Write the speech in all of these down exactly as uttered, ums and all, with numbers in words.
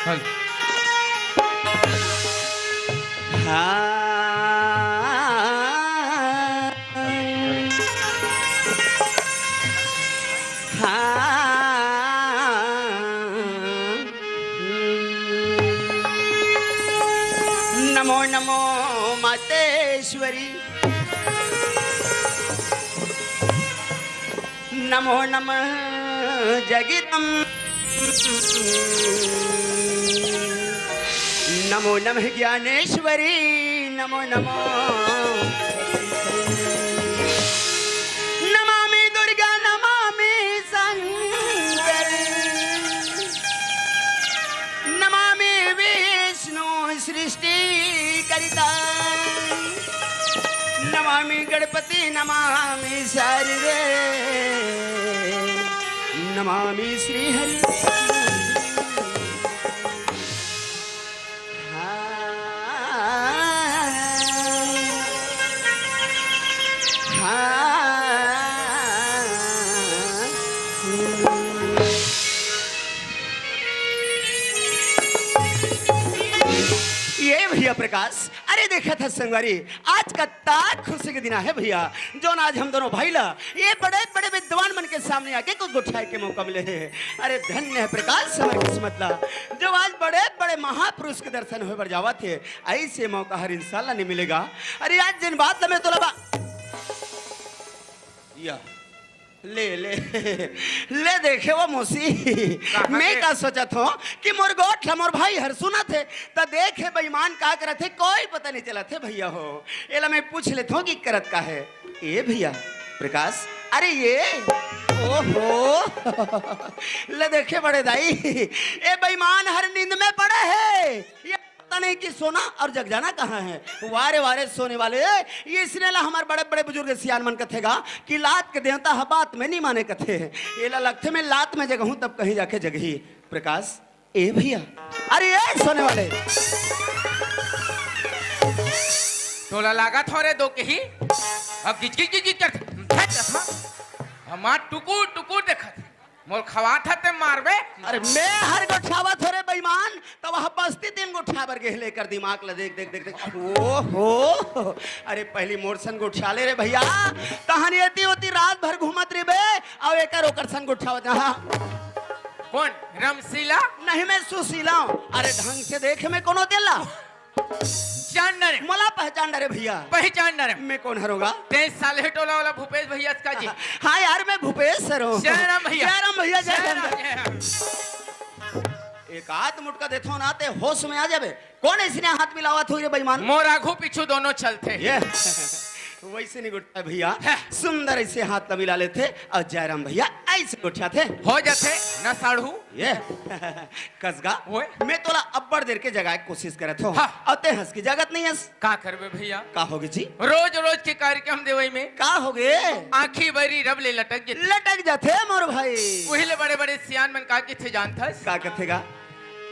हल। हाँ। हाँ। नमो नमो मातेश्वरी। नमो नमः जगदम्ब। नमो नमः ज्ञानेश्वरी। नमो नमः। नमामि दुर्गा, नमामि शंकर। नमामि विष्णु सृष्टि करिता। नमामि गणपति, नमामि शारदे, नमामि श्री हरि। हाँ। हाँ। ये भैया प्रकाश, अरे देखा था संगवारी, आज का ताक खुशी के दिन है भैया, जो आज हम दोनों भाई ला ये बड़े बड़े विद्वान मन के सामने आके कुछ गोठियाए के मौका मिले है। अरे धन्य है प्रकाश हमर किस्मत ला, जो आज बड़े बड़े महापुरुष के दर्शन होए बर जावत है। ऐसे मौका हर इंसान ला नहीं मिलेगा। अरे आज जिन बात ला मैं तोला बा-, या ले, ले, ले देखे वो मौसी। कहाँ मैं के? का सोचत हो कि मोर गोठ ला मोर भाई हर सुनत हे, त देखे बेईमान का करत हे, कोई पता नहीं चलत हे भैया हो। एला मैं पूछ लेत हो कि करत का हे। ए भैया प्रकाश, अरे ये, ओहो, ले देखे बड़े दाई, ए बेईमान हर नींद में पड़े हे। ये पता नहीं कि सोना और जग जाना कहाँ है। वारे वारे सोने वाले, ये इसने ला हमारे बड़े बड़े बुजुर्ग सियान मन कथेगा कि लात के देवता ह बात में नहीं माने कथे। एला लगथे मैं लात में जगहूँ तब कहीं जाके जगही। प्रकाश, ए भैया, अरे ए सोने वाले, तोला लागत हो रे दो के ही, अब गिच गिच गिच गिच करथे, धत चश्मा, हमार टुकुर टुकुर देखत। मोर खवात ह ते मारबे। अरे मैं हर गोठियावत हो रे बेईमान, त वह बस्ती तीन गोठिया बर गेहले कर दिमाग ल देख देख देख देख। ओहो, अरे पहली मोर सन गोठिया ले रे भैया, तहन एती ओती रात भर घूमत रहिबे, अउ एकर ओकर सन गोठियावत। हाँ। कौन? रमशीला? नहीं, मैं सुशीला हूँ। अरे ढंग से देखे मैं कोनो तेला। जान ना रे। मोला पहचान ना रे भैया। पहचान ना रे। मैं कौन हरोगा? तें साले टोला वाला भूपेश भैया का जी। हाँ यार, मैं भूपेश सर हूँ। जय राम भैया। जय राम भैया, जय जय राम राम, भैया। जय राम। एक आध मुटका देथो ना, ते होश में आ जाबे। कौन ऐसने हाथ मिलावत हो रे बेईमान? मोर आघू पीछू दोनों चलथे। ये वैसे नहीं गुट्टा भैया, हाँ। सुंदर ऐसे हाथ ला मिला लेथे और जयराम भैया ऐसे गोठियाथे। हो जाथे ना साढ़ू। ये कसगा, ओए। मैं तोला अब्बड़ देर के जगाए के कोशिश करत हो। हाँ। अउ ते हंस के जागत नहीं हस। का करबे भैया? का होगे जी? रोज रोज के कार्यक्रम देवई में का होगे? आँखी बरी रब ले लटक जाथे। लटक जाथे मोर भाई। वही ले बड़े बड़े सियान मन का कथे जानथस? का कथेगा?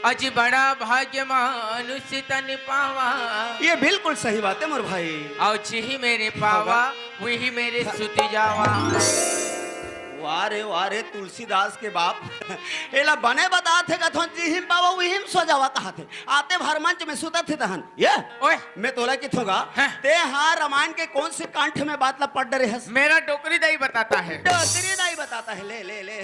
अजी बड़ा भाग्य मानुष तन पावा। ये बिल्कुल सही बात है मोर भाई। अउ जिही मेरे पावा, पावा। वही मेरे सुती जावा। वाह रे, वाह रे, तुलसीदास के बाप। एला बने बतात हे कथों, जिहिम पावा उहिम सो जावा कहाथे। आते भर मंच में सुतत हे तहन। ये? ओए। मैं तोला किथों गा, हाँ। ते हा रामायण के कौन से कांठ में बात ला पढ़ डरे हस? मेरा डोकरी दाई बताता है। डोकरी दाई बताता है, ले, ले, ले।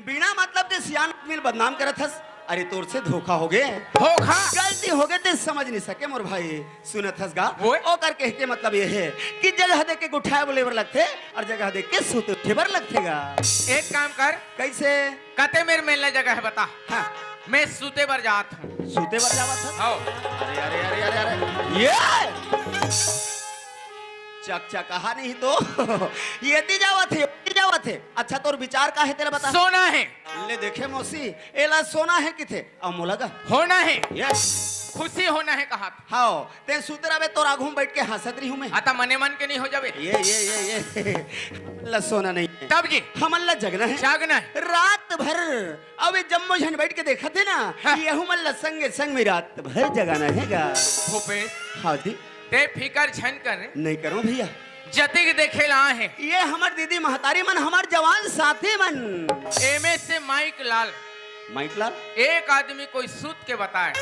बिना मतलब के सियान आदमी ल बदनाम करत हस। अरे तोर से धोखा होगे। धोखा? गलती होगे ते समझ नहीं सके मोर भाई। सुनत हस गा? ओए। ओकर कहे के मतलब ये है कि जगह देख के गोठियाए बोले बर लगथे और जगह देख के सुते उठे बर लगथे गा। एक काम कर। कैसे? कते मेर मेलना जगह है बता। हाँ। मैं सुते बर जात हूँ। सुते बर जावत हस? हाँ। अरे, अरे, अरे, अरे, अरे। ये! चकचकाहा नहीं तो। ये ती जावत है, ये ती जावत है। अच्छा, तोर विचार का है तेला बता। सोना है। ले देखे मौसी, एला सोना है किथे? अउ मोला गा? होना है। Yes। खुशी होना है कहा। हाओ, ते सुत रहे तोर आघू में बैठ के हंसत रही हूँ मैं। आता मने मन के नहीं हो जावे। ये, ये, ये, ये। हमन ला सोना नहीं है। तब जी? हमन ला जगना है। जागना है। रात भर। अब ये जम्मो झन बैठ के देखत हे ना, हाँ। ये हमन ला संगे संग में रात भर जगाना है गा। भूपेश। हाँ जी। ते फिकर झन कर। नहीं करो भैया। जतिक देखे ला आए हैं। ये हमर दीदी महतारी मन, हमर जवान साथी मन। एमे से माइक लाल। माइक लाल। एक आदमी कोई सूत के बताए,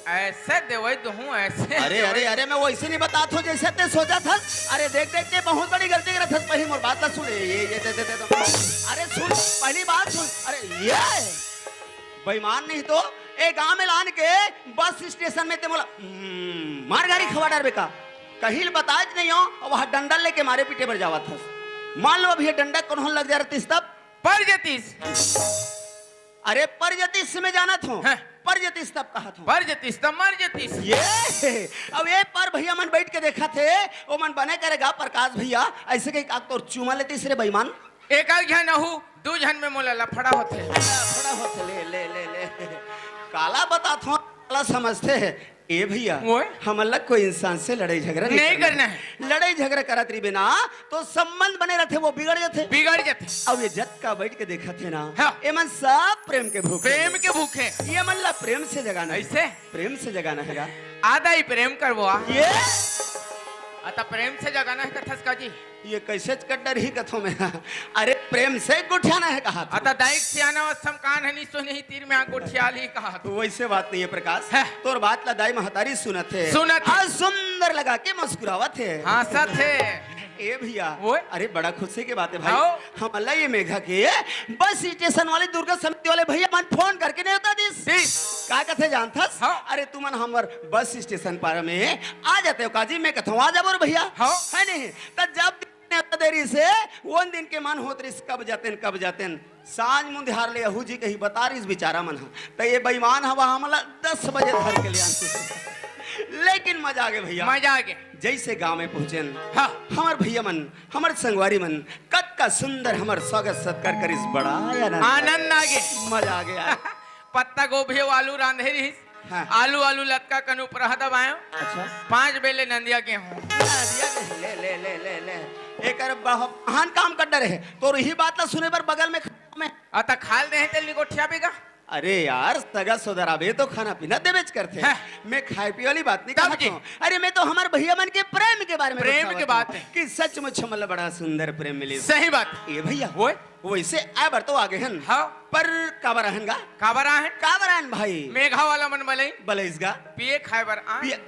ऐसे देवई दूहूं, ऐसे अरे देवई अरे अरे, मैं वैसे नहीं बतात हूँ जैसे ते सोचत हस। अरे देख देख के बहुत बड़ी गलती करत हस। पहली मोर बात ला सुन, ये ये दे दे दे दे। अरे सुन, पहली बात सुन। अरे ये बेईमान नहीं तो ए गांव में लान के बस स्टेशन में ते मोला हम्म, मार गारी खवा डरबे का? कहीं बताए नहीं हो, वहां डंडा लेके मारे पीटे बर जावत हस। मान लो अभी ये डंडा कोनो लग जा रहतिस तब? पर जतिस। अरे पर जतिस मैं जानत हूँ। हाँ। पर जतिस तब कहत हूँ। पर जतिस तब मर जतिस। ये अब ये पर भैया मन बैठ के देखत हे, ओ मन बने करेगा प्रकाश भैया, ऐसे कहीं का तोर चूमा लेतिस रे बेईमान। एक आध झन अहू, दू झन में मोला लफड़ा होथे। लफड़ा होथे, ले ले ले ले। काला बतात हूँ, काला समझथे। ए भैया, ओए। हमन ला कोई इंसान से लड़ाई झगड़ा नहीं नहीं करना करना है। लड़ाई झगड़ा करत रहिबे ना, तो संबंध बने रहथे, वो बिगड़ जाथे। बिगड़ जाथे। अब ये जतका बैठ के देखत हे ना, हाँ। एमन सब प्रेम के भूखे प्रेम हे। के भूखे। ये मन ला प्रेम से जगाना है। ऐसे? प्रेम से जगाना है गा। आदा ही प्रेम करबो आ। ये अता प्रेम से जगाना है कथस का जी। ये कैसे कट डरही कथों में? अरे प्रेम से गोठियाना है कहा था। अता दाई के सियाना अवस्था में कान हनी सुनही तीर में आ गोठियाल ही कहा था। वैसे बात नहीं है प्रकाश। है। तोर बात ला दाई महतारी सुनत हे। सुनत हे। आज सुंदर लगा के मुस्कुरावत हे। हाँसत हे। ए भैया, ओए। अरे बड़ा खुशी की बात है भाई। आओ। हमला ये मेघा के बस स्टेशन वाले दुर्गा समिति वाले भैया मन फोन करके नेवता दिस। दिस। का कथे जानथस? हाँ। अरे तुमन हमर बस स्टेशन पारा में आ जाते हो काजी, मैं कथों आ जाबो रे भैया। हाँ। है नहीं? त जब नेवता दे रहिस हे, ओन दिन के मन होत रहिस, कब जातेन, कब जातेन। सांझ मुंधियार ले अहू जी कही बता रहिस बिचारा मन ह। त ये बेईमान हवा हमला दस बजे धर के ले आन। लेकिन मजा आ गे भैया। मजा आ गे। जैसे गांव में पहुंचेन, हाँ। हमर भैया मन, हमर संगवारी मन, कतका सुंदर हमर स्वागत सत्कार करिस, बड़ा आनंद आ गे। आनंद आ गे। मजा आ गे यार। पत्ता गोभी अउ आलू रांधे रहिस। हाँ। आलू, आलू लतका कन उपरहा दबायो। अच्छा। पाँच बेले नंदिया गेहूं। नंदिया गेहूं, ले, ले, ले, ले, ले। एकर बह-, महान काम कर डरे हे। तोर इही बात ला सुने बर बगल में खा-, में। अता खाल दे हे तेल निगोठिया बेगा। अरे यार, सगा सोदर आबे तो खाना पीना देबेच करथे। हाँ। मैं खाए पिए वाली बात नहीं तब कहत जी। हूँ। अरे, मैं तो हमर भैया मन के प्रेम के बारे में प्रेम बतावत के हूँ बात है। कि सचमुच हमला बड़ा सुंदर प्रेम मिले। सही बात। ए भैया, ओए। वैसे आए बर तो आ गे हन। हाँ। पर काबर आहन गा? काबर आहन? काबर आहन भाई? मेघा वाला मन बलई। बलईस गा? पिए खाए बर आ। पिए।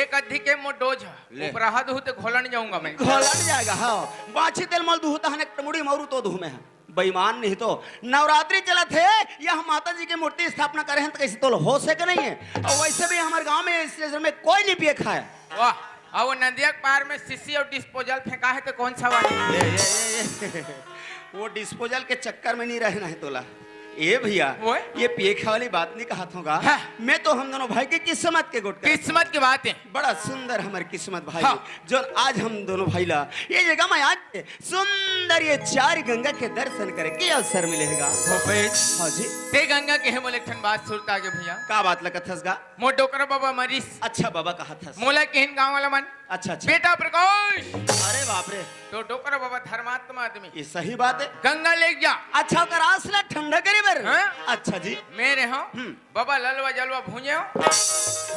एक अद्धी के मोर डोज ह। ले। उपराहा दूहूं ते घोलन जाऊंगा मैं। घोलन जाएगा, हाँ। बाछी तेल मल दूहूं तहन एक मुड़ी मौरू तो दूहूं मैं। बेईमान नहीं तो नवरात्रि चलत हे, यह माता जी के मूर्ति स्थापना करे हन त कैसे तोल हो सके नहीं है। और वैसे भी हमर गांव में इस season में कोई नहीं पिए खाए। वाह। अउ वो नदिया के पार में सीसी अउ disposal फेंका हे, तो कौन सा वाला? ये, ये, ये, ये। वो disposal के चक्कर में नहीं रहना है तोला। ए भैया, ओए? ये पिए खाए वाली बात नहीं कहत हूँ गा। हाँ। मैं तो हम दोनों भाई के किस्मत के गोठ करत हूँ। किस्मत की बात है। बड़ा सुंदर हमर किस्मत भाई, हाँ। जो आज हम दोनों भाई ला ये जगह में आके सुंदर ये चार गंगा के दर्शन करे के अवसर मिले हे गा। भूपेश, हाँ जी। ते गंगा के हे मोले एक ठन बात सुरता गे भैया। का बात ला कथस गा? मोर डोकरा बाबा मरिस। अच्छा, बाबा कहत हस। मोला केहिन गांव वाला मन। अच्छा, अच्छा। बेटा प्रकाश। अरे बाप रे। तो डोकरा बाबा धर्मात्मा आदमी। ये सही बात है। गंगा लेके जा। अच्छा, ओकर आस ला ठंडा करे बर। हाँ? अच्छा जी। मेरे हो। हम्म। बाबा ललवा जलवा भूंजे हो।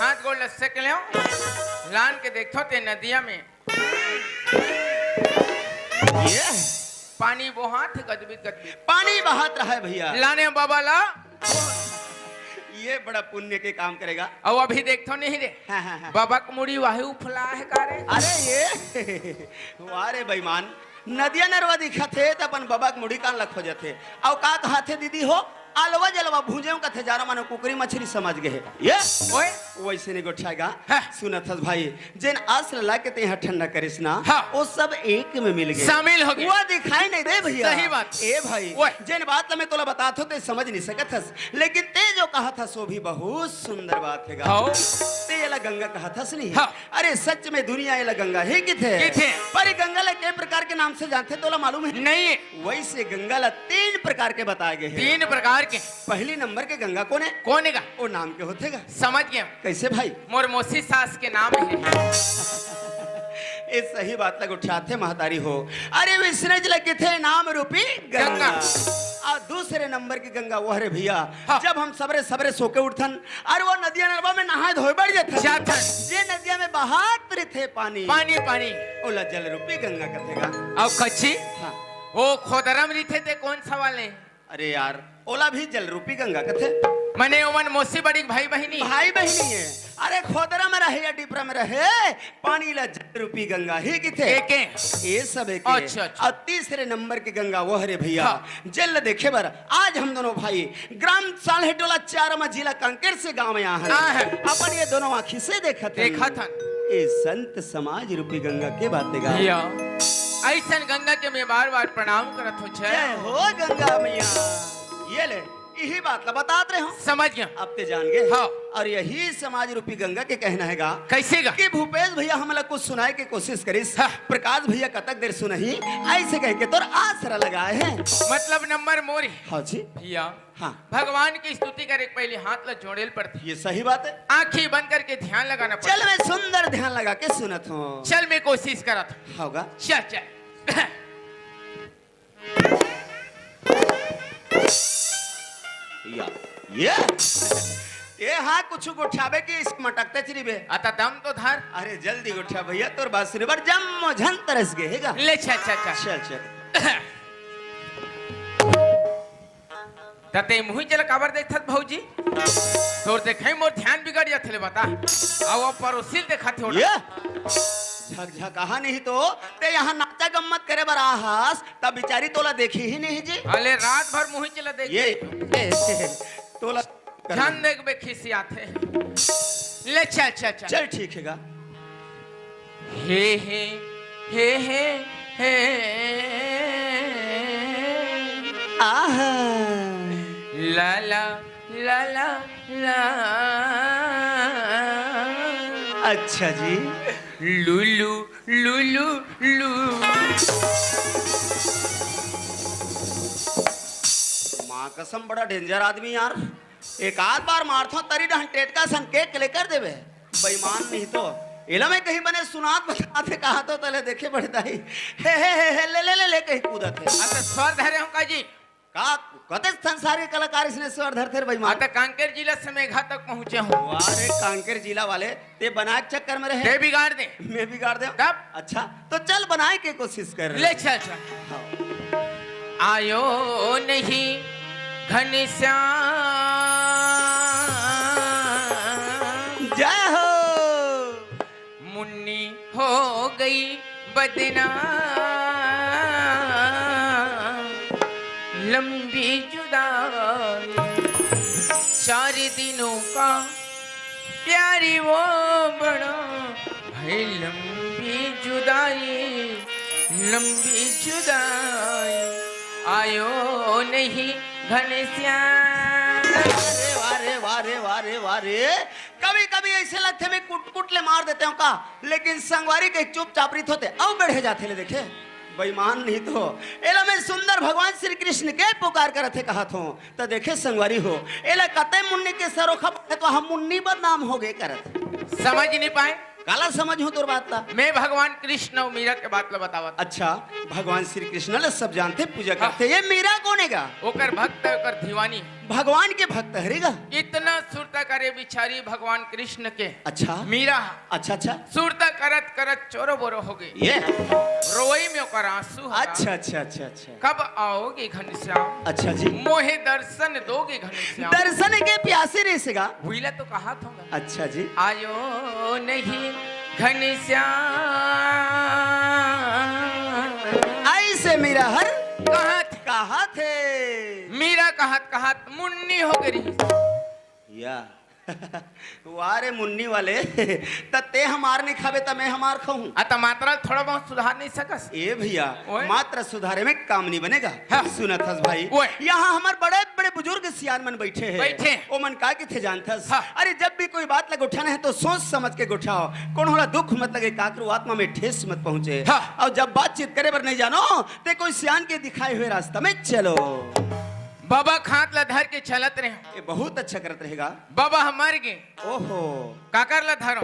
हाथ गोड़ ला सेक ले हो। लान के देखो ते नदिया में। ये पानी बोहात हे गदबिद गदबिद। पानी बहात रहा है भैया। लाने बाबा ला। ये बड़ा पुण्य के काम करेगा। अउ अभी देखथो नहीं रे। हाँ, हाँ, हाँ। बाबा के मुड़ी वाही उफला हे का रे? अरे ये, वाह रे बेईमान, नदिया नरवा दिखत हे त अपन बाबा के मुड़ी कान ला खोजत हे। अउ का कहत हे दीदी हो, अलवा जलवा भूंजे हो कथे, जानो मानो कुकरी मछरी समझ गे हे। ये ओए। वैसे नहीं गोठियाएगा। हाँ। सुनत हस भाई, जेन आस ला लाके ते यहाँ ठंडा करिस ना, हाँ। वो सब एक में मिल गे। शामिल हो गे। वो दिखाई नहीं दे भैया। सही बात। ए भाई, ओए। जेन बात ला मैं तोला बतात हो, ते समझ नहीं सकत हस, लेकिन ते जो कहत हस, वो भी बहुत सुंदर बात हे गा। हाँ। ते एला गंगा कहत हस नहीं? हाँ। अरे सच में दुनिया एला गंगा हे किथे? किथे? पर ये गंगा ला के प्रकार के नाम से जानथे, तोला मालूम है? नहीं। वैसे गंगा ला तीन प्रकार के बताए गए हैं। तीन प्रकार के। पहली नंबर के गंगा कोन हे? कोन हे गा? वो नाम के होथे गा। समझ गया। कैसे भाई? मोर मौसी सास के नाम हे। ए सही बात ला गोठियाथे महतारी हो। अरे विष्णु जी ला किथे नाम रूपी गंगा। गंगा। अउ दूसरे नंबर की गंगा वो हरे भैया, हाँ। जब हम सबरे सबरे सो के उठथन, अरे वो नदिया नरवा में नहाए धोए बर जाथन। जाथन। जे नदिया में बहात रहिथे पानी। पानी, पानी। ओला जल रूपी गंगा कथे गा। अउ कच्ची? हाँ। वो खोदरम रहिथे ते कौन सा वाले? अरे यार, ओला भी जल रूपी गंगा कथे। मने ओमन मौसी बड़ी भाई बहिनी? भाई बहिनी हे। अरे खोदरा में रहे या डिपरा में रहे, पानी ला जल रूपी गंगा ही किथे। एके? ये सब एके। अच्छा, अच्छा। अउ तीसरे नंबर के गंगा वो हरे भइया। हाँ। जल देखे बर आज हम दोनों भाई ग्राम साल्हेटोला चारमा, जिला कांकेर से गांव में आ हन। हाँ, है। अपन ये दोनों आँखी से देखत हन। देखत हन। ये संत समाज रूपी गंगा के बात हे गा। भइया, अइसन गंगा के मैं बार बार प्रणाम करत हूँ। जय हो गंगा मैया। ये ले, यही बात ला बतात रहे हूँ। समझ गया। अब ते जान गए। हाँ। अउ यही समाज रूपी गंगा के कहना हे गा। कइसे गा? कि भूपेश भइया हमला कुछ सुनाए के कोशिश करिस। हाँ। प्रकाश भइया कतक देर सुनही, अइसे कहिके तोर आसरा लगाए हे। मतलब नंबर मोर हे। हाँ जी। भइया, हाँ। भगवान के स्तुति करे के पहिली हाथ ला जोड़े ल पड़थे। ये सही बात हे। आँखी बंद करके ध्यान लगाना पड़थे। चल, मैं सुंदर ध्यान लगा के सुनत हूँ। चल, मैं कोशिश करत हूँ। होगा। चल, चल। या, ये? ये हाँ, कुछ गोठियाबे कि इसे मटकते चली बे। अता दम तो धर। अरे जल्दी गोठिया भइया, तोर बात सुने बर जम्मो झन तरस गे हे गा। ले, चल, चल, चल। चल, चल। त ते मुही चला काबर देखथस भौजी? तोर देखे मोर ध्यान बिगड़ जाथे ले बता। अउ अब परोसी ल देखत हे ओला। ये? झकझकाहा नहीं तो, ते यहाँ नाचा गम्मत करे बर आ हस, त बिचारी तोला देखी ही नहीं जी। अले रात भर मुही चला देख। ये, ये, तोला झन देखबे खिसियाथे। ले चल, चल, चल। चल ठीक हे गा। हे, हे, हे, हे, हे। आहा। ला, ला, ला, ला, ला। अच्छा जी। लुलु, लुलु, लु। माँ कसम, बड़ा danger आदमी यार। एक आध बार मारथो, तरी डहन टेटका सन केक ले कर देबे। बेईमान नहीं तो। एला मैं कहीं बने सुनात बतात हे कहा तो तले देखे बड़े दाई। हे, हे, हे, हे, ले, ले, ले, ले, कहीं कूदत हे। अच्छा, स्वर धरे हूँ का जी? का, कते संसार के कलाकार इसने स्वर धरथे रे बेईमान? हाँ, त कांकेर जिला से मेघा तक पहुँचे हूँ। वाह रे, कांकेर जिला वाले, ते बनाए के चक्कर में रहे। ते बिगाड़ दे। मैं बिगाड़ दे। तब? अच्छा, तो चल बनाए के कोशिश कर। ले चल, चल। हाँ। आयो नहीं घनश्याम। जय हो। मुन्नी हो गई बदनाम, लंबी जुदाई, चार दिनों का प्यारी वो बड़ा, भाई लंबी जुदाई, लंबी जुदाई, आयो नहीं घनश्याम। अरे वाह रे, वाह रे, वाह रे, वाह रे। कभी-कभी अइसे लगथे मैं कुट-कुट ले मार देते हूँ का, लेकिन संगवारी के चुपचाप रहिथो ते अउ बढ़े जाथे ले देखे। बेईमान नहीं तो, एला मैं सुंदर भगवान श्री कृष्ण के पुकार करत हे कहत हूँ। त देखे संगवारी हो, एला कते मुन्नी के सरोखा बने तो हम मुन्नी बदनाम हो गए करत। समझ नहीं पाए। काला समझ हूँ तोर बात ला। मैं भगवान कृष्ण अउ मीरा के बात ला बतावत। अच्छा, भगवान श्री कृष्ण ला सब जानथे, पूजा हाँ। करथे। ये मीरा कोन हे गा? ओकर भक्त, ओकर दीवानी। भगवान के भक्त हरे गा। इतना सुरता करे बिचारी भगवान कृष्ण के। अच्छा। मीरा। अच्छा, अच्छा। सुरता करत करत चोरो बोरो हो गई। ये। रोई में ओकर आंसू हरा। अच्छा, अच्छा, अच्छा, अच्छा। कब आओगे घनश्याम? अच्छा जी। मोहे दर्शन दोगे घनश्याम? दर्शन के प्यासे रहिस गा। उइला तो कहा थोंगा। अच्छा जी। आयो नहीं घनश्याम। अइसे मीरा हर कहा थे? कहा थे? मीरा कहत कहत मुन्नी हो गई। या। वाह रे मुन्नी वाले, त ते हमार नहीं खाबे त मैं हमार खाऊं। आ, त मात्रा थोड़ा बहुत सुधार नहीं सकस? ए भैया, ओए। मात्रा सुधारे में काम नहीं बनेगा। हाँ। सुनत हस भाई, ओए। यहाँ हमार बड़े बड़े बुजुर्ग सियान मन बैठे हैं। बैठे। ओ मन का किथे जानथस? हाँ। अरे जब भी कोई बात लग उठाना है तो सोच समझ के उठाओ। कोनो ला दुख मत लगे, काकरो आत्मा में ठेस मत पहुंचे। हाँ। अउ जब बातचीत करे बर नहीं जानो, ते कोई सियान के दिखाए हुए रास्ता में चलो। बाबा खात ला धर के चलत रहे। ये बहुत अच्छा करत रहेगा। बाबा हमार के ओहो। काकर ला धरो?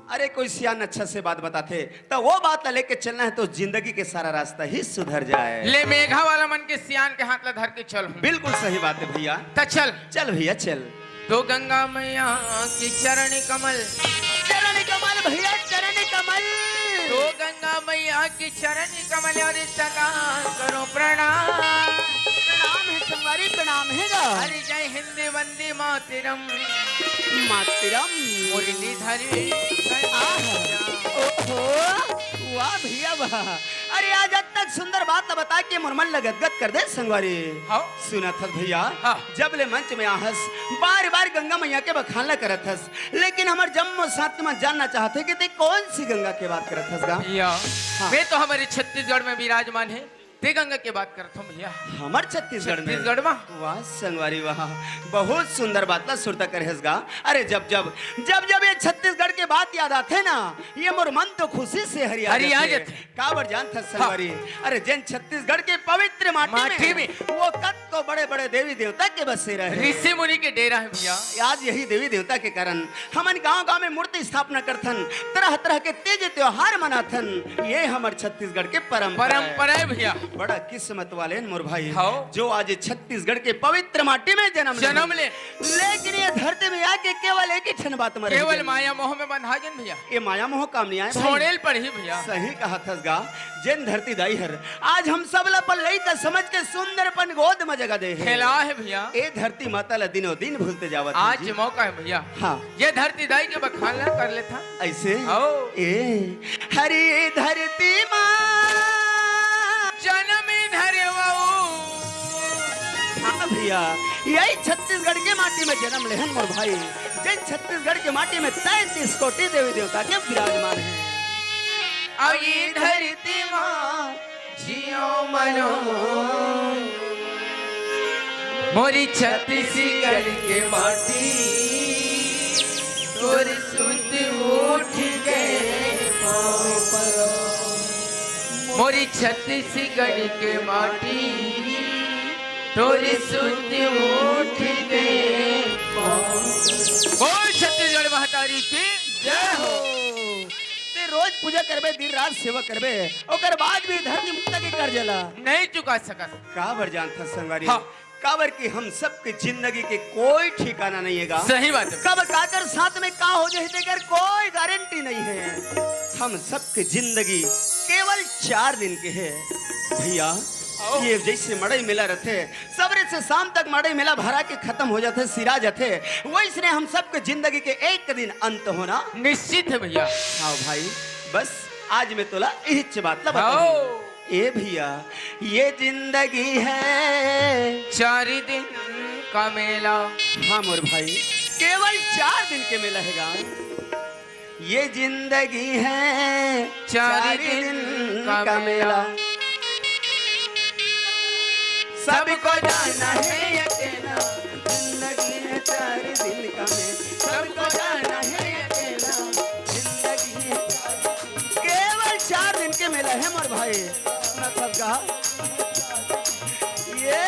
अरे कोई सियान अच्छा से बात बताथे त वो बात ला लेके चलना है तो जिंदगी के सारा रास्ता ही सुधर जाए। ले मेघा वाला मन के सियान के हाथ ला धर के चल हूँ। बिल्कुल सही बात है भैया। त चल। चल भैया चल। तो गंगा मैया की चरण कमल। चरण कमल भैया चरण कमल। तो गंगा मैया की चरण कमल और सदा करो प्रणाम। हे गा। अरे जय हिंद वंदे मातरम। मातरम। मुरलीधर। आह, ओहो, वाह भैया वाह। अरे आज अतक सुंदर बात ला बता के मोर मन ला गदगद कर दे संगवारी। हाँ। सुनत हस भैया, हाँ। जब ले मंच में आहस, बार बार गंगा मैया के बखान ला करत हस, लेकिन हमर जम्मो साथी मन जानना चाहत हे कि ते कौन सी गंगा के बात करत हस गा? भैया, हाँ। मैं तो हमर छत्तीसगढ़ में विराजमान हे, ते गंगा के बात करत हंव भैया। हमर छत्तीसगढ़ में? छत्तीसगढ़ में। वाह संगवारी वाह, बहुत सुंदर बात ला सुरता करे हस गा। अरे जब जब, जब जब ये छत्तीसगढ़ के बात याद आथे ना, ये मोर मन तो खुशी से हरिया हरिया जाथे। जाथे। काबर जानत हस हाँ। संगवारी? अरे जेन छत्तीसगढ़ के पवित्र माटी माटी में, में। वो कतको बड़े बड़े देवी देवता के बसेरा हे। ऋषि मुनि के डेरा हे भैया। आज यही देवी देवता के कारण हमन गांव गांव में मूर्ति स्थापना करथन, तरह तरह के तीज त्योहार मनाथन। ये हमर छत्तीसगढ़ के परंपरा हे। परंपरा हे भैया। बड़ा किस्मत वाले न मोर भाई, हाँ। जो आज ये छत्तीसगढ़ के पवित्र माटी में जन्म ले। जन्म ले। लेकिन ये धरती में आके केवल एक ही ठन बात मरे केवल हे। माया मोह में बंधा गेन भैया। ये माया मोह काम नहीं आय भाई। छोड़े ल पड़ही भैया। सही कहत हस गा, जेन धरती दाई हर आज हम सब ला अपन लइका समझ के सुंदर अपन गोद म जगह दे हे। खेला हे भैया। ए धरती माता ला दिनों दिन भूलते जावत हन आज जी। मौका हे भैया। हाँ। ये धरती दाई के बखान ला कर लेथन। ऐसे? आओ। ए, हरी धरती माँ। जनम धरवऊ। हाँ भैया, यही छत्तीसगढ़ के माटी में जन्म लेहन मोर भाई। जेन छत्तीसगढ़ के माटी में तैंतीस कोटि देवी देवता के विराजमान हे। अउ ये धरती माँ जियो मनो। मोरी छत्तीसगढ़ के माटी, तोर सुत उठ के पाँव परो। मोरी छत्तीसगढ़ के माटी, तोर सुत उठ के पाँव परो। बोल छत्तीसगढ़ महतारी की जय हो। ते रोज पूजा करबे, दिन रात सेवा करबे, ओकर बाद भी धरती माता के कर्जा ला नहीं चुका सकस। काबर जानत हस संगवारी? हाँ। काबर कि हम सबके जिंदगी के कोई ठिकाना नहीं हे गा। सही बात हे। कब काकर साथ में का हो जाही, तेकर कोई गारंटी नहीं हे। हम सबके जिंदगी केवल चार दिन के हे। भैया, आओ। ये जैसे मड़ई मेला रथे, सबेरे से शाम तक मड़ई मेला भरा के खतम हो जाथे, सिरा जाथे, वैसने हम सबके जिंदगी के एक दिन अंत होना निश्चित हे भैया। हाँ भाई, बस आज मैं तोला इहिच बात ला बताहूँ। आओ। ए भैया, ये जिंदगी हे चार दिन का मेला। हाँ मोर भाई, केवल चार दिन के मेला हे गा। ये जिंदगी हे चार चार दिन दिन का का मेला। मेला। सबको जाना हे अकेला, जिंदगी हे चार दिन का मेला। सबको जाना हे अकेला, जिंदगी हे चार दिन। केवल चार दिन के मेला हे मोर भाई। मतलब का? ये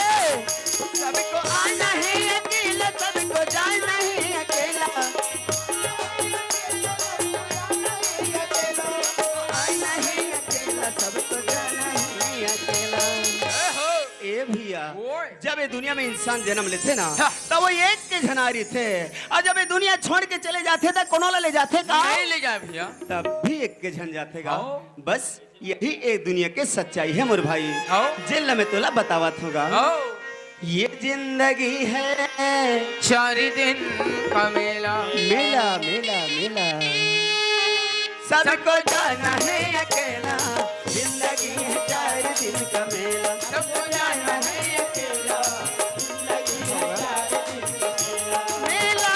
सबको आना हे अकेला, सबको जाना हे अकेला। आना हे अकेला, सबको जाना हे अकेला। ए भैया, ओए। जब ये दुनिया में इंसान जन्म लेथे ना, हाँ। तब वो एक के झन आय रहिथे, अउ जब ये दुनिया छोड़ के चले जाथे, त कोनो ला ले जाथे का? नहीं ले जाय भैया। तब भी एक के झन जाथे गा। हाँ। बस यही ए दुनिया के सच्चाई हे मोर भाई। हाँ। जेन ला मैं तोला बतावत हंव गा। हाँ। ये जिंदगी हे चार दिन का मेला। मेला, मेला, मेला। सबको जाना हे अकेला, जिंदगी हे चार दिन का मेला। सबको जाना हे अकेला, जिंदगी हे चार दिन का मेला। मेला।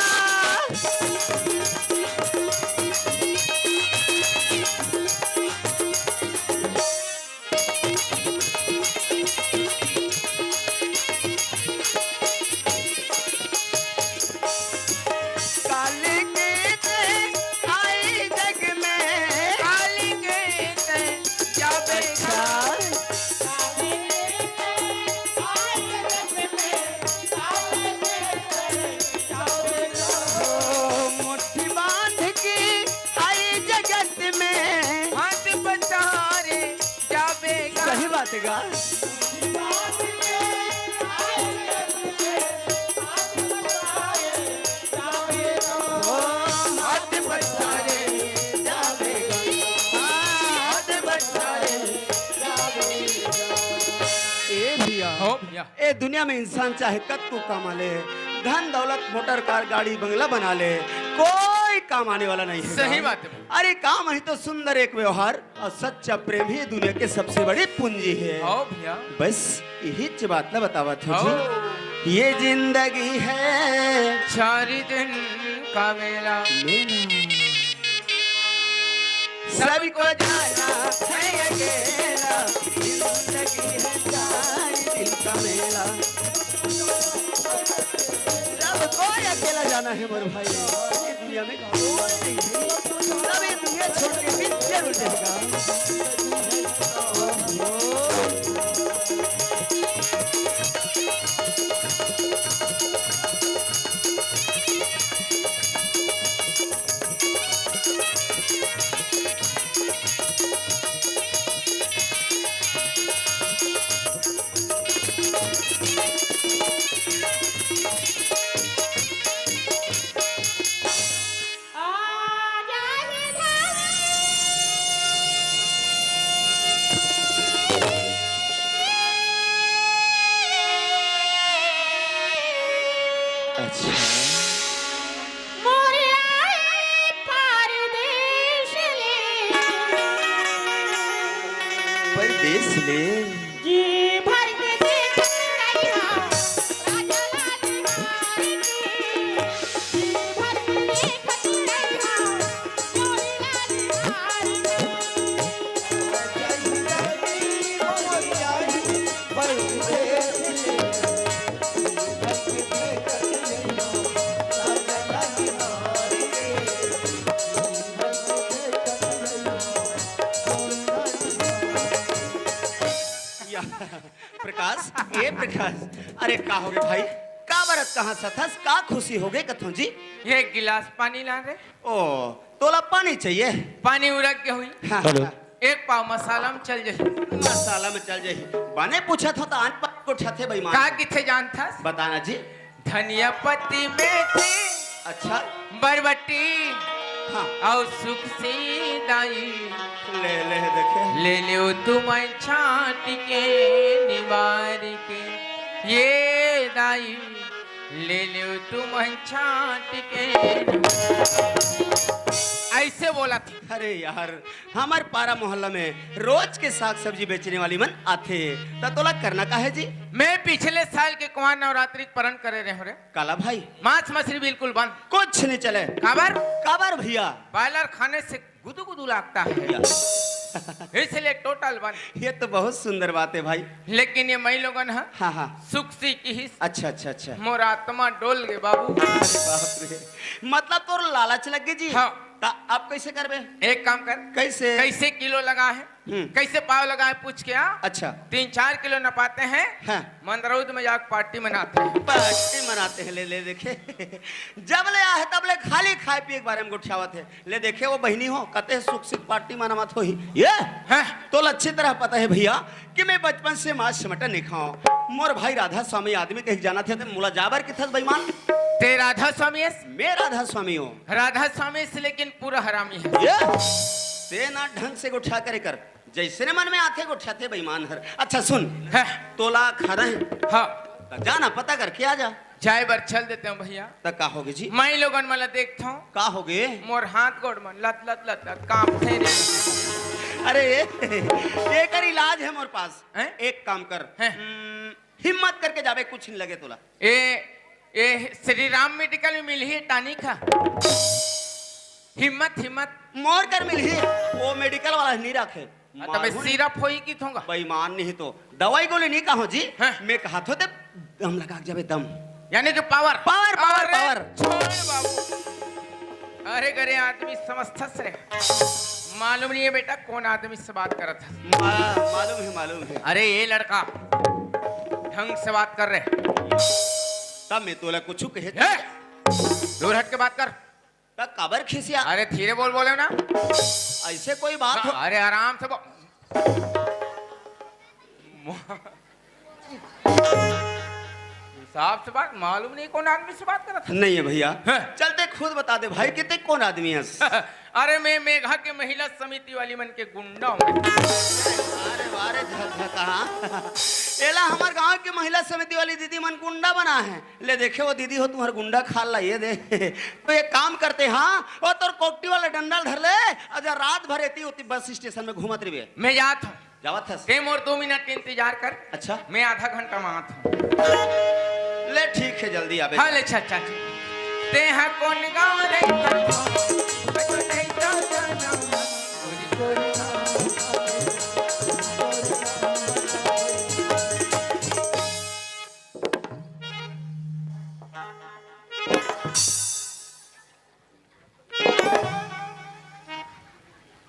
काली के ते आई जग में। काली के ते जाबे अच्छा। ओ, मुट्ठी बांध के आई जगत में। हाथ पसारे जाबे गा। सही बात हे गा। ए भैया, हो भैया। ए दुनिया में इंसान चाहे कतको कमा ले, धन दौलत, मोटर कार, गाड़ी बंगला बना ले, कोई काम आने वाला नहीं है। सही बात है। अरे काम ही तो सुंदर एक व्यवहार और सच्चा प्रेम ही दुनिया के सबसे बड़ी पूंजी है। आओ भैया। बस यही च बात ला बतावत हो जी। ये जिंदगी है चार दिन का मेला। सबको जाना है अकेला, जिंदगी है चार दिन का मेला। सबको अकेला जाना है मोर भाई, ये दुनिया में कोई नहीं है। सब ये दुनिया छोड़ के भी जरूर जाएगा। अच्छा। मोरे आए परदेस ले। परदेस ले। जी भर के देखत रहिहा, राजा लाल हार के। जी भर के देखत रहिहा, मोरे लाल हार के। या, प्रकाश, ए प्रकाश, अरे का होगे भाई? का बरत कहाँ सथस? का खुशी होगे कथों जी? एक गिलास पानी ला रे। ओ, तोला पानी चाहिए? पानी उरक गे होही। हाँ, हेलो। हाँ। एक पाव मसाला में चल जाही। मसाला में चल जाही। बने पूछत हो त आन पान गोठियाथे बेईमान। का किथे जानथस? बताना जी। धनिया पत्ती मेथी। अच्छा। बरबट्टी। हाँ। अउ सुखसी दाई। ले, ले, देखे। ले लेव तुमन छांट के निवार के। ये दाई, ले लेव तुमन छांट के निवार। अइसे बोलथे। अरे यार, हमर पारा मोहल्ला में रोज के साग सब्जी बेचने वाली मन आथे, त तोला करना का हे जी? मैं पिछले साल के कुंवार नवरात्रि के परन करे रहेंव रे। काला भाई? मांस मछली बिल्कुल बंद। कुछ नहीं चले। काबर? काबर भैया? बॉयलर खाने से गुदुगुदु लागता है। या। इसलिए टोटल बंद। ये तो बहुत सुंदर बात है भाई। लेकिन ये मइलोगन ह हाँ, हाँ। सुखसी किहिस। अच्छा, अच्छा, अच्छा। मोर आत्मा डोल गे बाबू। अरे बाप रे। मतलब तोर लालच लग गे जी? हाँ। त अब कइसे करबे? एक काम कर। कइसे? कइसे किलो लगा हे? हम्म। कइसे पाव लगा हे पूछ के आ। अच्छा। तीन चार किलो नपाते हैं। हाँ। मंदरौद में जाके पार्टी मनाते हैं। पार्टी मनाते हैं, ले, ले, देखे। जब ले आहे तब ले खाली खाए पिए के बारे में गोठियावत हे। ले देखे वो बहिनी हो, कते सुख से पार्टी मनावत होही। ये? हाँ। तोला अच्छी तरह पता हे भैया कि मैं बचपन से मांस मटन नहीं खाओं। मोर भाई राधा स्वामी आदमी कहीं जाना थे, त मोला जाबर किथस बेईमान। ते राधा स्वामी हस? मैं राधा स्वामी हूँ। राधा स्वामी से लेकिन पूरा हरामी हे। ये? ते ना ढंग से गोठिया करे कर। जइसने मन में आथे गोठियाथे बेईमान हर। अच्छा सुन, हाँ। तोला खाना हे? हाँ। त जा ना पता करके आ जा। जाए बर चल देते हैं भैया। त का होगे जी? मइलोगन मन ला देखथंव। का होगे? मोर हाथ गोड़ मन लत लत लत लत कांपथे रे। अरे, एकर इलाज हे मोर पास। हैं? एक काम कर। हैं? हम्म, हिम्मत करके जाबे, कुछ नहीं लगे तोला। ए, ए श्री राम मेडिकल में मिलही टॉनिक ह। हिम्मत, हिम्मत। मोर कर मिलही, वो मेडिकल वाला नहीं रखे। हाँ, त मैं मालूम सिरप होही किथों गा। बेईमान नहीं तो दवाई गोली नहीं कहों जी। हाँ। मैं कहाथों ते दम लगा के जाबे, दम। यानी जो पावर। पावर, पावर, अरे, पावर। छोड़ बाबू। अरे गरे आदमी समझथस रे। मालूम नहीं हे बेटा कौन आदमी से बात करत हस। मा-, मालूम हे, मालूम हे। अरे ये लड़का ढंग से बात कर रे। तब मैं तोला कुछ कहे। ए, दूर हट के बात कर। त काबर खिसिया? अरे धीरे बोल, बोले ना। अइसे कोई बात हो? अरे आराम से बोल। हिसाब से बात, मालूम नहीं कौन आदमी से बात करत हे। नहीं हे भैया। हैं? चल ते खुद बता दे भाई कि ते कौन आदमी हस? अरे मैं मेघा के महिला समिति वाली मन के गुंडा हूँ। अरे वाह रे झकझका। एला हमर गांव के महिला समिति वाली दीदी मन गुंडा बना है। ले देखे वो दीदी हो, तुम्हार गुंडा खाल ला ये दे। तो एक काम करते, हाँ, वो तोर कोकटी वाला डंडा ल धर ले, अजा रात भर एती ओती बस स्टेशन में घूमत रहिबे। मैं जात हूँ। जावत हस? ते मोर दो मिनट के इंतजार कर। अच्छा। मैं आधा घंटा में आत हूँ। ले ठीक है, जल्दी आबे। हाँ, ले, अच्छा, अच्छा, अच्छा। ते हा कौन गाँव रे?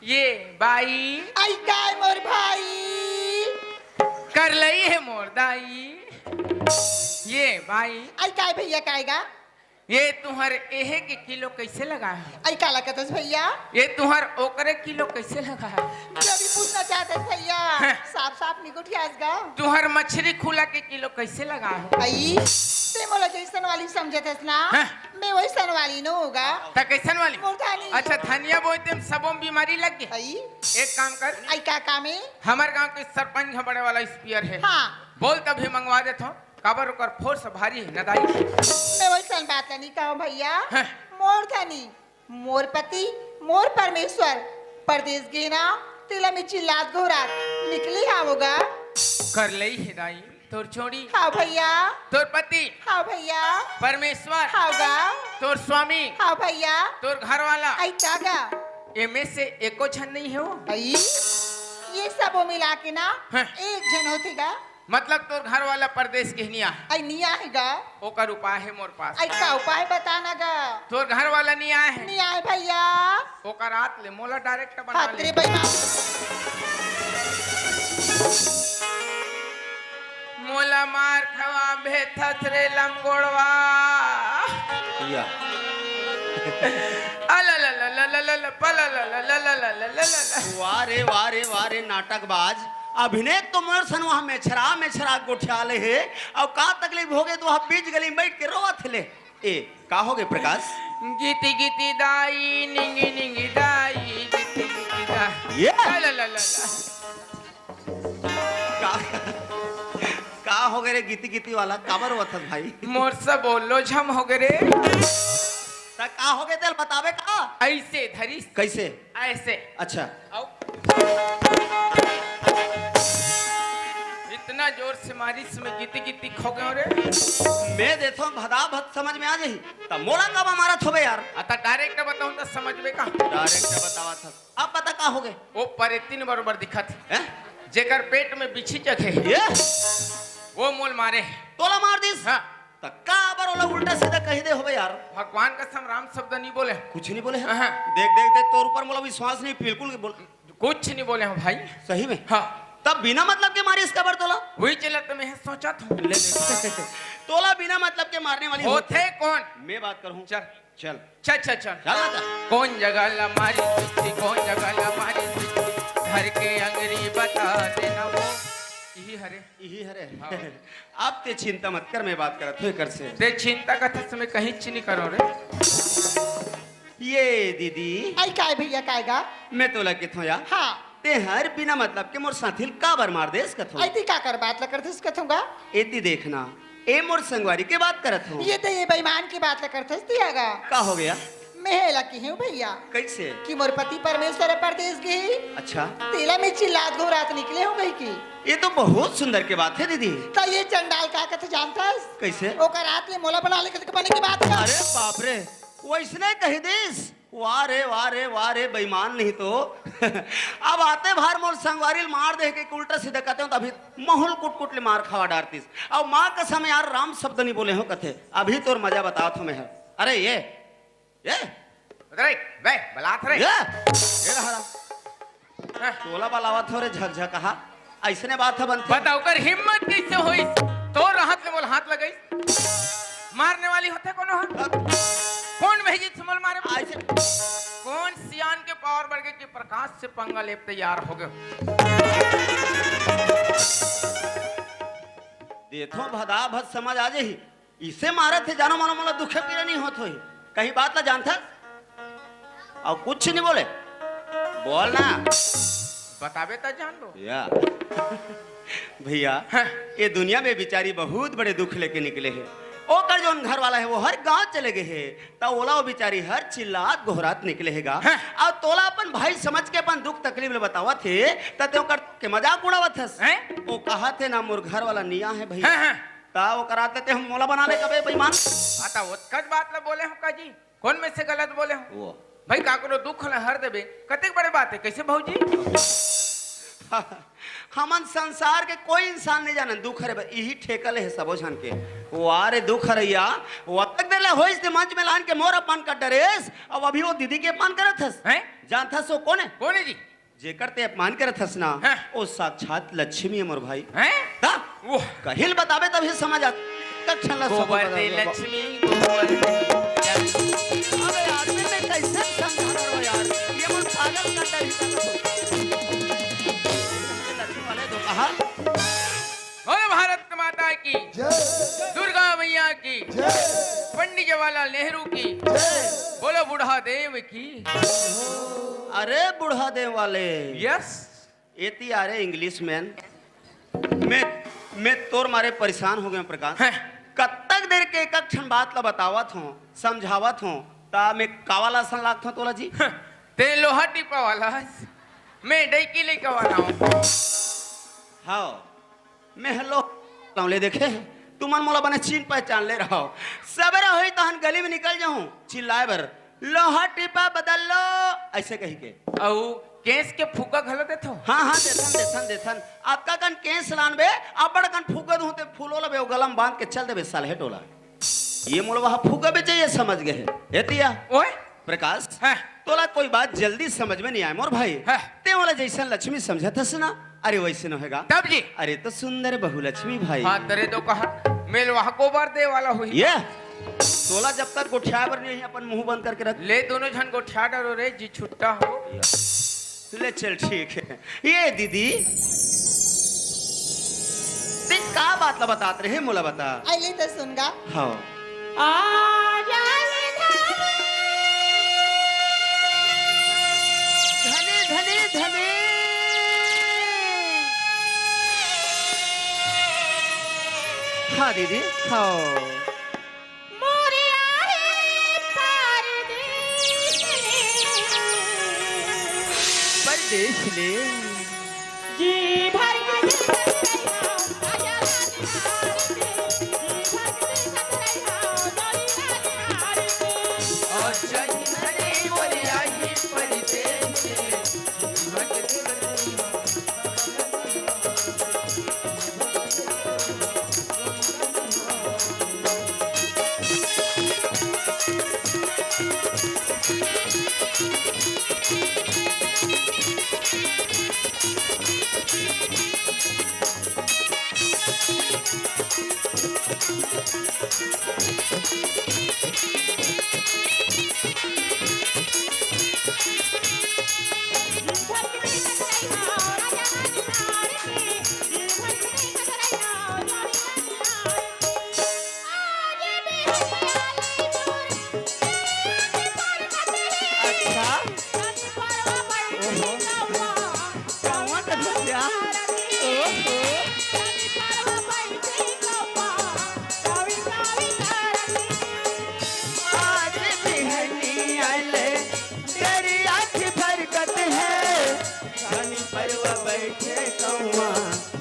ये बाई। आई काय मोर भाई? कर लई है मोर दाई। ये बाई। आई काय भैया, काय गा? ये तुहर एहे के किलो कैसे लगा है? आई काला कथस भैया? ये तुहर ओकरे किलो कैसे लगा है? जो भी पूछना चाहते हैं भैया, हैं। साफ साफ निकुठियास गा। तुहर मछरी खुला के किलो कैसे लगा है? आई, ते मोला जैसन वाली समझत हस ना, हैं। मैं वैसन वाली नो होगा। त कैसन वाली? मोर धनी। अच्छा, धनिया बोए ते सबो में बीमारी लग गई। आई। एक काम कर। आई का काम है? हमर गांव के सरपंच ह बड़े वाला स्पीयर है। हाँ। बोल तभी मंगवा देत हो। काबर ओकर फोर्स भारी है न दाई। मैं वैसन बात नहीं कहूँ भैया। हैं। मोर धनी, मोर पति, मोर परमेश्वर परदेश गे ना, तेला मैं चिल्लात घोरात निकली हावोगा। कर लई है दाई। तोर चोरी। हाँ भैया। तोर पति। हाँ भैया। परमेश्वर। हाँ गा। तोर स्वामी। हाँ भैया। तोर घर वाला। आई का गा? एमे से एको झन नहीं है वो। आई, ये सबो मिला के ना, हाँ। एक झन होथे गा। मतलब तोर घर वाला परदेश के निया है। आई निया है गा। ओकर उपाय है मोर पास। आई का उपाय बताना गा। तोर घर वाला निया है। निया है भैया। ओकर आत ले मोला डायरेक्ट बना हाथ ले। रे बेईमान। मोला मार खवा भेथस रे लंगोड़वा। या। अला ला ला ला ला ला ला, पला ला ला ला ला ला ला ला ला। वाह रे, वाह रे, वाह रे, नाटकबाज। अभिनेत तो मोर सन वहाँ मेछरा, मेछरा गोठियाले हे। अब का तकलीफ हो गए तो वहाँ बीच गली में बैठ के रोवत ले। ए, का हो गए प्रकाश? गीति गीति दाई, निंगी निंगी दाई, गीति गीति दाई। ये? ला ला ला ला ला। का, का हो गए रे गीति गीति वाला? काबर रोवत हस भाई? मोर सब बोलो झम हो गए रे। त का हो गए तेल बतावे का? ऐसे धरिस। कैसे? ऐसे। अच्छा। आओ। इतना जोर से मारिस में गीति गीति खो गयो रे। मैं देखो भदा भद समझ में आ जाही। त मोला काबर मारत होबे यार? अता डायरेक्ट बताऊं त समझबे का? डायरेक्ट बतावा था। अब बता का हो गए? वो परेतिन बरोबर दिखत हे। हैं? जेकर पेट में बिछी जगह हे। ये? वो मोल मारे हे। तोला मार दिस? हाँ। त काबर ओला उल्टा सीधा कहि दे होबे यार? भगवान कसम राम शब्द नहीं बोले। कुछ नहीं बोले हे? हाँ। देख, देख, देख, तोर ऊपर मोला विश्वास नहीं, बिल्कुल नहीं बोल। कुछ नहीं बोले हो भाई। सही में? हाँ। तब बिना मतलब के मारिस काबर तोला? वही चलत मैं सोचत हूँ। ले, ले। तोला बिना मतलब के मारने वाली होथे होथे। कौन? मैं बात करूँ। चल। चल। चल, चल, चल। चल ना, चल। कौन जगह ला मारी तुझी, कौन जगह ला मारी तुझी, घर के अंगरी बता देना वो। इही हरे। इही हरे। हाँ। अब ते चिंता मत कर, मैं बात करत हूँ एकर से। ते चिंता करत समय कहीं च नहीं करो रे। ये दीदी। आई काय भैया, काय गा? मैं तोला कथों या। हाँ। ते हर बिना मतलब के मोर साथी ल काबर मार देस कथों। आई ती काकर बात ला करथस कथों गा? एती देखना, ए मोर संगवारी के बात करत हूँ। ये ते ये बेईमान की बात ला करथस तिया गा। का हो गया? मैं एला किहे हूँ भैया। कैसे? कि मोर पति परमेश्वर परदेश गे। अच्छा। तेला मैं चिल्लात घोरात निकले हूँ कहि के। ये तो बहुत सुंदर के बात है दीदी। त ये चंडाल का कथे जानथस? कैसे? ओकर आत ले मोला बना ले कथे बने की बात कर। अरे बाप रे, वैसने कहि दिस। वाह रे, वाह रे, वाह रे, बेईमान नहीं तो। अब आते भार मोर संगवारी ल मार दे के उल्टा सीधा कथे हूँ, त अभी महुल कुट कुट ले मार खवा डारतिस। अब माँ कसम यार, राम शब्द नहीं बोले हो कथे। अभी तोर मजा बतावत हूँ मैं। अरे ये, ये। अरे, बे, बलात रे। ये, ये रहा, रहा। हाँ। तोला बलावत हो रे झकझकहा। ऐसने बात ह बनथे। बता, ओकर हिम्मत कैसे होइस? तोर रहत ले मोल हाथ लगइस। मारने वाली होथे कोनो ह? हाँ। कौन भेजिस मोल मारे? ऐसे। कौन सियान के पावर बढ़ गए कि प्रकाश से पंगा लेब तैयार हो गए? देथो भदा भद समझ आ जाही। इसे मारत हे, जानो मानो मोला दुखे पीरा नहीं होत होही। कहीं बात ला जानथस? अउ कुछ नहीं बोले। बोल ना। बताबे त जान लो। या। भैया, हाँ। ये दुनिया में बिचारी बहुत बड़े दुख लेके निकले हे। ओकर जोन घर वाला हे, वो हर गांव चले गए हे, त ओला वो बिचारी हर चिल्लात गोहरात निकले हे गा। हाँ। अउ तोला अपन भाई समझ के अपन दुख तकलीफ ले बतावत हे, त ते ओकर के मजाक उड़ावत हस। हैं? वो कहत हे ना, मोर घर वाला निया हे भैया। हाँ, हाँ। त ओकर आते ते हम मोला बना ले कबे बेईमान। आ, त ओतकच बात ल बोले हंव का जी? कौन में से गलत बोले हंव? वो। भाई, काकरो दुख ल हर देबे, कतेक बड़े बात हे, कैसे भौजी? हमन संसार के कोई इंसान नहीं जानन दुख हरे बर, इही ठेका ले हे सबो झन के। वो आ रे दुख हरैया, वो अतक देर ले होइस ते मंच में लान के मोर अपमान कर डरेस, अब अभी वो दीदी के अपमान करत हस। हैं? जानत हस वो कोन हे? कोन हे जी? जेकर ते अपमान करत हस ना, हाँ। वो साक्षात लक्ष्मी हे मोर भाई। हैं? ता? वो। कहिल बताबे तभी समझ आ। कक्षण ला गोबर दे लक्ष्मी, गोबर दे। अबे यार, मैं, मैं कैसे समझा रहा हूँ यार? ये मन पागल कर रही है। लक्ष्मी वाले दो कहा। बोलो भारत माता की, जय। दुर्गा मैया की, जय। पंडित जवाहरलाल नेहरू की, जय। बोलो बूढ़ा देव की। अरे बूढ़ा देव वाले। यस। एती आ रे इंग्लिश मैन, मैं, मैं तोर मारे परेशान हो गया हूँ प्रकाश। हैं? कतक देर के एक एक ठन बात ला बतावत हूँ, समझावत हूँ, ता मैं कावाला असन लागत हूँ तोला जी? हैं, ते लोहा टिपा वाला, मैं डैकी लइका वाला हूँ। हाँ, मैं हेलो लाऊं ले देखे, तुमन मोला बने चीन पहचान ले रहा हो। सबेरा होई तहन गली में निकल जाऊं चिल्लाए बर, "लोहा टीपा बदल लो," ऐसे कही के। अउ केस के फुग्गा घलो देथो? हाँ, हाँ, देथन, देथन, देथन। अतका कन केस लानबे, अब्बड़ कन फुग्गा दूं ते फूलो लबे, ओ गलम बांध के चल देबे साले टोला। ये मोला वहाँ फुग्गा बेचे, ये समझ गए है। ए तिया। ओए। प्रकाश, हाँ। तोला कोई बात जल्दी समझ में नहीं आए मोर भाई। हाँ। ते मोला जैसन लक्ष्मी समझत हस ना, अरे वैसे न होगा। तब जी? अरे तो सुंदर बहुलक्ष्मी भाई। हाँ, तेरे तो कहा, मेल वहाँ गोबर दे वाला हुई। ये तोला जब तक गोठियाए बर नहीं है, अपन मुंह बंद करके रख। ले दोनों झन गोठिया डरो रे, जी छुट्टा हो। या। ले चल ठीक है। ये दीदी, ते का बात ला बतात रहे, मोला बता। अइले त सुन गा। हाँ। आ जाए धनी। धनी, धनी, धनी। हाँ दीदी, हाँ। मोरे आए परदेस ले। परदेस ले। जी भर के अच्छा। ओहो। कावा कथस या? ओहो। आज बिहनिया ले तेरी आँख फरकत है। पानी परवा बैठे कौआ,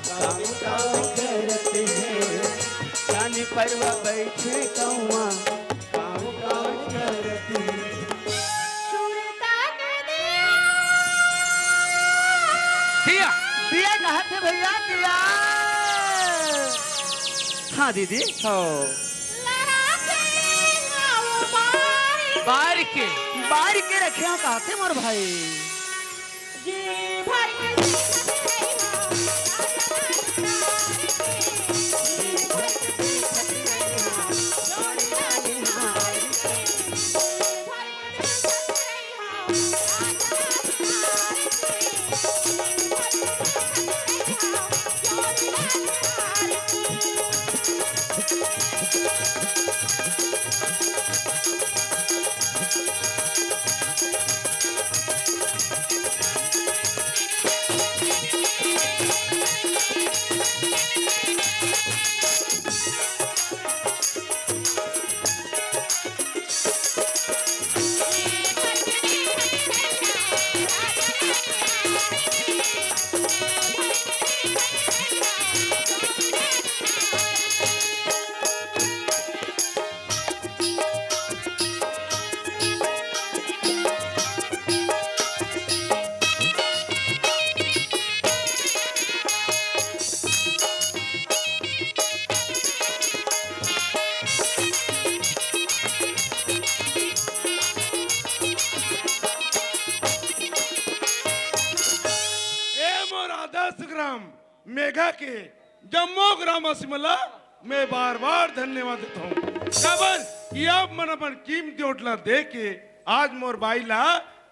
काऊ काऊ करत है। पानी परवा बैठे कौआ, काऊ काऊ करत है। दिया। दिया कहा थे भैया, दिया। हाँ दीदी, हो। बार के। बार के रखे हो कहा थे मोर भाई। मेघा के जम्मो ग्रामवासी मन ला मैं बार-बार धन्यवाद देथंव। काबर कि आप मन अपन कीमती वोट ला दे के आज मोर बाई ला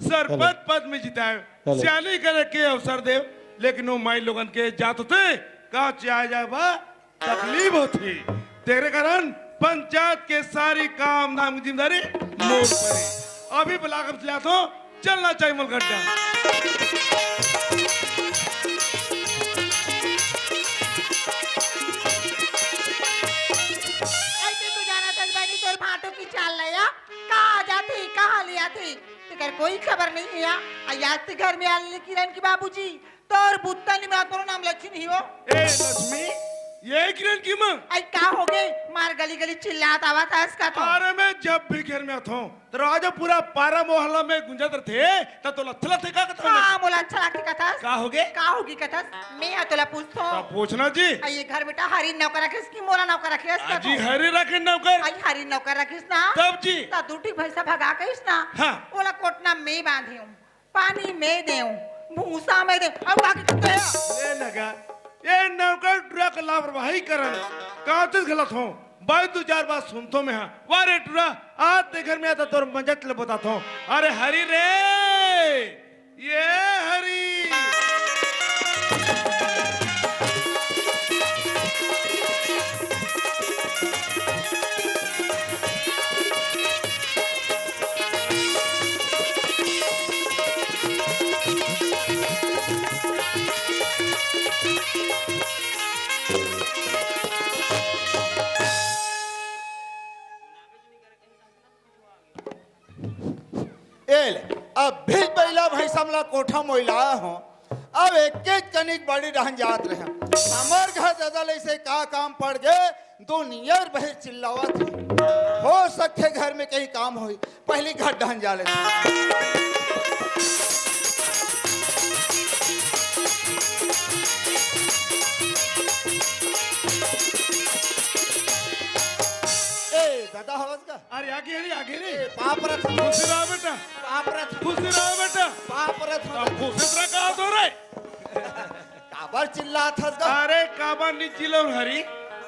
सरपंच पद में जिताए। सियानी करे के अवसर देव, लेकिन वो माई लोगन के जात होते का चिया जाए बा तकलीफ होथे, तेरे कारण पंचायत के सारी काम धाम की जिम्मेदारी मोर पर हे। अभी ब्लॉक में चला तो चलना चाहिए मोला गड्ढा। ऐसे तो जाना था बनी तोर भाटो की चाल ला या, कहाँ जाथे, कहाँ ले आथे, तेकर कोई खबर नहीं है या। आज ते घर में आले किरण के बाबूजी तोर बुत्ता निमरात बोलो नाम लक्ष्मी ही हो। ए लक्ष्मी, ये किरण की माँ? आई का हो गए? मार गली गली चिल्लात आवत हस का तो। अरे मैं जब भी घर में आथों, दरवाजा पूरा पारा मोहल्ला में गुंजत रथे, त तोला अच्छा लगथे का कथस? हाँ, मोला अच्छा लगथे कथस। का हो गए? का होगे कथस? मैं हा तोला पूछथों। का पूछना जी? आई ये घर बेटा हरी नौकर रखेस कि मोला नौकर रखेस का जी तो? हरी रखे नौकर। आई हरी नौकर रखेस ना? तब जी? त दू ठी भैंसा भगा कहिस ना? हाँ। ओला कोटना में बांधे हूँ। पानी में देव, भूसा में देव, अब आगे कुत्ते हैं। ले लगा, ये नौकर टुरा के लापरवाही करन, कांचस गलत हो, बाई दू चार बात सुनथों मैं हा। वाह रे टुरा, आज ते घर में आता तोर मजत ले बताथों। अरे हरी रे, ये हरी। ए ले, अब भी बइला भैंसा मन ला कोठा मोइलाया हो, अब एक एक कनिक बाड़ी डहन जात रहे। हमर घर ददा ले से का काम पड़ गे, दो नियर बहिर चिल्लावत हे। हो सकथे घर में कहीं काम होई, पहली घर डहन जा ले। ए, ददा हवस का? अरे आगे रे, आगे रे। ए, पाप रथ। खुशी रहा बेटा। पाप रथ। खुशी रहा बेटा। पाप रथ। अब खुशी रहा कहा तो रे। काबर चिल्लात हस गा? अरे काबर नहीं चिल्लाऊं हरी,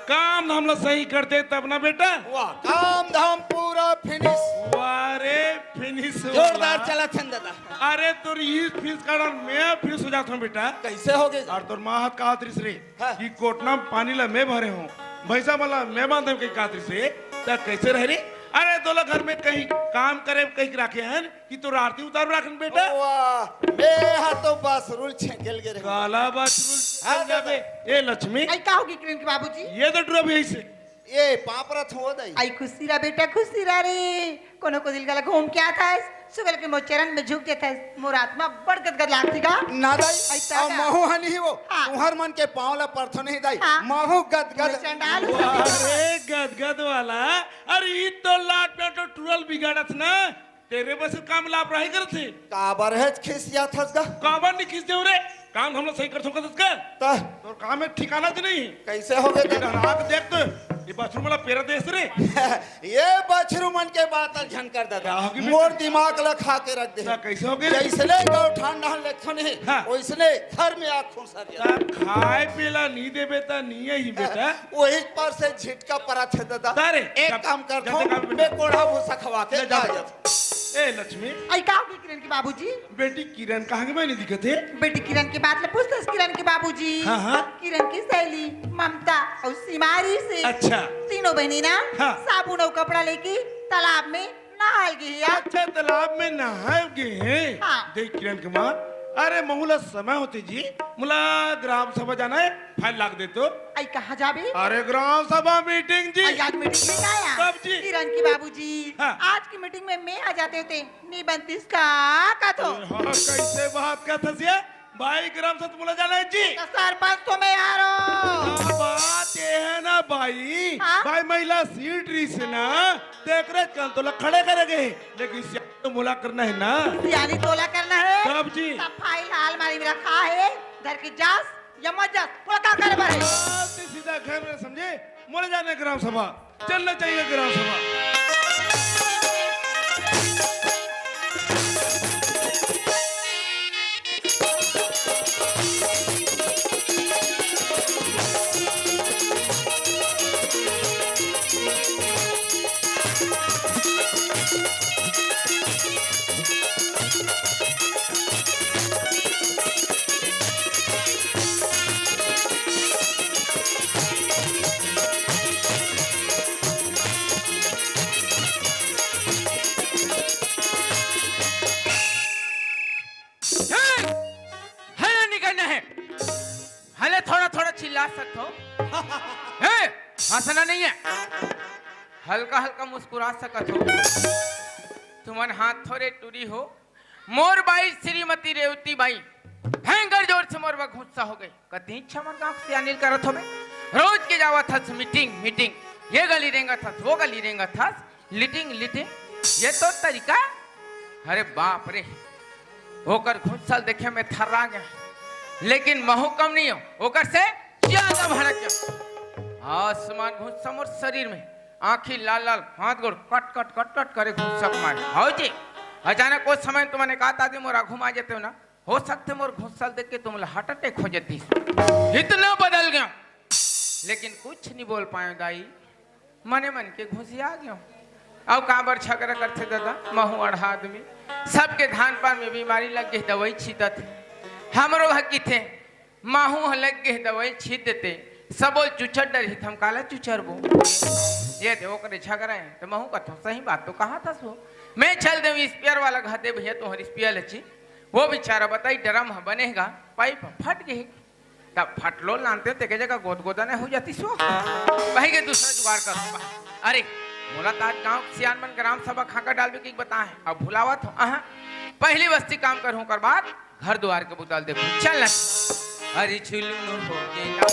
काम धाम ला सही करते तब ना बेटा। वाह, काम धाम पूरा फिनिश। वाह रे, फिनिश जोरदार वाला। चलत हन दादा। अरे तोर ई फीस कारण मैं फीस हो जात हूँ बेटा। कैसे हो गए? और तोर माँ हाथ का हाथ रिस रे हाँ। कि कोटना में पानी ला मैं भरे हूँ, भैंसा मन ला मैं बांधे कहीं कात रिस रे, त कैसे रह रे? अरे तोला घर में कहीं काम करे कहीं राखे हन कि तोर आरती उतार राखन बेटा? वाह, मैं हा तो बासरुल छेकेल गे रहे। काला बासरुल हाँ, छेकेल गे? ए लक्ष्मी। आई का होगे किरण के बाबूजी? ये तो टुरा भी ऐसे। ए पाप रथ हो दई। आई खुशी रहा बेटा, खुशी रहा रे। कोनो को दिल गला घूम के आथस, सुगल के मोचरन में झुक जथस। मोर आत्मा बड़ गदगद लागती गा। ना दई, ऐसा अब का? महू हनी ही वो। हाँ। तुहर मन के पाँव ला परथो नहीं दई। हाँ। महू गदगद। मैं चंडाल हूँ। अरे गदगद वाला, अरे ई तो लाट पे तो टुरल बिगाड़त ना। तेरे बस काम लापरवाही करत हे। काबर है खिसियाथस गा? काबर नहीं खिसियाऊं रे? काम हम लोग सही कर सकत हस का? त? तोर काम में ठिकाना च नहीं। कैसे हो गए ये त? डहराक देख तो, ये बछरू मन ला पेरा देस रे। ये बछरू मन के बात झन कर दादा। का हो गई मोर बेटा? दिमाग ला खा के रख दे। त कैसे हो गए? जैसने गौठान डहन लेथन हे, हाँ। वैसने घर में आ खुसर जाथे। त खाए पीला नहीं देबे त नहीं ही बेटा। वही पर से झिटका परा थे दादा। अरे, एक जब, काम कर जब तक आप मैं कोढ़ा भूसा खवा के ले जा आ बेटा। जाता। ए लक्ष्मी। आई का हो गई किरण के बाबूजी? बेटी किरण कहाँ के मैंने दिखत हे? बेटी किरण के बात ले पूछतस किरण के बाबूजी। हाँ, हाँ। किरण की सहेली ममता और सिमारी से अच्छा। तीनों बहनी ना हाँ। साबुन और कपड़ा लेके तालाब में नहाल गे हे। अच्छा, तालाब में नहाल गे हे। हाँ। देख किरण के माँ, अरे महू ला समय होते जी, मोला ग्राम सभा जाना हे, फाइल लाग दे तो। आई कहाँ जाबे? अरे ग्राम सभा मीटिंग जी। आई आज मीटिंग में का आया? कब जी? किरण के बाबूजी। हाँ। आज की मीटिंग में मैं आ जाते होते, नहीं बनतीस का, का तो? अरे हाँ, कैसे बात करथस ये? भाई ग्राम सभा मोला जाना हे जी। तो सरपंच तो मैं हारो। हाँ, बात ये है ना भाई, हाँ? भाई महिला सीट रही से ना, तेकरे कल तोला खड़े करे गे, लेकिन सियानी तो मोला करना हे ना। सियानी तोला करना हे। तब जी। तब फाइल ला अलमारी में रखा हे, घर के जास या मत जास, तोला का करे बर हे? बात ही सीधा घर में समझे, मोला जाना हे ग्राम सभा। चलना चाहिए ग्राम सभा। हल्का हल्का मुस्कुरा सकत हो। तुमन हाथ थोरे टूरी हो। मोर बाई श्रीमती रेवती बाई भयंकर जोर से मोर बर गुस्सा हो गई। कति इच्छा मन गाँव से अनिल करत होबे। रोज के जावत हस मीटिंग मीटिंग, ये गली रेंगत हस, वो गली रेंगत हस, लीटिंग लीटिंग, ये तो तरीका। अरे बाप रे, ओकर गुस्सा देखे में थर्रा गया, लेकिन महू कम नहीं हो, ओकर से ज्यादा भड़क गया। आसमान गुस्सा मोर शरीर में, आँखी लाल लाल, हाथ गोड़ कट कट कट कट करे गुस्सा के मारे। हव जी, अचानक ओ समय तुमने कहा था जी मोर आघू में आ जाते हो ना, हो सकथे मोर गुस्सा देख के तुमला हार्ट अटैक हो जाती। इतना बदल गया, लेकिन कुछ नहीं बोल पाए दाई, मने मन के घुसिया गयो। अउ काबर झगड़ा करथे दादा, महू अड़हा आदमी, सबके धान पान में बीमारी लग गई, दवाई छींटत हे। हमरो ह किथे, महू ह लग गए दवाई छींट देते, सबो चुचर डरही, त हम काला चुचरबो? ये दे ओकरे झगड़ा है, त महू कथो, सही बात तो कहा था सो। मैं चल देव स्पेयर वाला घर दे भैया, तुम्हारी स्पेयर लची। वो बेचारा बताई, ड्रम ह बनेगा, पाइप ह फट गई, तब फटलो लानते तेके जगह गोद गोदा नहीं हो जाती सो। वही के दूसरा जुगाड़ कर। अरे, मोला तो आज गांव के सियान मन ग्राम सभा खाका डालबे की बताए, अब भुलावत हो। अहा, पहली बस्ती काम करूं, कर बाद घर दुआर के बुताल देखो। चल ना। अरे झुलुम हो के ना।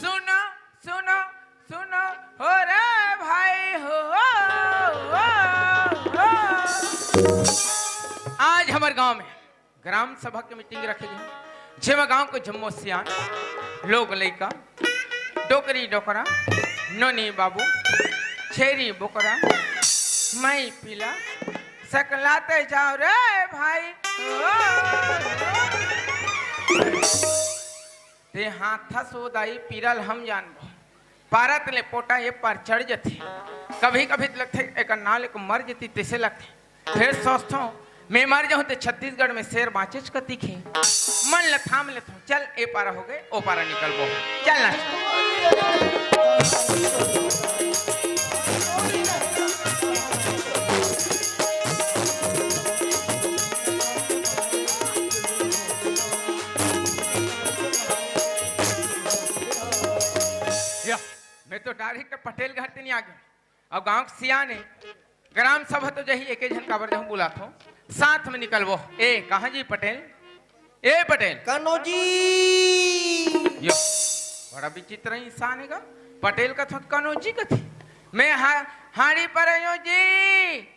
सुनो, सुनो, सुनो, हो रे भाई, हो, हो, हो, हो। आज हमर गांव में ग्राम सभा के मीटिंग रखे गए, जेमा गांव के जम्मो सियान, लोग लइका, डोकरी डोकरा, नोनी बाबू, छेरी बोकरा, माई पीला, सकलाते जाओ रे भाई। ते हाथ सो दाई पीरल हम जानबो। पारत ले पोटा ये पार चढ़ जथे। कभी कभी तो लगथे एकर नाल एक मर जती तैसे लगथे। फिर सोचथों, मैं मर जाऊं तो छत्तीसगढ़ में शेर बाँचेच कतिक हे। मन ल थाम लेथों, चल ए पारा हो गए, ओ पारा निकलबो। चल ना। या, मैं तो डायरेक्ट पटेल घर ते नहीं आ गया। अब गांव के सियान हे, ग्राम सभा तो जही एके झन काबर जहूं बुलाथों, साथ में निकलबो। ए, कहां जी पटेल? ए पटेल। कनोजी। यो, बड़ा विचित्र इंसान हे गा। पटेल कथों त कनोजी कथे। मैं हा-, हाड़ी पर आयो जी।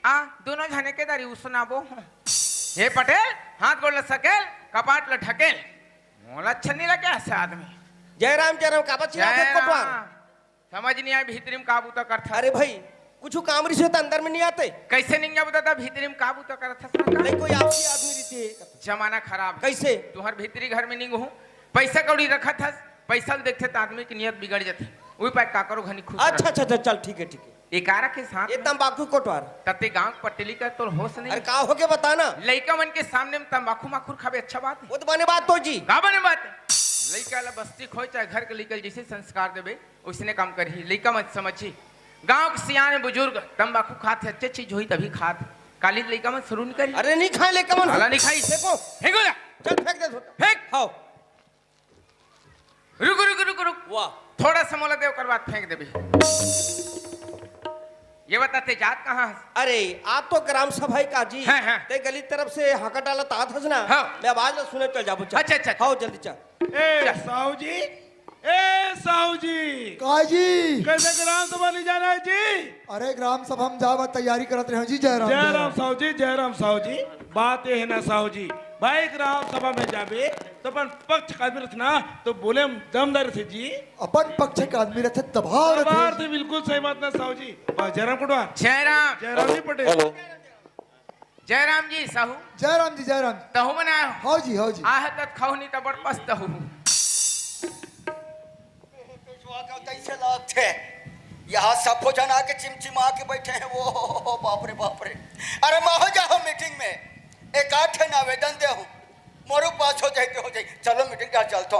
आ, दोनों झने के दारी उसनाबो। हे पटेल, हाथ गोड़ ल सकेल, कपाट ल ढकेल। मोला अच्छा नहीं लगे ऐसे आदमी। जयराम, जयराम, काबर चिल्लात हे कोटवार? समझ नहीं आए, भीतरी में का बूता करत हस। अरे भाई, कुछ काम रिसे त अंदर में नहीं आते। कैसे नहीं आबू दादा, भीतरी में का बूता करत हस? नहीं, कोई आपसी आदमी रीते। जमाना खराब। कैसे? तुहर भीतरी घर में नहीं हूँ, पैसा कौड़ी रखत हस, पैसा ल देखथे त आदमी की नियत बिगड़ जाथे। उही पाए काकरो घनी खुश अच्छा, रह। अच्छा, अच्छा, चल, ठीक है, ठीक है। एकारा के साथ ये में तंबाकू कोटवार। तते गांव के पटेली का तोर होश नहीं। अरे का हो के बता ना। लइका मन के सामने में तंबाकू माखुर खाबे अच्छा बात हे? वो तो बने बात तो जी। का बने बात हे? लइका ला बस्ती खोय चाहे घर के लइका जैसे संस्कार देबे, उसने काम करही, लइका मन समझही। गांव के सियान बुजुर्ग तंबाकू खात हे, अच्छे चीज होही तभी खात हे। काली लइका मन शुरू नहीं करी। अरे नहीं खाए लइका मन। काला नहीं खाई। देखो। फेंको ना। चल फेंक दे। फेंक। हाओ। रुक, रुक, रुक, रुक। वाह। थोड़ा सा मोला दे, ओकर बाद फेंक देबे। ये बता, ते जात कहाँ हस? अरे, आ तो ग्राम सभा हे का जी। हाँ, हाँ। ते गली तरफ से हाका डालत आत हस ना। हाँ। मैं आवाज ला सुने चल जाबो, चल। अच्छा, अच्छा, अच्छा। हाओ, जल्दी चल। ए, चल। साहू जी, ए, साहू जी। का जी? कैसे ग्राम सभा नहीं जाना है जी? अरे, ग्राम सभा में जाए बर तैयारी करत रहे जी, जयराम, जयराम जयराम। साहू जी, जयराम साहू जी। बात ये है ना साहू जी, भाई ग्राम सभा में जाबे तो अपन पक्ष का आदमी रथे ना, तो बोले में दमदार रथे जी। अपन पक्ष का आदमी रथे, दबाव रथे। दबाव रथे, बिल्कुल सही बात ना साहू जी। बस जयराम कोटवार। जयराम। जयराम जी पटेल। हेलो। जयराम जी, साहू। जयराम जी, जयराम जी। तहू मन आए हो? हाओ जी, हाओ जी। आहे त खाहू नहीं त बड़ पछताहू। पेटवा का कैसे लागथे? यहाँ सब भोजन आके चिमचिमा के बैठे हैं। वो बाप रे, बाप रे। अरे मैं हो जाहूँ मीटिंग में, एक आध ठन आवेदन दे हूँ। मोरो पास हो जाए तो हो जाए। चलो मीटिंग डार चलथो।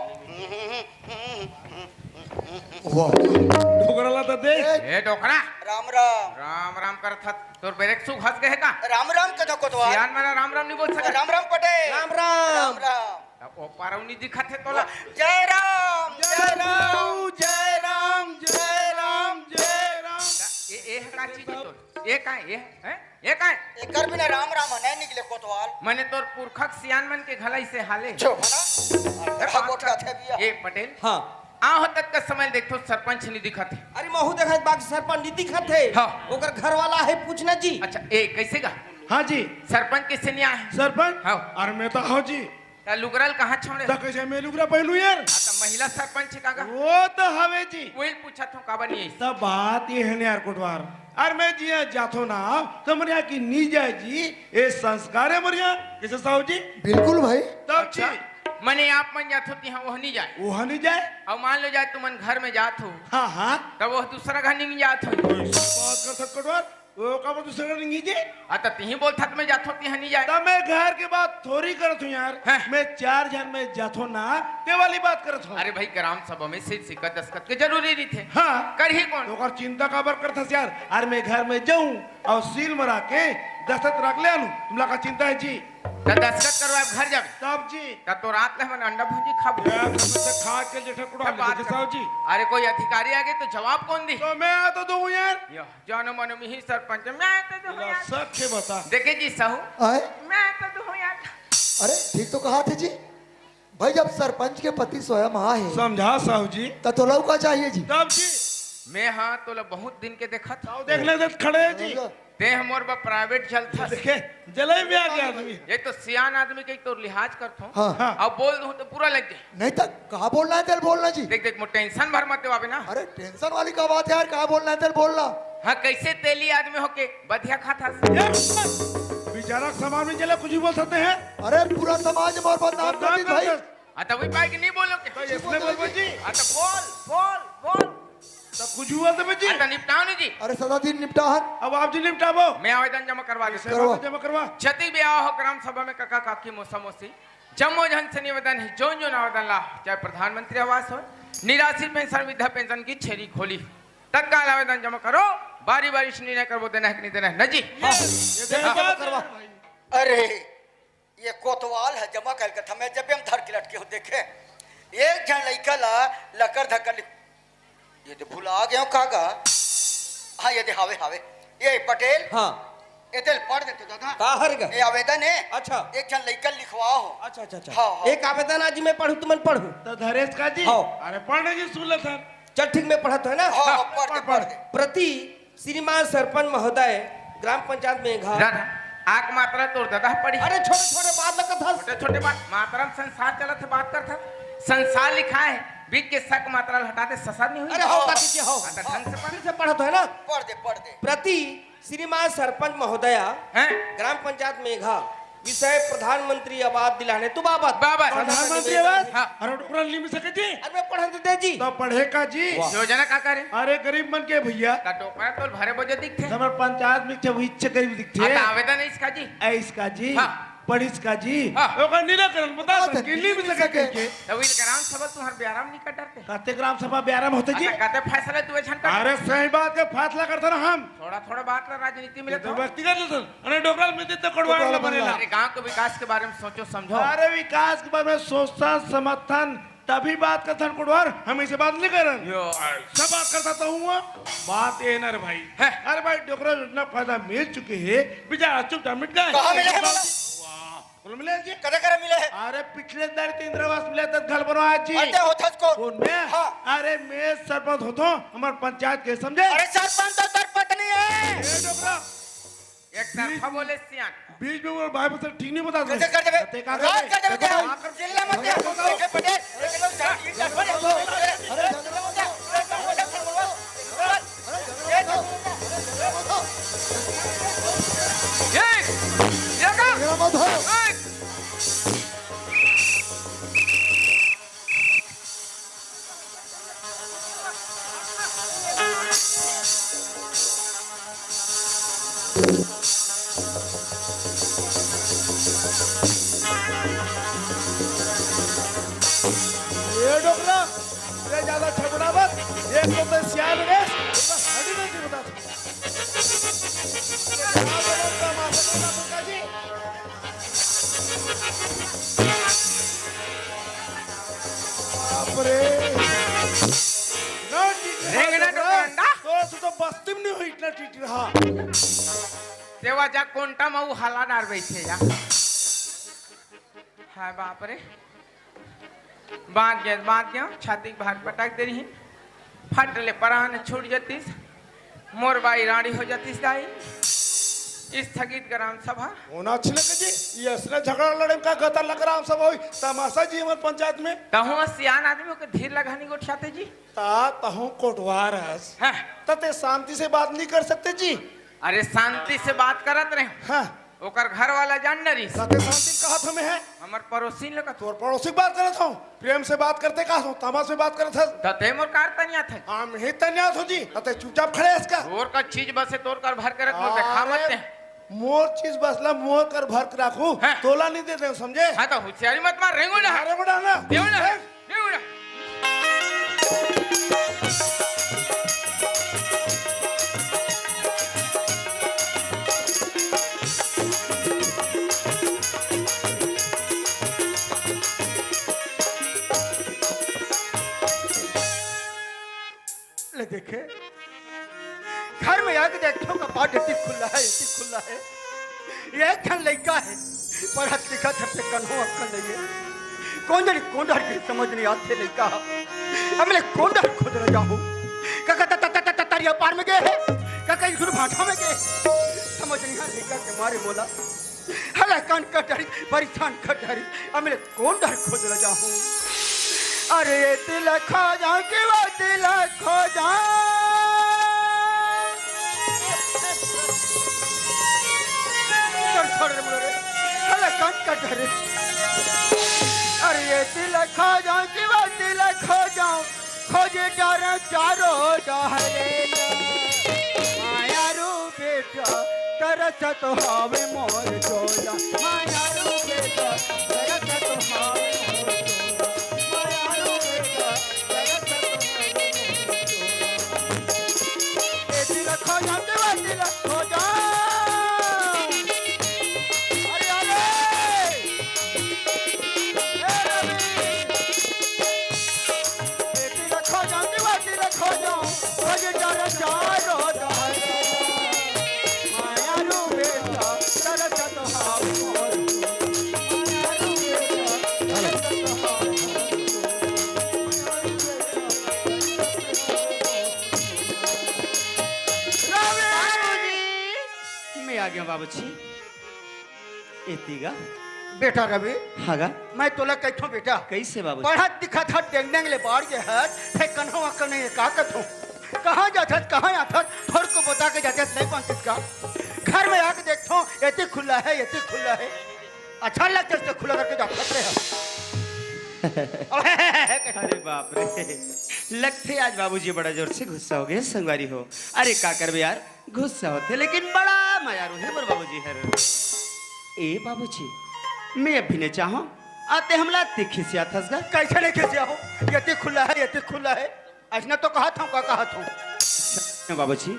वाह। डोकरा ला तो देख। ए डोकरा। राम राम। राम राम करत हस, तोर ब्रेक शू घस गए हे का? राम राम कथा कोतवाल। सियान मन राम राम नहीं बोल सकत। राम राम पटेल। राम राम। राम राम। अब ओ पारौनी दिखत हे तोला। जय राम, जय राम, जय राम, जय राम, जय राम। ए, ए ह का चीज हे तोर? ए का हे? ए, हैं? ए का हे? एकर बिना राम राम ह नहीं निकले कोतवाल। मने तोर पुरखा के सियान मन के घला इसे हाले। चुप ना। ए, गोठा थे बिया। ए पटेल। हाँ। आ हो तक का समय देखथो सरपंच नहीं दिखत हे। अरे महू देखत बाकी सरपंच नहीं दिखत हे। हाँ। ओकर घर वाला हे पूछना जी। अच्छा, ए कैसे गा? हाँ जी। सरपंच कैसे नहीं आए? सरपंच? हाँ। अरे मैं तो हूँ जी। त लुगरा ल कहाँ छोड़े? त कैसे मैं लुगरा पहनू यार? आ, त महिला सरपंच हे का गा? वो तो हवे जी। वही पूछत हूँ, काबर नहीं आई? त बात ये हे न यार कोटवार, अरे मैं जिया जाथो ना, त मोर यहाँ की नी जाए जी, ये संस्कार हे मोर यहाँ। कैसे साहू जी? बिल्कुल भाई। तब अच्छा। जी। मने आप मन जाथो तिहाँ वह नहीं जाए? वह नहीं जाए। अब मान लो जाए तुमन घर में जाथो। हाँ, हाँ। तब वह दूसरा घर नहीं जाथो। ऐसा बात कर सकत कोटवार? वो काबर दूसरा घर नहीं जी? आ, त तिही बोलथस त मैं जाथो, तिहा नहीं जाए। त मैं घर के बात थोड़ी करत हूँ यार। हैं? मैं चार झन में जाथो ना, ते वाली बात करत हूँ। अरे भाई, ग्राम सभा में सिर्फ सिक्का दस्तखत के जरूरी रहिथे। हाँ। करही कौन? तो ओकर चिंता काबर करथस यार? अरे मैं घर में जाऊँ अउ सील मरा के दस्तखत रख ले आनू, तुमला का चिंता हे जी? त दस्तखत करवाए घर जाबे। तब जी। त तो रात ले हमन अंडा भुंजी खाबो। यार, तुमसे खा के जेठा कुड़ा तब बात लेके कर। साहू जी। अरे कोई अधिकारी आगे त जवाब कौन दी? तो मैं आ तो दूँ यार। यो। जानो मानो मिही सरपंच, मैं तो दूँ तेला यार। सच हे बता। देखे जी साहू, आए? मैं तो दूँ यार। अरे ठीक तो कहाथे जी। भाई जब सरपंच के पति स्वयं आए हे, समझा साहू जी। त तोला का चाहिए जी? तब जी। मैं हाँ तोला बहुत दिन के देखत। साहू देख ले, देख खड़े हे जी। ते ह मोर बर प्राइवेट जलथस। देखे, जले में आ गया आदमी। ये तो सियान आदमी के तो लिहाज करथो। हाँ। हाँ। अब बोल दूँ त बुरा लग जाए। नहीं त का बोलना हे तेल बोलना जी। देख, देख, मोर टेंशन भर मत देवाबे ना। अरे टेंशन वाली का बात हे यार, का बोलना हे तेल बोलना। हाँ, कैसे तेली आदमी होके बधिया खाथस? यार, बेचारा समाज में चले कुछ भी बोल सकते हैं। अरे पूरा समाज में और बदनाम कर बदनाम दी भाई। कर दे। हाँ, त वही पाए कि नहीं बोलो के? तो इसने बोल दो जी। हाँ, त बोल, बोल, बोल। त कुछ भी बोल दे जी। हाँ, त निपटाओ नहीं जी। अरे सदा दिन निपटा हन। अब आप जी निपटाबो। मैं आवेदन जमा करवा देता हूँ। करवा। जमा करवा। जति भी आए हो ग्राम सभा में, काका काकी, मौसा मौसी, जम्मो झन से निवेदन हे, जोन जोन आवेदन ला, चाहे प्रधानमंत्री आवास हो, निराश्री पेंशन, वृद्धा पेंशन की छेरी खोली, तत्काल आवेदन जमा करो, बारी बारी से निर्णय करबो, देना हे कि नहीं देना हे, न जी? हाँ। ये देखो, हाँ। करवा। अरे, ये कोतवाल हे, जमा कर कथा मैं जब हम धर के लटके हो, देखे, एक झन लइका ला लकर धकर लिख, ये दे भुला गयो का गा? हाँ, ये दे हावे, हावे। ये पटेल। हाँ। ये दे पढ़ दे तो दादा। का हर गा? ये आवेदन हे। अच्छा। एक झन लइका लिखवा हो। अच्छा, अच्छा, अच्छा। हाँ, हाँ। एक आवेदन आज मैं पढ़ूँ, तुमन पढ़ू। तो धरेश का जी। हाँ। अरे पढ़ने की सुन ले सर। चल ठीक, मैं पढ़त हूँ ना। हाँ, हाँ, पढ़ दे, पढ़, पढ़ दे। प्रति श्रीमान सरपंच महोदय, ग्राम पंचायत मेघा। दादा, आक मात्रा तोर दादा पढ़ी। अरे छोटे छोटे बात लगत हस। छोटे छोटे बात, मात्रा में संसार चलत हे, बात करत हस। संसार लिखा हे, बीच के सक मात्रा ल हटा दे, ससा नहीं होई। अरे हो काकी जी, हो। हाँ, त ढंग से पढ़। फिर से पढ़त है ना? पढ़ दे, पढ़ दे। प्रति श्रीमान सरपंच महोदया, हैं? ग्राम पंचायत मेघा, विषय प्रधानमंत्री आवास दिलाने तू बाबत। बाबत। प्रधानमंत्री आवास? हाँ। अरे डोकरा नी मिल सके जी। अरे मैं पढ़न दे जी। तो पढ़े का जी? वाह। योजना का करे? अरे गरीब मन के भैया। त डोकरा तोल भरे बोझे दिखथे। हमर पंचायत में छे उहिच गरीब दिखथे। हाँ, त आवेदन हे इसका जी। ए इसका जी। हाँ। पढ़िस का जी। हाँ। ओकर निराकरण बता बता दे, दे, नी मिल सके कहिके। त वही ग्राम सभा तुम्हार व्यायाम नहीं कर डरते। कते ग्राम सभा व्यायाम होथे जी? अच्छा, कते फैसला तू झन कर। अरे सही बात के फैसला करते ना हम। थोड़ा थोड़ा बात ला राजनीति में ये तो लेते हो। व्यक्तिगत लेते हो। अरे डोकरा में देते कोटवार कोटवार ला बनेला। बनेला। अरे गांव के विकास के बारे में सोचो समझो। अरे विकास के बारे में सोचथन समझथन तभी बात करथन कोटवार, हम ऐसे बात नहीं करन। यो। सब बात करता तो हूँ। बात ये ना रे भाई। है। अरे भाई डोकरा योजना फायदा मिल चुके हे, बेचारा चुपचाप मिट गए। कहाँ मिले हे बाबा? वाह। बोल मिले जी? कदे करे मिले हे? अरे पिछले दारी तो इंदिरा आवास मिले त घर बनवाए जी। अरे होथस को? कौन मैं? हाँ। अरे मैं सरपंच होथो, हमर पंचायत के समझे? अरे सरपंच तो तोर पत्नी हे। ए डोकरा। एक तरफा बोले सियान। बीच में वो भाई बस ठीक नहीं बता कैसे कर देबे? ते का राज कर देबे ते? देखो, चिल्ला मत। बैठे पटेल। अरे झगड़ा मत हो। अरे झगड़ा मत हो। ये, ये का? झगड़ा मत हो। ए! ये ज्यादा छबड़ा मत, एक तो मैं सियान रेस, एक बार हड्डी नहीं बता सकता। ये क्या बोला था माता जी? बाप रे। ना टिटरा रेंगना तो डोकरंडा। तो, तो, तो बस्ती में नहीं हुई इतना टिटरा। तेवा जा कोंटा में वो हला डार बैठे जा। हाय बाप रे। बांध गया, बांध गया, छाती के भार पटक दे रही। फट ले परान छूट जतिस, मोर बाई राड़ी हो जतिस दाई। स्थगित ग्राम सभा। होना अच्छी लगे जी, ये असने झगड़ा लड़े का गता लग ग्राम सभा हुई, तमाशा जी हमारे पंचायत में। तहूँ सियान आदमी के धीर लगानी गोठियाते जी। ता तहूँ कोटवार हस। हाँ। त ते शांति से बात नहीं कर सकते जी। अरे शांति से बात करत रहे। हाँ। ओकर घर वाला जान न रही। सत्य शांति कहा था मैं है। हमर पड़ोसी लगा। तोर पड़ोसी की बात करत हूँ, प्रेम से बात करते कहा हूँ, तमाश में बात करत हस। तते मोर कार तनिया थे। हम ही तनिया हो जी, तते चुपचाप खड़े हस का। तोर का चीज बसे तोर कर भर करत मोर देखा मत अरे, ते। मोर चीज बसला मोर कर भर के राखू, हाँ। तोला नहीं दे दे समझे। हाँ तो होशियारी मत मार, रेंगो ना। अरे बड़ा ना। देव ना। हैं? देव ना। ले देखे, घर में आके देखो, कपाट एती खुला है, एती खुला है। एक ठन लइका है, पढ़त लिखत है, ते कन्हो अक्कल नहीं है। कौन जाने कौन डहर के समझ नहीं आते लइका। अब मैं कौन डहर खोज रहा हूँ। काका त-, त-, त-, त-, तरिया पार में गए है, काका इधर भाटा में गए। समझ नहीं आ लइका के मारे बोला। हला कान कटहरी, परेशान कटहरी, अब मैं कौन डहर खोज रहा हूँ। अरे ये तिलक खा जाऊं कि वो तिलक खा जाऊं। छोड़, छोड़ रे मुड़ो रे। हला कान कटहरी। अरे ये तिलक खा जाऊं कि वो तिलक खा जाऊं। खोजे डर चारो डहरे ना। माया रूप बेटा, तरसत हावे मोर चोला। माया रो बेटा, तरसत हावे मोर चोला। माया रो बेटा, तरसत हावे मोर चोला। ए तिलक खा जा, देवा तिलक खा जा। अरे, अरे। ए रवि। ए तिलक खा जा, देवा तिलक खा जा। खोज डर चारो डहरे। माया रो बेटा, तरसत हाव मोर। माया रो बेटा, तरसत हाव मोर। रवि! मैं आ गया बाबूजी। एती गा। बेटा रवि, हाँ गा। मैं तोला कहिथों बेटा, कैसे बाबू? पढ़त लिखत हस, डेंग डेंग ले बाढ़ के हस, फेर कन्हो अक्कल नहीं है, का कथों? कहाँ जाथस, कहाँ आथस, थोर को बता के जाथस, नहीं पहुँचस का? घर में आके देखथों, एती खुला है, एती खुला है। अच्छा लगथे, खुला करके जाथस रे। अरे बाप रे, लगथे आज बाबूजी बड़ा जोर से गुस्सा हो गए संगवारी हो। अरे का करबे यार, गुस्सा होथे, लेकिन बड़ा मयारू हे मोर बाबूजी हर। ए बाबूजी, मैं अभी नहीं चाहूं, आते हमला अति खिसियाथस गा। कैसे नहीं खिसियाहूं? एती खुला है, एती खुला है। अइसना तो कहत हूं, का कहत हूं? बाबूजी,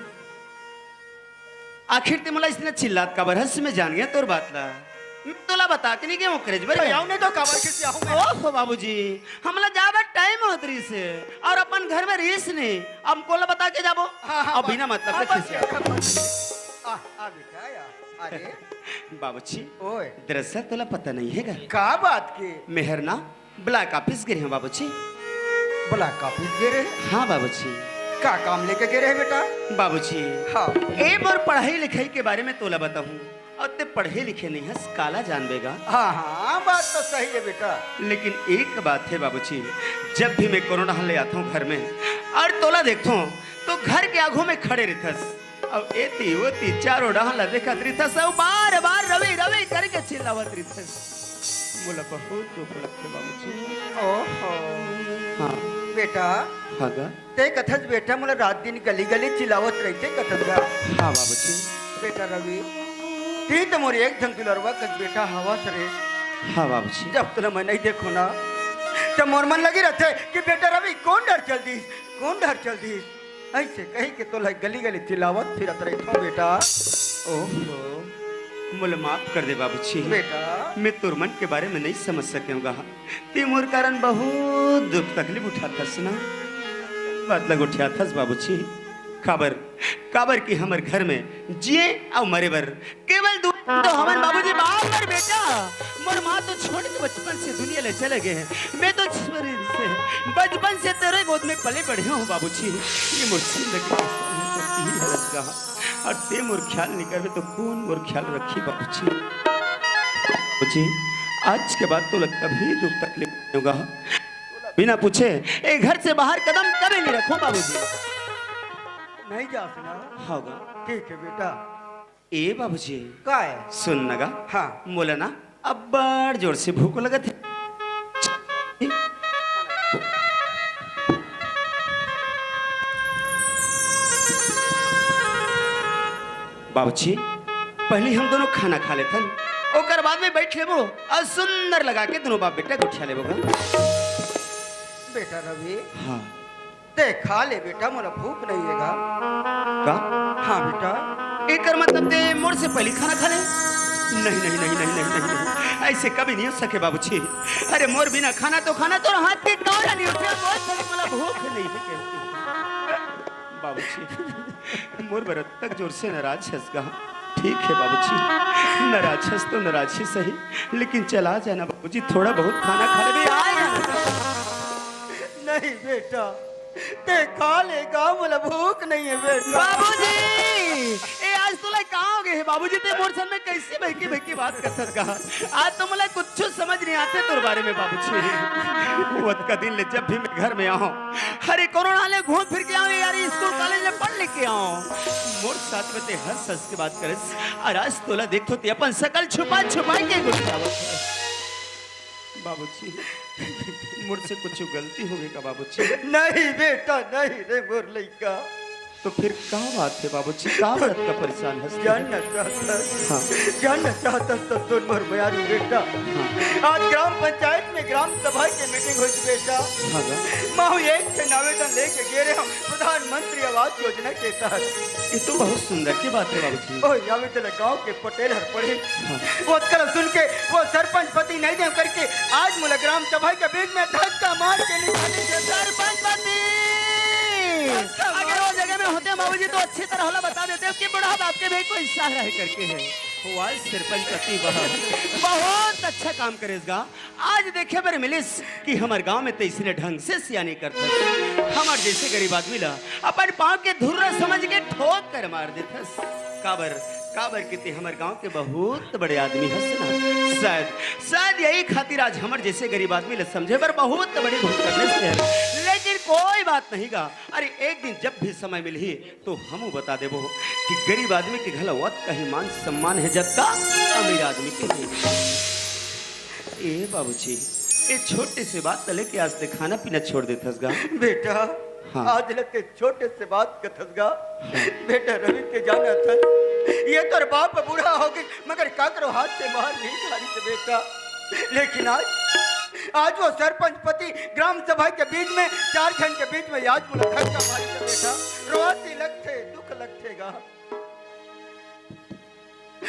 आखिर ते मोला अइसना चिल्लात काबर हस, मैं जान गया तोर बात ला। मैं तोला बता के नहीं गया, ओकरे बर तो गया। आऊ नहीं तो काबर खिसियाहूं मैं? ओहो बाबूजी, हमला जाबर टाइम होत रहिस हे अउ अपन घर में रहिस नहीं, अब कोला बता के जाबो? हाँ, हाँ, अब बिना मतलब के खिसिया। आ, आ बेटा, आ, अरे। बाबूजी, ओए। दरअसल तोला पता नहीं हे गा। का बात के? मैं हर ना block office गे रहेंव बाबूजी। Block office गे रहे? हाँ बाबूजी। का काम लेके गे रहे बेटा? बाबूजी, हाँ। ए मोर पढ़ाई लिखाई के बारे में तोला बताहूँ। अउ ते पढ़े लिखे नहीं हस, काला जानबे गा? हाँ, हाँ, बात तो सही हे बेटा। लेकिन एक बात हे बाबूजी, जब भी मैं कोनो डहन ले आथों घर में अउ तोला देखथों, तो घर के आघू में खड़े रहिथस, अउ एती ओती चारों डहन ला देखत रहिथस, अउ बार बार रवि रवि करके चिल्लावत रहिथस। मोला बहुत दुख लगथे बाबूजी। ओहो। हाँ। बेटा। हाँ गा। ते कथस बेटा, मोला रात दिन गली गली चिल्लावत रहिथे कथस गा। हाँ बाबूजी। बेटा रवि, ते तो मोर एक झन दुलरवा कस बेटा हवस रे। हाँ बाबूजी। जब तोला मैं नहीं देखों ना, त मोर मन लगे रहिथे कि बेटा रवि कोन डहर चल दिस, कोन डहर चल दिस। अइसे कहिके तोला गली गली चिल्लावत फिरत रहिथों बेटा। ओहो, मोला माफ कर दे बाबूजी। बेटा। मैं तोर मन के बारे में नहीं समझ सकेंव गा। ते मोर कारण बहुत दुख तकलीफ उठाथस ना। बात ला गोठियाथस बाबूजी। काबर, काबर कि हमर घर में जिए अउ मरे बर केवल दू तो हमन बाबूजी, बाप अउ बेटा। मोर माँ तो छोड़ के बचपन से दुनिया ले चले गए हैं। मैं तो बचपन से, बचपन से तेरे गोद में पले बढ़े हूँ बाबूजी। ये मोर जिंदगी का सफर है, तो यही हालत का। अउ ते मोर ख्याल नहीं करबे तो कोन मोर ख्याल रखही बाबूजी। बाबूजी, आज के बाद तोला कभी दुख तकलीफ नहीं होगा। बिना पूछे ए घर से बाहर कदम कभी नहीं रखो बाबूजी। नहीं जास ना। होगा। ठीक है बेटा। ए बाबूजी। का है? सुन न गा। हाँ। मोला ना अब्बड़ जोर से भूख लगत हे। बाबूजी, पहली हम दोनों खाना खा लेथन, ओकर बाद में बैठ लेबो अउ सुंदर लगा के दोनों बाप बेटा गोठिया लेबो गा। बेटा रवि। हाँ। ते खा ले बेटा, मोला भूख नहीं है गा। का? हाँ बेटा। एकर मतलब ते मोर से पहली खाना खा ले? नहीं, नहीं, नहीं, नहीं, नहीं, नहीं, नहीं। ऐसे कभी नहीं हो सके बाबूजी। अरे मोर बिना खाना तो खाना तोर हाथ के कौड़ा नहीं उठे, मोर से मोला भूख नहीं है कहती। बाबूजी, मोर बर अतक जोर से नाराज हस गा। ठीक है बाबूजी, नाराज हस तो नाराज ही सही, लेकिन चला जाना बाबूजी, थोड़ा बहुत खाना खा लेबे, आए जाना। नहीं बेटा, ते खा ले गा, मोला भूख नहीं है बेटा। बाबूजी, ए आज तोला का हो गए है बाबूजी? ते मोर संग में कैसी बहकी बहकी बात करथस गा? आज तो मोला कुछ समझ नहीं आते तोर बारे में बाबूजी। वो अतका दिन ले जब भी मैं घर में आऊं, अरे कोरोना ले घूम फिर के आऊं यार, स्कूल कॉलेज में पढ़ लिख के आऊं, मोर साथ में ते हंस हंस के बात करस। अउ आज तोला देखथों ते अपन शकल छुपा छुपा के गुस्सावत है। बाबूजी, मोर से कुछ गलती हो गई का बाबूजी? नहीं बेटा, नहीं रे मोर लइका। तो फिर का बात है बाबूजी, का बात का परेशान हस? जानना चाहता, हाँ। जानना चाहता तो सुन मोर बयारी बेटा। हाँ। आज ग्राम पंचायत में ग्राम सभा के मीटिंग होइस बेटा। हाँ गा। महूं एक ठन आवेदन लेके गे रहे हूँ प्रधानमंत्री आवास योजना के तहत। ये तो बहुत सुंदर की बात है बाबूजी। ओ, आवेदन गांव के पटेल हर पढ़े। हाँ। वो कल सुन के वो सरपंच पति नहीं दे करके आज मोला ग्राम सभा के बीच में धक्का मार के निकाले थे सरपंच पति। अगर वो जगह में होते बाबूजी तो अच्छी तरह होला बता देते कि बूढ़ा बाप के भी कोई हिस्सा रहे करके है। वो आज सरपंच पति वह बहुत अच्छा काम करेगा। आज देखे बर मिलिस कि हमर गांव में तइसने ढंग से सियानी करथस। हमर जैसे गरीब आदमी ला अपन पांव के धुर्रा समझ के ठोक कर मार देथस। काबर, काबर कि ते हमर गांव के बहुत बड़े आदमी हस ना। शायद, शायद यही खातिर आज हमर जैसे गरीब आदमी ला समझे बर बहुत बड़ी भूल कर लेते हैं। लेकिन कोई बात नहीं गा। अरे एक दिन जब भी समय मिलही तो हमू बता देबो कि गरीब आदमी के घला वत कहीं मान सम्मान है जतका अमीर आदमी के है। ए बाबूजी, ए छोटे से बात तले के आज ते खाना पीना छोड़ देथस गा। बेटा, हाँ। आज ले ते छोटे से बात कथस गा। हाँ। बेटा रवि के जाना था, ये तोर बाप बूढ़ा हो गए, मगर काकरो हाथ से मार नहीं खारी से बेटा। लेकिन आज, आज वो सरपंच पति ग्राम सभा के बीच में, चार झन के बीच में आज मोला धक्का मारी से बेटा, रोआसी लगथे, दुख लगथे गा।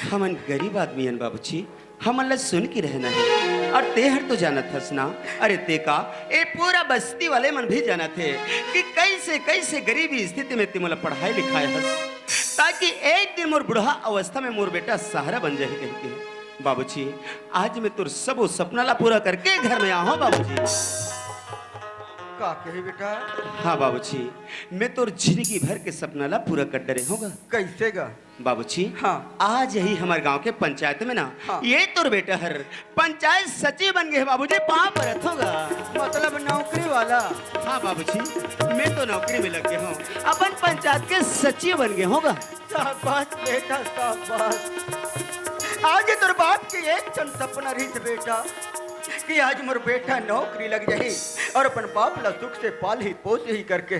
हमन गरीब आदमी हन बाबूजी, हमन ला सुन के रहना है। अउ तेहर तो जानत हस ना, अरे ते का, ए पूरा बस्ती वाले मन भी जानत हे कि कैसे, कैसे गरीबी स्थिति में ते मोला पढ़ाई लिखाए हस, ताकि एक दिन मोर बुढ़ा अवस्था में मोर बेटा सहारा बन जाही कहिके। बाबूजी, आज मैं तोर सबो सपना ला पूरा करके घर में आए हंव बाबूजी। का कहे बेटा? हाँ बाबूजी, मैं तोर जिंदगी भर के सपना ला पूरा कर डरे हंव गा। कैसे गा? बाबूजी, हाँ। आज ही हमर गांव के पंचायत में ना, हाँ। ये तोर बेटा हर पंचायत सचिव बन गए हे बाबूजी, पाँव परत हंव गा। मतलब नौकरी वाला? हाँ बाबूजी, मैं तो नौकरी में लग गए हंव, अपन पंचायत के सचिव बन गए हंव गा। शाबाश बेटा, शाबाश। आज ये तोर बाप के एक ठन सपना रहिस बेटा कि आज मोर बेटा नौकरी लग जाही अउ अपन बाप ला सुख से पालही पोसही करके।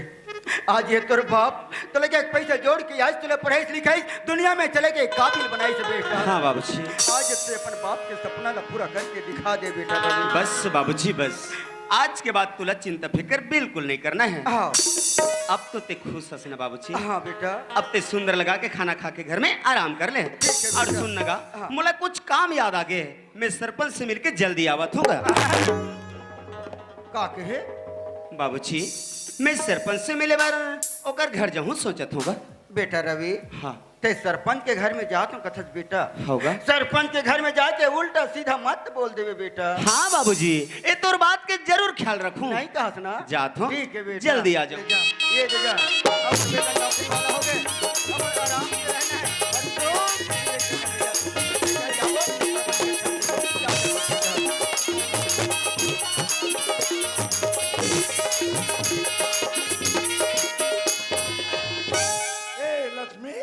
आज ये तोर बाप तोला एक पैसा जोड़ के आज तोला पढ़ाइस लिखाइस, दुनिया में चले के काबिल बनाइस बेटा। हाँ बाबूजी। आज ते अपन बाप के सपना ला पूरा करके दिखा दे बेटा। बस बाबूजी, बस। आज के बाद तुला चिंता फिकर बिल्कुल नहीं करना है। हाँ। अब तो ते खुश हस ना बाबूजी? हाँ बेटा। अब ते सुंदर लगा के खाना खा के घर में आराम कर ले। ठीक है और बेटा। सुन ना गा, हाँ। मोला कुछ काम याद आ गे, मैं सरपंच से मिलके जल्दी आवत हूँ गा। का कहे? बाबूजी, मैं सरपंच से मिले बर ओकर घर जाहूँ सोचत हूँ गा। बेटा रवि, हाँ। ते सरपंच के घर में जात हूँ कथस बेटा। होगा। सरपंच के घर में जाके उल्टा सीधा मत बोल देवे बेटा। हाँ बाबूजी, ये तोर बात के जरूर ख्याल रखूँ। नहीं कहस ना? जात हूँ। ठीक है बेटा। जल्दी आ जाओ। जा, ये दे जा। अब तो बेटा नौकरी वाला हो गए। अब आराम से रहना है। और जो ए लक्ष्मी,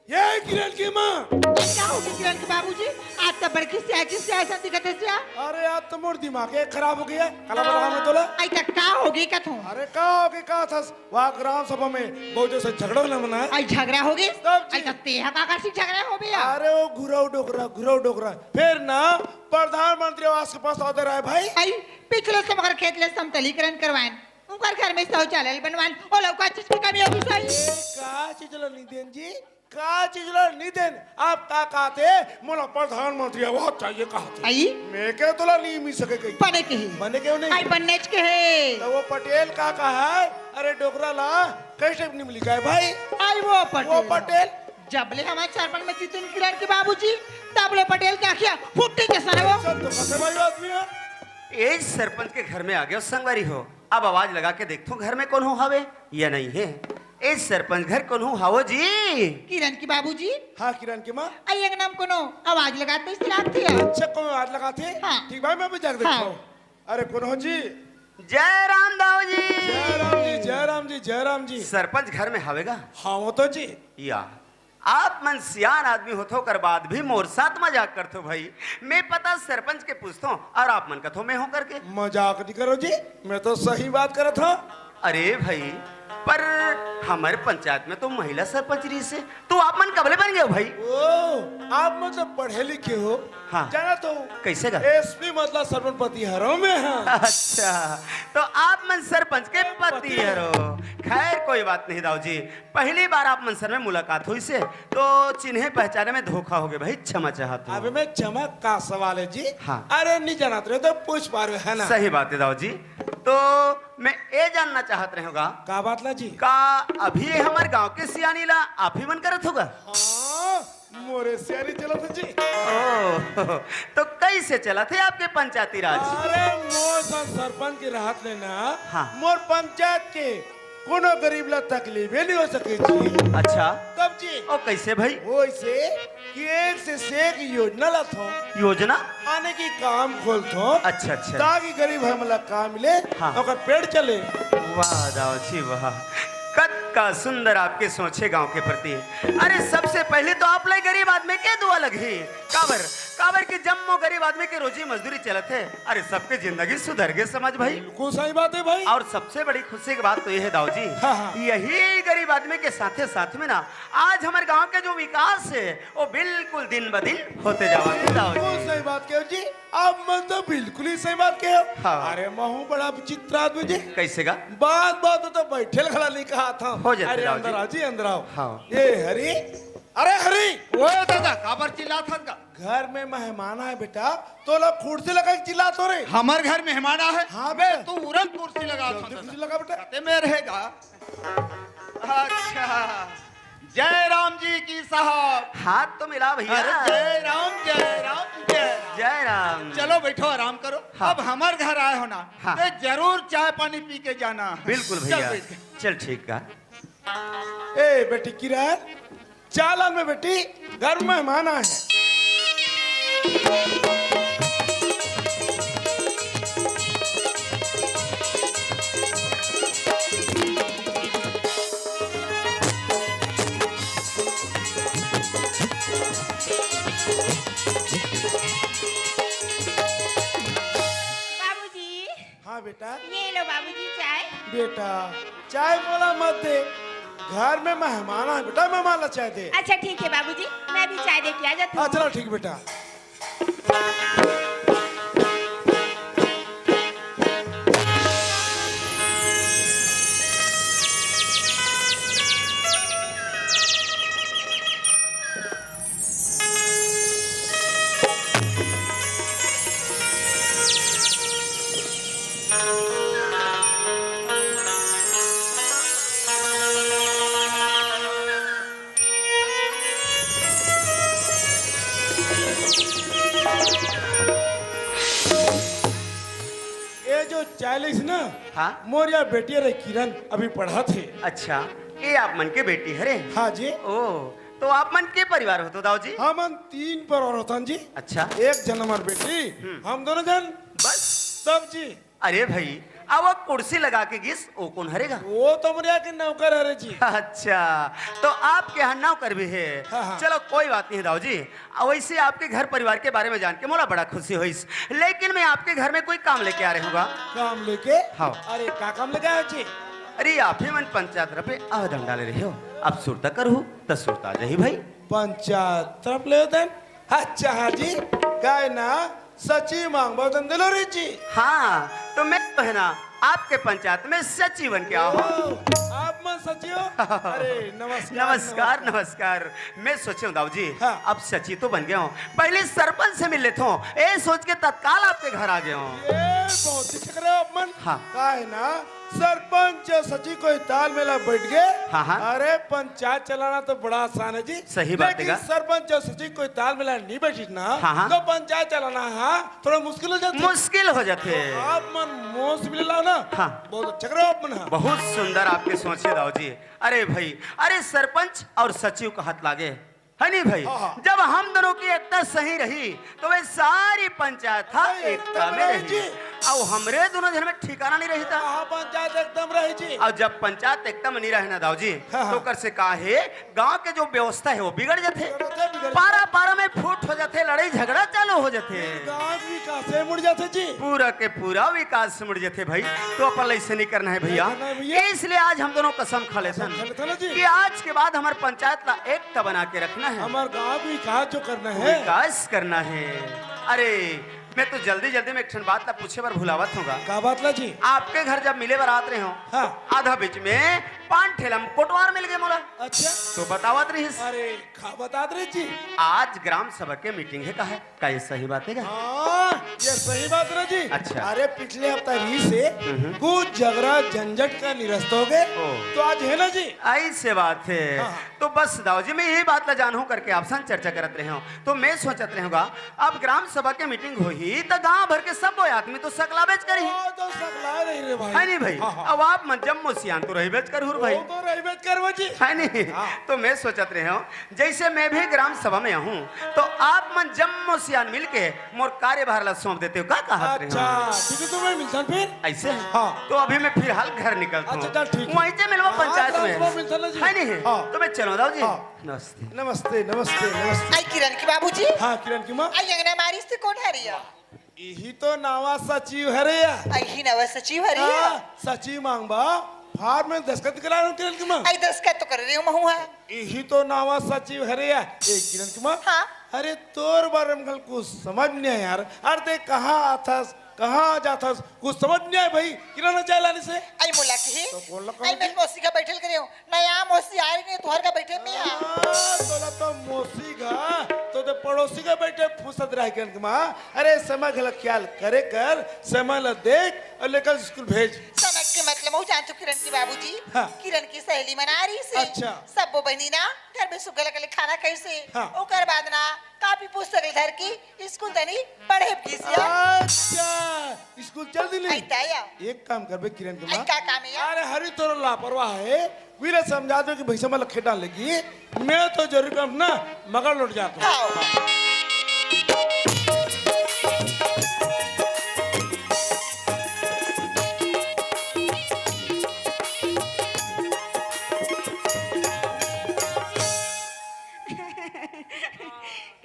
ये किरण की माँ। का होगे किरण के बाबूजी? आज तो बड़की सियाची से ऐसा दिखत है सिया। अरे आज तो मोर दिमाग ही खराब हो गया। काला बतावा मैं तोला। आई तो का होगे कथों? अरे का होगे का थस? वहाँ ग्राम सभा में बहुत जोर से झगड़ा होना मना है। आई झगड़ा होगे? तब जी। आई तो तेहा का कर सी झगड़ा होबे या? अरे वो घुराऊ डोकरा, घुराऊ डोकरा। फिर ना प्रधानमंत्री आवास के पास आते रहे भाई। आई पिछले से मगर खेत ले समतलीकरण करवाएन। उनकर घर में शौचालय बनवान, ओ लौका चीज की कमी होगी सही। ए, का चीज ला नहीं देन जी? का चीज ला नहीं देन? आप का कहते? मोला प्रधानमंत्री आवास चाहिए कहते। आई? मैं क्या तोला नहीं मिल सके कहीं? बने के ही। बने क्यों नहीं? आई बनने के है। तो वो पटेल का कहा है? अरे डोकरा ला, कैसे नहीं मिली का है भाई? आई वो पटेल। वो पटेल। जब ले हमारे सरपंच में जीतन किरण के बाबूजी, तब ले पटेल के आँखिया फुट्टी जैसा रहो। सब तो कसम वाली आदमी है। ए सरपंच के घर में आ गयो संगवारी हो। अब आवाज लगा के देखथों घर में कोनो हवे या नहीं है। ए सरपंच घर कोनो हवो जी? किरण के बाबूजी। हाँ किरण के माँ। आई अंगना म कोनो आवाज लगात तइसे लागथे या? अच्छा कोनो आवाज लगाथे? हाँ। ठीक भाई मैं भी जाके हाँ। देखथों। अरे कोनो जी। जय राम दाऊ जी। जय राम जी, जय राम जी, जय राम जी। सरपंच घर में हवे गा? हाँ वो तो जी। या आप मन सियान आदमी होथो, ओकर बाद भी मोर साथ मजाक करथो भाई। मैं पता सरपंच के पूछथों और आप मन कथो मैं हूँ करके। मजाक नहीं करो जी, मैं तो सही बात करत हूँ। अरे भाई, पर हमर पंचायत में तो महिला सरपंच रहिसे, तो आप मन कब ले बन गए हो भाई? ओ, आप मन तो पढ़े लिखे हो। हाँ। जाना तो कैसे का? एसपी मतलब सरपंच पति हरो में है। अच्छा, तो आप मन सरपंच के पति पति हरो। खैर कोई बात नहीं दाऊ जी, पहली बार आप मन सर में मुलाकात होइसे, तो चिन्हे पहचाने में धोखा होगे भाई, क्षमा चाहत हूँ। अबे मैं क्षमा का सवाल है जी? हाँ। अरे नहीं जानत रहे तो पूछ पा रहे है ना? सही बात है दाऊ जी। तो मैं ये जानना चाहत रहे होगा का बात ला जी? का अभी ये हमारे गांव के सियानी ला आप ही मन करत होगा? हाँ, मोरे सियानी चलत है जी। ओह, तो कैसे चलत है आपके पंचायती राज? अरे मोर सन सरपंच के रहत ले ना, हाँ। मोर पंचायत के कोनो गरीब ला तकलीफे नहीं हो सके जी। अच्छा। तब जी। ओ कैसे भाई? वो ऐसे कि एक से एक योजना लाथों। योजना? आने की काम खोलथों। अच्छा, अच्छा। ताकि गरीब हमला काम मिले, हाँ। ओकर पेट चले। वाह दाऊ जी वाह, कतका सुंदर आपके सोचे गांव के प्रति। अरे सबसे पहले तो आप ले गरीब आदमी के दुआ लगही। काबर, काबर के जम्मो गरीब आदमी के रोजी मजदूरी चलत है। अरे सबके जिंदगी सुधर गे समझ भाई। बिल्कुल सही बात है भाई। और सबसे बड़ी खुशी की बात तो ये है दाऊ जी, हाँ, हाँ। यही गरीब आदमी के साथे साथ में ना आज हमारे गांव के जो विकास है वो बिल्कुल दिन ब दिन होते जावत है दाऊ जी। बिल्कुल सही बात कहो जी, आप मन तो बिल्कुल ही सही बात कहो। हाँ। अरे महू बड़ा विचित्र आदमी जी। कैसे का? बात बात तो बैठे घला नहीं कहा था। हो जाते अरे दाऊ जी। अंदर आओ जी, अंदर आओ। हाँ। ये हरी, अरे हरी। ओए दादा, काबर चिल्लात हस का? घर में मेहमान आए बेटा, तोला कुर्सी लगा के चिल्लात हो रे। हमर घर मेहमान आए? हाँ बे, बेटा। तू उरंग कुर्सी लगा जल्दी था। कुर्सी लगा बेटा। कते में रहेगा? अच्छा, जय राम जी की साहब। हाथ तो मिला भैया। अरे जय राम, जय राम, जय राम। जय राम। चलो बैठो, आराम करो। हाँ। अब हमर घर आए हो ना, हाँ। तो जरूर चाय पानी पी के जाना। बिल्कुल चल भैया। बैठ। चल ठीक का। ए बेटी किरण, चालन में बेटी, घर में मेहमान आए हैं। बाबूजी। हाँ बेटा। ये लो बाबूजी चाय। बेटा, चाय मोला मत दे, घर में मेहमान आए बेटा, मेहमान ला चाय दे। अच्छा ठीक है बाबूजी, मैं भी चाय दे के आ जाती हूँ। हाँ चलो ठीक बेटा। जो चालीस ना, हाँ। मोर या बेटी रे किरण अभी पढ़त हे। अच्छा, ये आप मन के बेटी हरे? हाँ जी। ओ, तो आप मन के परिवार हो तो दाऊ जी? हमन तीन परिवार होथन जी। अच्छा। एक झन हमर बेटी, हम्म। हम दोनों झन। बस? तब जी। अरे भाई, अब वो कुर्सी लगा के गिस, वो कोन हरे गा? वो तो हमर यहाँ के नौकर हरे जी। अच्छा, तो आपके यहाँ नौकर भी है? हाँ, हाँ। चलो कोई बात नहीं दाऊ जी, अउ वैसे आपके घर परिवार के बारे में जान के मोला बड़ा खुशी होइस, लेकिन मैं आपके घर में कोई काम लेके आ रहे हूँ। काम लेके? हाँ। अरे, का काम लेके आए हो जी? अरे, आप ही मन पंचायत तरफ ले आवेदन डाले रहे हो, आप सुरता करहू, त सुरता आ जाही भाई। पंचायत तरफ ले आवेदन? अच्छा, हाँ जी, काय ना, सचिव मांगबो तन दिलो रे जी। हाँ, तो मैं तो है ना, आपके पंचायत में सचिव बन के आया हूँ। ओ, आप मन सचिव? अरे, नमस्कार, नमस्कार, नमस्कार। नमस्कार। मैं सोचे हूँ दाऊ जी, हाँ। अब सचिव तो बन गया हूँ, पहले सरपंच से मिल लेता हूँ, ये सोच के तत्काल आपके घर आ गया हूँ। ये बहुत ही चक्कर है आप मन। हाँ। का है ना, सरपंच अउ सचिव कोई तालमेल में बैठ गए। हाँ, हाँ। अरे, पंचायत चलाना तो बड़ा आसान है जी। सही बात है लेकिन गा। सरपंच अउ सचिव कोई तालमेल में नहीं बैठिस ना, हाँ, हाँ। तो पंचायत चलाना, हाँ, थोड़ा मुश्किल हो जाथे। मुश्किल हो जाथे। तो आप मन मोस मिले लाओ ना। हाँ। बहुत अच्छा करे आप मन, हाँ। बहुत सुंदर आपके सोच है दाऊ जी। अरे भाई, अरे सरपंच अउ सचिव का हाथ लागे, है नहीं भाई? हाँ, हाँ। जब हम दोनों की एकता सही रही, तो वे सारी पंचायत हा अरे, एकता में रही। जी। अउ हमरे दोनों झन में ठिकाना नहीं रहता। हाँ, पंचायत एकदम रही जी। अउ जब पंचायत एकदम नहीं रहे ना दाऊ जी, हाँ, हाँ। तो ओकर से का है, गांव के जो व्यवस्था है वो बिगड़ जाथे। बिगड़ जाथे, बिगड़ जाथे। पारा पारा में फूट हो जाथे, लड़ाई झगड़ा चालू हो जाथे। फिर गांव के विकास से मुड़ जाथे जी। पूरा के पूरा विकास से मुड़ जाथे भाई। तो अपन ला ऐसे नहीं करना है भैया। नहीं करना है भैया। इसलिए आज हम दोनों कसम खा लेथन कसम खा लेथन ना जी। कि आज के बाद हमर पंचायत ला एकता बना के रखना है। हमर गांव के विकास जो करना है। विकास करना है। अरे, मैं तो जल्दी जल्दी में एक ठन बात ला पूछे बर भुलावत हूँ गा। का बात ला जी? आपके घर जब मिले बर आत रहे हूँ, हाँ। आधा बीच में पान ठेला में कोटवार मिल गए मोला। अच्छा। तो बतावत रहिस। अरे, का बतात रहे जी? आज ग्राम सभा के मीटिंग है, का है? का ये सही बात है का? हाँ, ये सही बात ना जी। अच्छा। अरे, पिछले हफ्ता रहिस हे, हम्म। कुछ झगड़ा झंझट का निरस्त हो गए, ओ। तो आज है ना जी? ऐसे बात है। हाँ, हाँ। तो बस दाऊ जी, मैं यही बात ला जानहूँ करके आप संग चर्चा करत रहे हूँ। तो मैं सोचत रहे हूँ गा, अब ग्राम सभा के मीटिंग होही, त गांव भर के सब आदमी तो सकलाबेच करही। वो तो सकला रही रे भाई। है नहीं भाई? हाँ, हाँ। अब आप मन जम्मो सियान तो रहिबेच करहू रे भाई। वो तो रहिबेच करबो जी। है नहीं? हाँ। तो मैं सोचत रहे हूँ, जैसे मैं भी ग्राम सभा में हूँ, तो आप मन जम्मो सियान मिलके मोर कार्यभार ला सौंप देते हो, का कहत रहे हो? अच्छा, ठीक है, तो मैं मिलता हूँ फिर। ऐसे है? हाँ। तो अभी मैं फिलहाल घर निकलता हूँ। अच्छा, चल, ठीक है। वहीं से मिलबो हाँ, पंचायत ग्राम में। सभा मिलता ना जी। है नहीं? हाँ। तो मैं चलूँ, दाऊ जी। हाँ। नमस्ते। नमस्ते, नमस्ते, नमस्ते। आई किरण के बाबूजी। हाँ, किरण की माँ। आई अंगना मारी से कौन हरिया? इही तो नावा सचिव हरे या। अही नवा सचिव हरे या। हाँ, सचिव मांगबा, फार्म में दस्तखत करा रहे हो किरण की माँ। आई दस्तखत तो कर रही हूँ महू हा। इही तो नावा सचिव हरे या। ए किरण की माँ। हाँ। अरे तोर बारे में कल कुछ समझ नहीं आया यार। अरे ते कहाँ आथस, कहाँ जाथस, कुछ समझ नहीं आया भाई। किरण चाय लाने से। आई मोला कही। तो बोल लो आई कौन मेरे मौसी का बैठल करे हूँ। नया मौसी आ रही नहीं, तुहर का बैठे में आ। आ, तोला तो मौसी गा, तो ते पड़ोसी का बैठे फुसत रह गन के माँ। अरे, समय घला ख्याल करे कर, समय ला देख अउ लेकर स्कूल भेज। समय के मतलब हूँ जानथो किरण के बाबूजी। हाँ। किरण की सहेली मन आ रही से। अच्छा। सबो बनी ना, घर में सुग्घर लगले खाना खाइसे। हाँ। ओकर बाद ना, कापी पुस्तक धर के स्कूल तनी पढ़े गिस या। अच्छा, स्कूल चल दिली। आई ताया। एक काम करबे किरण के आई माँ। का काम है या? अरे हरी तोर लापरवाह है, वीरे समझा दो कि भैंसा मन खेत डाल लेगी। मैं तो जरूर काम ना मगर लौट जाता हूँ। आओ।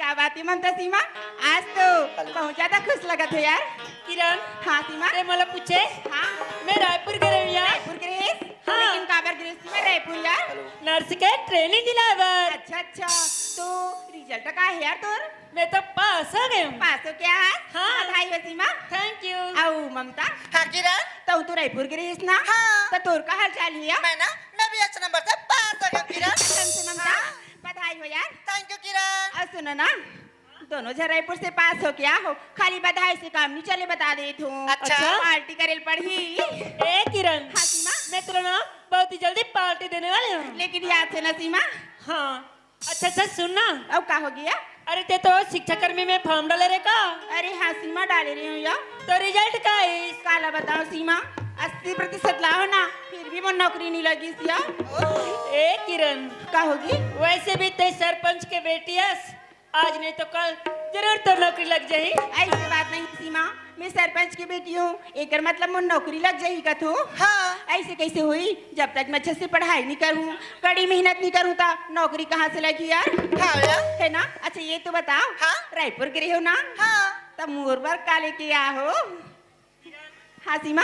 का बात है ममता सीमा, आज तो हेलो। बहुत ज्यादा खुश लगत हो यार। किरण, हाँ सीमा। ते मोला पूछे? हाँ। मैं रायपुर गे रहेंव यार। रायपुर गे रहेस? हाँ। लेकिन काबर गे रहेस सीमा रायपुर यार? हेलो। नर्स के ट्रेनिंग दिलाए बर। अच्छा अच्छा, तो रिजल्ट का है यार तोर? मैं तो पास हो गई हूँ। पास हो गया है? हाँ। बधाई हो सीमा। Thank you. अउ ममता? हाँ किरण। तो तू रायपुर गे रहेस ना? हाँ। तो तोर का हाल चाल है यार? मैं ना, मैं भी अच्छे नंबर से पास हो गई हूँ किरण। कसम से ममता? हाँ। बधाई हो यार। थैंक यू किरण। अउ सुनो ना, दोनों झन रायपुर से पास हो क्या हो, खाली बधाई से काम नहीं चले, बता देत हूँ। अच्छा। पार्टी करे ल पड़ही। ए किरण, हाँ सीमा। मैं तोला ना बहुत ही जल्दी पार्टी देने वाली हूँ। लेकिन याद से ना सीमा। हाँ। अच्छा अच्छा सुन ना। अब का हो गया? अरे ते तो शिक्षा कर्मी में फॉर्म डाले रहे का? अरे हाँ सीमा, डाले रही हूँ यार। तो रिजल्ट का है? का ला बताओ सीमा, अस्सी प्रतिशत लाओ ना, फिर भी मोर नौकरी नहीं लगिस या। ए किरण, का होगे? वैसे भी तैं सरपंच के बेटी हस, आज नहीं तो कल जरूर तोर नौकरी लग जाही। ऐसे बात नहीं सीमा, मैं सरपंच की बेटी हूँ, एकर मतलब मोर नौकरी लग जाही का तू? हाँ। ऐसे कैसे होही? जब तक मैं अच्छे से पढ़ाई नहीं करूँ, कड़ी मेहनत नहीं करूँ, तो नौकरी कहाँ से लगी यार? हाँ यार। है ना? अच्छा, ये तो बताओ, हाँ? रायपुर गे रहेव ना? हाँ। तब मोर बर का लेके आए हो? हाँ सीमा।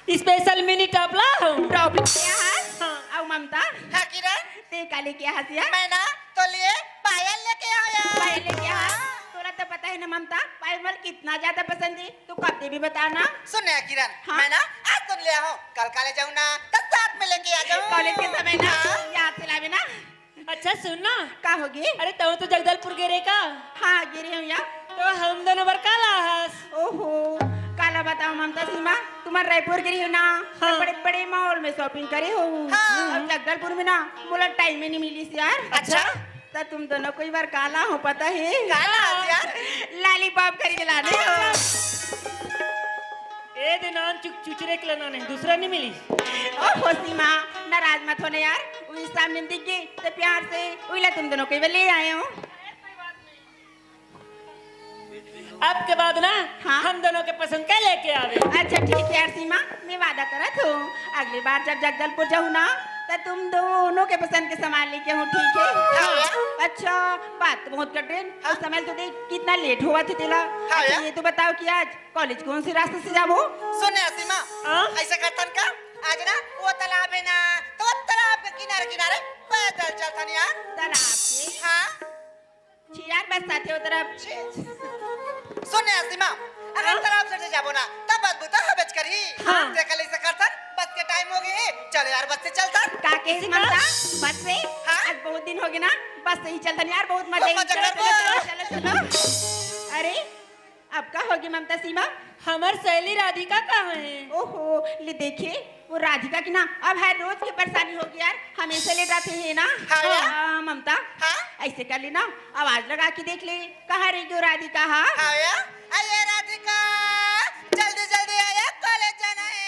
Special mini top ला हूँ। Top लेके आए हस? हाँ। अउ ममता? हाँ किरण। तैं का लेके आए हस या? मैं ना तोर लिए पायल लेके आए हँव यार। पायल लेके आए हस? तोला तो पता है ना ममता, पायल मोला कितना ज्यादा पसंद है। तू कब देबे बता ना। सुन ना किरण, हाँ? मैं ना आज तो ले आए हँव, कल कॉलेज जाहूँ ना तो साथ में लेके आ जाहूँ। कॉलेज के समय ना, हाँ। याद से लाबे ना। अच्छा सुन ना। का होगे? अरे तैं तो जगदलपुर गे रहे का? हाँ, गे रहेंव या। तो हम दोनों बर का लाए हस? ओहो, काला बताओ ममता सीमा, तुमन रायपुर गे रहेव ना, हाँ। तो बड़े बड़े मॉल में shopping करे होहू। हाँ। अउ जगदलपुर में ना मोला time ही नहीं मिलिस यार। अच्छा। तो तुम दोनों कोई बार का लाए हँव पता है? का लाए हस यार? Lollipop खरीद के लाने हँव। ए दे नान चुक चुचरे के लाना नहीं, दूसरा नहीं मिली। ओहो सीमा, नाराज मत होना यार, वही सामने में दिख गे तो प्यार से वही ला तुम दोनों के लिए ले आए हँव। अब के बाद ना, हाँ? हम दोनों के पसंद का लेके आबे। अच्छा ठीक है यार सीमा, मैं वादा करत हँव, अगली बार जब जगदलपुर जाहूँ ना तो तुम दोनों के पसंद के सामान लेके आहूँ, ठीक है? हाँ। अच्छा, बात तो बहुत कठिन, हाँ। उस समय तो देख कितना late होवत हे तेला। हाँ अच्छा, यार। ये तो बताओ कि आज कॉलेज कौन से रास्ते से जाबो? सुन ना सीमा, हाँ? ऐसा करथन का, आज ना वो तालाब है ना, तो वो तालाब के किनारे किनारे पैदल चलथन यार। तालाब के? हाँ। छी यार, बस साथे वो तरफ। छी। सुन ना सीमा, अगर हाँ? तालाब से जाबो ना, तब बदबू तो हबेच करही। हाँ। देख ले ऐसा करथन, बस के time होगे, चलो यार बस से चलथन। का कहे सीमा? ममता? बस से? हाँ? आज बहुत दिन होगे ना, बस से ही चलथन यार, बहुत मजा ही। मजा चलो, करबो। चलो, चलो, चलो, चलो। अरे, अब का होगे ममता सीमा? हमर सहेली राधिका कहाँ है? ओहो, ले देखे, वो राधिका की ना अब हर रोज की परेशानी होगी यार, हमेशा late आथे है ना। हाँ यार। हाँ, ममता, हाँ? ऐसे कर ले ना, आवाज लगा के देख ले, कहाँ रह गई वो राधिका? हाँ। हाँ यार, अरे राधिका, जल्दी जल्दी आ यार, कॉलेज जाना है।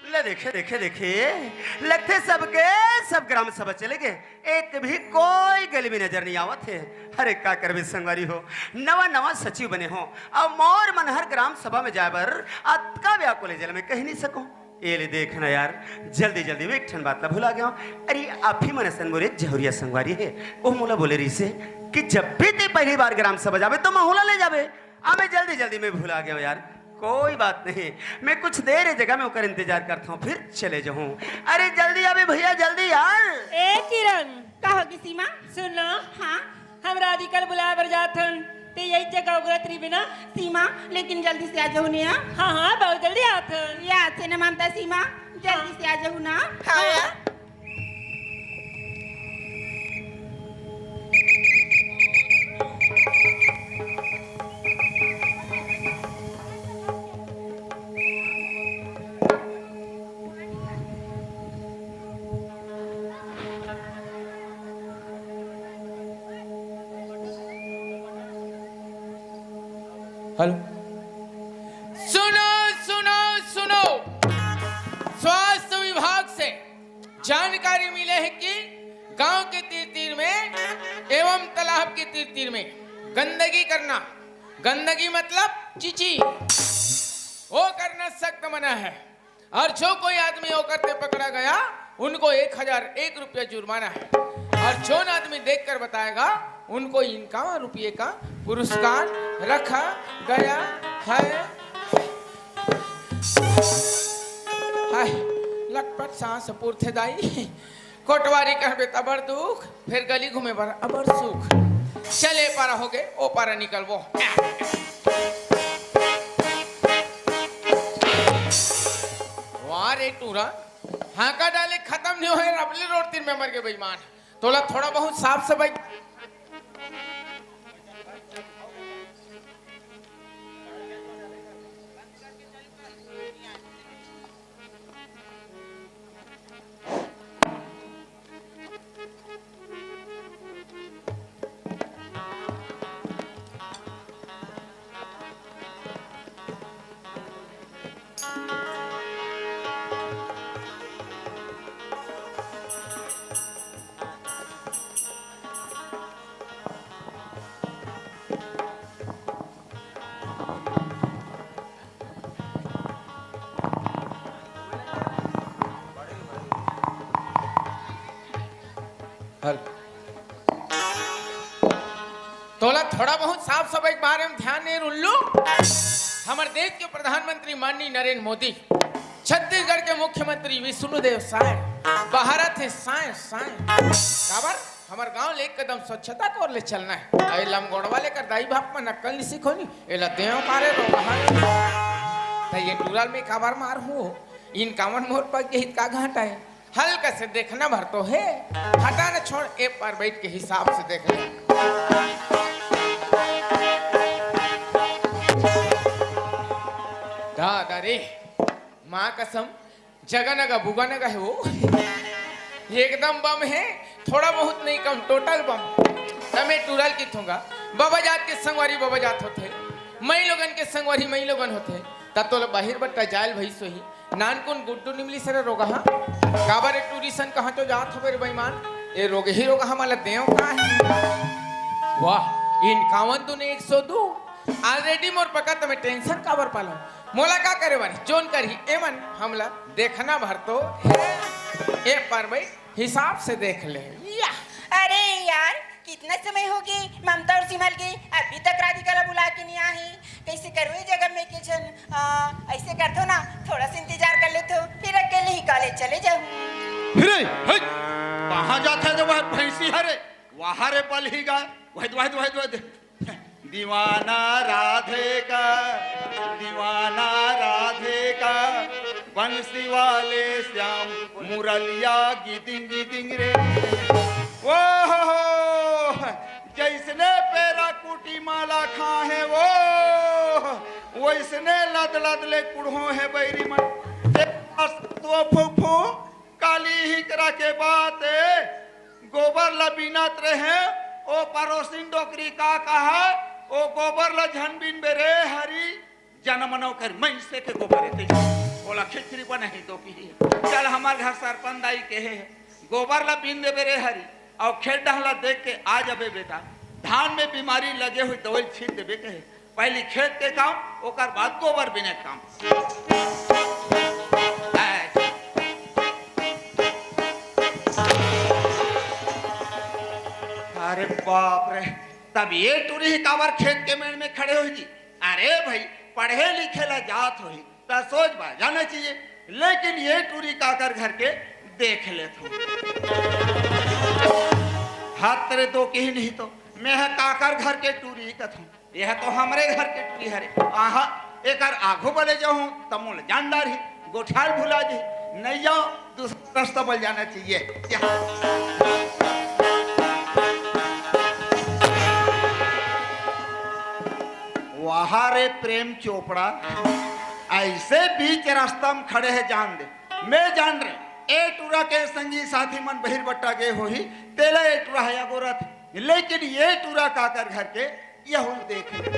ले देखे, देखे, देखे, लगथे सबके सब ग्राम सभा चले गे, एक भी कोई गली में नजर नहीं आवत हे। अरे का करबे संगवारी हो, नवा नवा सचिव बने हों, अब मोर मन हर ग्राम सभा में जाए बर अतका व्याकुल हे, जेला मैं कहि नहीं सकूं। ए ले देख ना यार, जल्दी जल्दी में एक ठन बात ला भुला गेंव। अरे आप ही मन असन मोर एक जहुरिया संगवारी हे, ओ मोला बोले रहिसे कि जब भी तैं पहली बार ग्राम सभा जाबे तो महू ला ले जाबे। अबे जल्दी जल्दी में भुला गेंव यार, कोई बात नहीं, मैं कुछ देर ए जगह में ओकर इंतजार करत हों, फिर चले जाहूं। अरे जल्दी आबे भैया, जल्दी यार। ए किरण, का होगे सीमा? सुन ना। हाँ? हम राधिका ल बुलाए बर जात हन, तैं यही जगह उगरत रहिबे ना। सीमा, लेकिन जल्दी से आ जाहू ना। हाँ, हाँ, बहुत जल्दी आत हन। याद से ना ममता सीमा, जल्दी से आ जाहू ना। हाँ, हाँ। हेलो। सुनो, सुनो, सुनो। स्वास्थ्य विभाग से जानकारी मिले हे कि गांव के तीर तीर में एवं तालाब के तीर तीर में गंदगी करना, गंदगी मतलब चीची, वो करना सख्त मना है। और जो कोई आदमी वो करते पकड़ा गया, उनको एक हजार एक रुपया जुर्माना है, और जौन आदमी देख कर बताएगा, उनको इक्यावन रुपये का पुरस्कार रखा गया है। हाय, लटपट सांस पूरथे दाई। कोटवारी कहबे त अबर दुख, फेर गली घूमे बर अबर सुख। चल, ए पारा होगे, ओ पारा निकलबो। वाह रे टूरा, हांका डाले खतम नहीं होए, रबली रोड तीर में मर गे बेईमान। तोला थोड़ा बहुत साफ सफाई हल। तोला थोड़ा बहुत साफ सफाई के बारे में ध्यान नहीं, उल्लू। हमर देश के प्रधानमंत्री माननीय नरेंद्र मोदी, छत्तीसगढ़ के मुख्यमंत्री विष्णुदेव साय, भारत है साय साय। काबर? हमर गांव ले एक कदम स्वच्छता कोर ले चलना है। अरे लमगोड़वा लेकर दाई बाप मन अक्कल नहीं सीखो नी। एला देव मारे रोगहा। त ये टूरा ल मैं काबर मारहूं? इक्यावन मोर पग के हित का घाटा है। हल्का से देखना भर तो है। हटा न छोड़, ए पर बैठ के हिसाब से देख ले। दादा रे, माँ कसम, जगह नगा बुगा नगा है वो। एकदम बम है, थोड़ा बहुत नहीं कम, टोटल बम। त मैं टूरा ल किथों गा, बबा जात के संगवारी बबा जात होथे, मई लोगन के संगवारी मई लोगन होथे, त तोला बाहिर बट्टा जायल भई सोही। नानकुन गुड्डू निमली सरे रोगहा। काबर ए टूरी सन कहाँ तो जात हवे रे बेईमान? ए रोगही रोगहा मला देव का है? वाह, इक्यावन दूने एक सौ दू। Already मोर पका त मैं tension काबर पालूं? मोला का करे बारी? जोन करही एमन हमला देखना भर तो है। ए पर भाई हिसाब से देख ले। या। अरे यार, कितना समय हो गए ममता और सिमल के, अभी तक राधिका ला बुला के नहीं आए। कैसे करो ये जगह में के जन, आ, ऐसे कर दो ना, थोड़ा सा इंतजार कर लेते हो, फिर अकेले ही कॉलेज चले जाओ। फिर, हे, कहाँ जाता है जब वह भैंसी हरे, वहाँ रे पल ही गा, वह, वह, वह, वह, दीवाना राधे का, दीवाना राधे का, बंसी वाले श्याम मुरलिया गिदिंग गिदिंग रे। ओ हो हो, जैसने पेरा कुटी माला खा है वो, वैसने लद लद ले कुढ़ो है बैरी मन। तो फूफू काली ही करा के बात गोबर ला बीनत रहे, ओ परोसिन डोकरी का कहा, ओ गोबर ला झन बीनबे रे हरी, जनमनो कर मइसे के गोबर एते। ओला खिचड़ी बनाही तो की। चल हमार घर सरपंच दाई के हे, गोबर ला बीन देबे रे हरी, अउ खेत डहला देख के आ जाबे बेटा, धान में बीमारी लगे हुई दवाई छीट देबे कहे। पहली खेत के काम, ओकर बाद गोबर बीने के काम। अरे बाप रे, तब ये टूरी ही काबर खेत के मेड़ में खड़े होही जी? अरे भाई, पढ़े लिखे ला जात होही, त सोच बा जाना चाहिए, लेकिन ये टूरी काकर घर के देख लेत हूँ। हाथ तेरे दो कही नहीं तो, मैं ह काकर घर के टूरी कथूँ। यह तो हमरे घर के टूरी हरे। आहा, एकर आघू बले जाहूं, त मोल जान डारही, गोठाल भुला जी, नहीं जाओ, दूसरा रास्ता बल जाना चाहिए। या। वाह रे प्रेम चोपड़ा, ऐसे बीच रास्ता में खड़े है, जान दे, मैं जान रहे, ए टूरा के संगी साथी मन बहिर बट्टा गए होही, तेला ए टूरा हया गोरत, लेकिन ये टूरा काकर घर के यहू देख ले।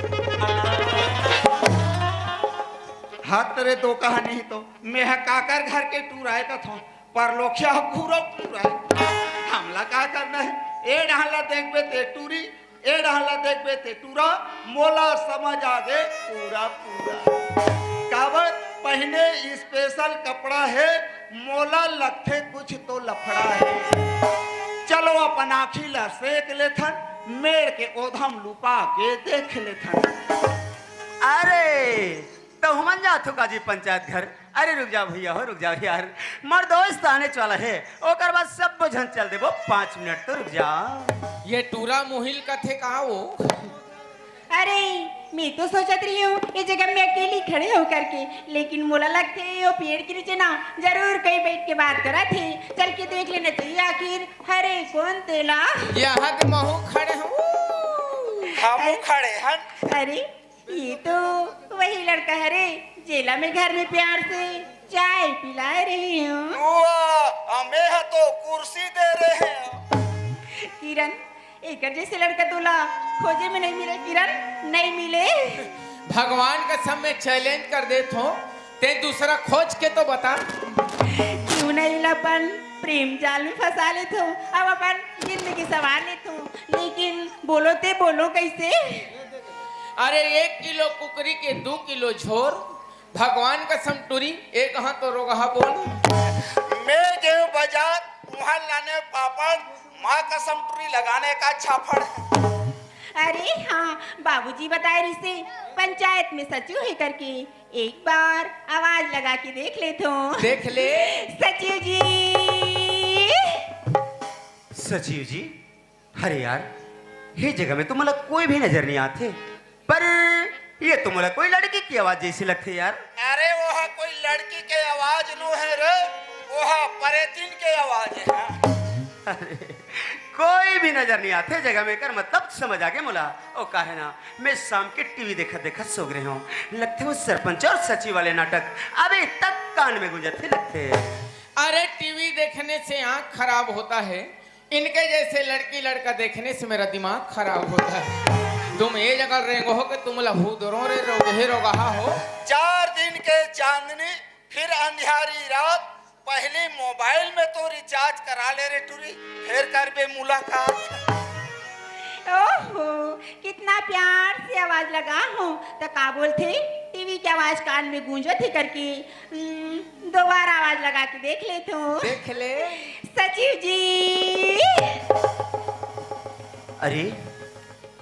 हाथ रे दो कहानी तो, मैं ह काकर घर के टूरा है कथों, परलोखिया ह घूरो टूरा है। हमला का करना है? ए डहला देखबे ते टूरी, ए डहला देखबे ते टूरा, मोला समझ आ गे पूरा पूरा। काबर? पहने स्पेशल कपड़ा हे, मोला लगथे कुछ तो लफड़ा हे। चलो अपन आँखी ला सेक लेथन, मेड़ के ओधम लुपा के देख लेथन। अरे, तहू मन जाथो का जी पंचायत घर? अरे रुक जाव भइया हो, रुक जाव यार, मोर दोस्त आने वाला हे, ओकर बाद सब झन चल देबो, पाँच मिनट तो रुक जाव। ये टूरा मोहिल कथे का वो? अरे, मैं तो सोचत रही हूँ ये जगह में अकेली खड़े होकर के, लेकिन मोला लगथे ये पेड़ के नीचे ना जरूर कोई बैठ के बात करत हे। चल के देख लेना चाहिए आखिर। हरे कोन तेला? यहाँ तो महू खड़े हूँ। हमू खड़े हन। अरे, ये तो वही लड़का हरे, जेला मैं घर में प्यार से चाय पिला रही हूँ। वाह, अमे ह तो कुर्सी दे रहे हैं। किरण, एकर जैसे लड़का तोला खोजे में नहीं मिले किरण, नहीं मिले। भगवान कसम मैं चैलेंज कर देत हूँ, ते दूसरा खोज के तो बता। क्यों नहीं अपन प्रेम जाल में फंसा लेत हूँ, अब अपन जिंदगी संवार लेत हूँ, लेकिन बोलो ते बोलो कैसे? अरे, एक किलो कुकरी के दू किलो झोर, भगवान कसम टूरी, एक हाथ तो रोगहा बोल। मैं गेहूं बाजार, वहां लाने पापड़, माँ कसम टूरी लगाने का छापड़। अरे हाँ, बाबूजी बताए रिसे, पंचायत में सचिव हे करके, एक बार आवाज लगा के देख लेथो। देख ले। सचिव जी। सचिव जी? अरे यार, ये जगह में तो मोला कोई भी नजर नहीं आथे, पर ये तो मोला कोई लड़की की आवाज जैसी लगथे यार। अरे, वो हा कोई लड़की के आवाज नो हे रे, वो हा परेतिन के आवाज हे। हाँ। अरे, कोई भी नजर नहीं आथे जगह में, कर मतलब समझ आगे मोला। ओ काहे ना, मैं शाम के टीवी देखत देखत सो गे रहेंव, लगथे वो सरपंच और सचिव वाले नाटक अभी तक कान में गूंजत हे लगथे। अरे, टीवी देखने से आंख खराब होता है, इनके जैसे लड़की लड़का देखने से मेरा दिमाग खराब होता है। तुम ये जगह रेंगो हो कि तुम लहू दरो रे रोगहे रोगहा हो। चार दिन के चांदनी, फिर अंधियारी रात, पहले मोबाइल में तो रिचार्ज करा ले रे टूरी, फिर करबे मुलाकात। ओहो, कितना प्यार से आवाज लगा हो, त का बोलथे? टीवी के आवाज कान में गूंजत हे करके, हम्म, दोबारा आवाज लगा के देख लेथो। देख ले। सचिव जी। अरे,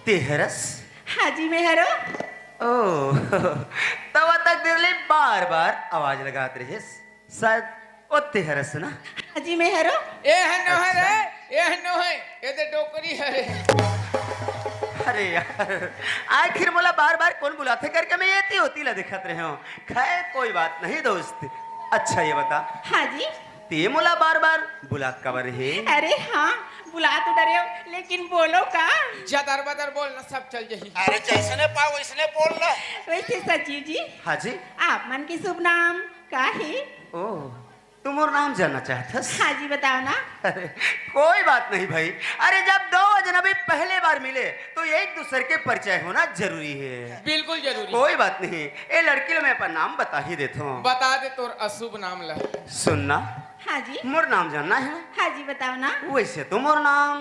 ते हरस? हाँ जी, मैं हरो। ओ, तवा तक देर ले बार-बार आवाज लगात रहेस। शायद ओते हरस ना? हाँ जी, मैं हरो। ए ह नोहे रे, ए ह नोहे, ए दे डोकरी हरे। अरे यार, आखिर मोला बार-बार कोन बुलाथे करके मैं एती ओती ला देखत रहेंव। खैर, कोई बात नहीं दोस्त। अच्छा, ये बता। हाँ जी। ते मोला बार-बार बुलात काबर हे? अरे हाँ, बुला तो डरे हो, लेकिन बोलो का? जदर बदर बोलना, सब चल जाही। अरे, जैसने पाओ वैसने बोलना। वैसे सचिव जी। हाँ जी। आप मन के शुभ नाम का हे? ओ, तू मोर नाम जानना चाहत हस? हाँ जी, बताओ ना। अरे, कोई बात नहीं भाई। अरे, जब दो अजनबी पहले बार मिले, तो एक दूसर के परिचय होना जरूरी हे। बिल्कुल जरूरी। कोई बात नहीं, ए लड़की ला मैं अपन नाम बता ही देथों। बता दे तोर अशुभ नाम ला। सुन ना। हाँ जी। मोर नाम जानना हे? हाँ जी, बताओ ना। वैसे तो मोर नाम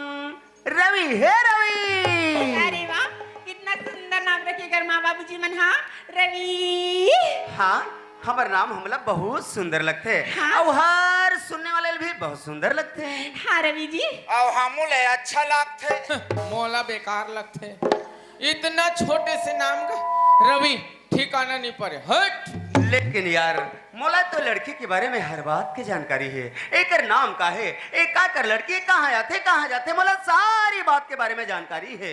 रवि हे, रवि। अरे वाह, कितना सुंदर नाम रखे कर माँ बाबूजी मन, हाँ, रवि। हाँ, हमर नाम हमला बहुत सुंदर लगथे। हाँ। अउ हर सुनने वाले ल भी बहुत सुंदर लगथे। हाँ रवि जी। अउ हमू ले अच्छा लगथे। मोला बेकार लगथे। इतना छोटे से नाम का रवि, ठिकाना नहीं परे, हट। लेकिन यार, मोला तो लड़की के बारे में हर बात के जानकारी हे। एकर नाम का हे, ए का कर लड़की, कहाँ आथे, कहाँ जाथे, मोला सारी बात के बारे में जानकारी हे।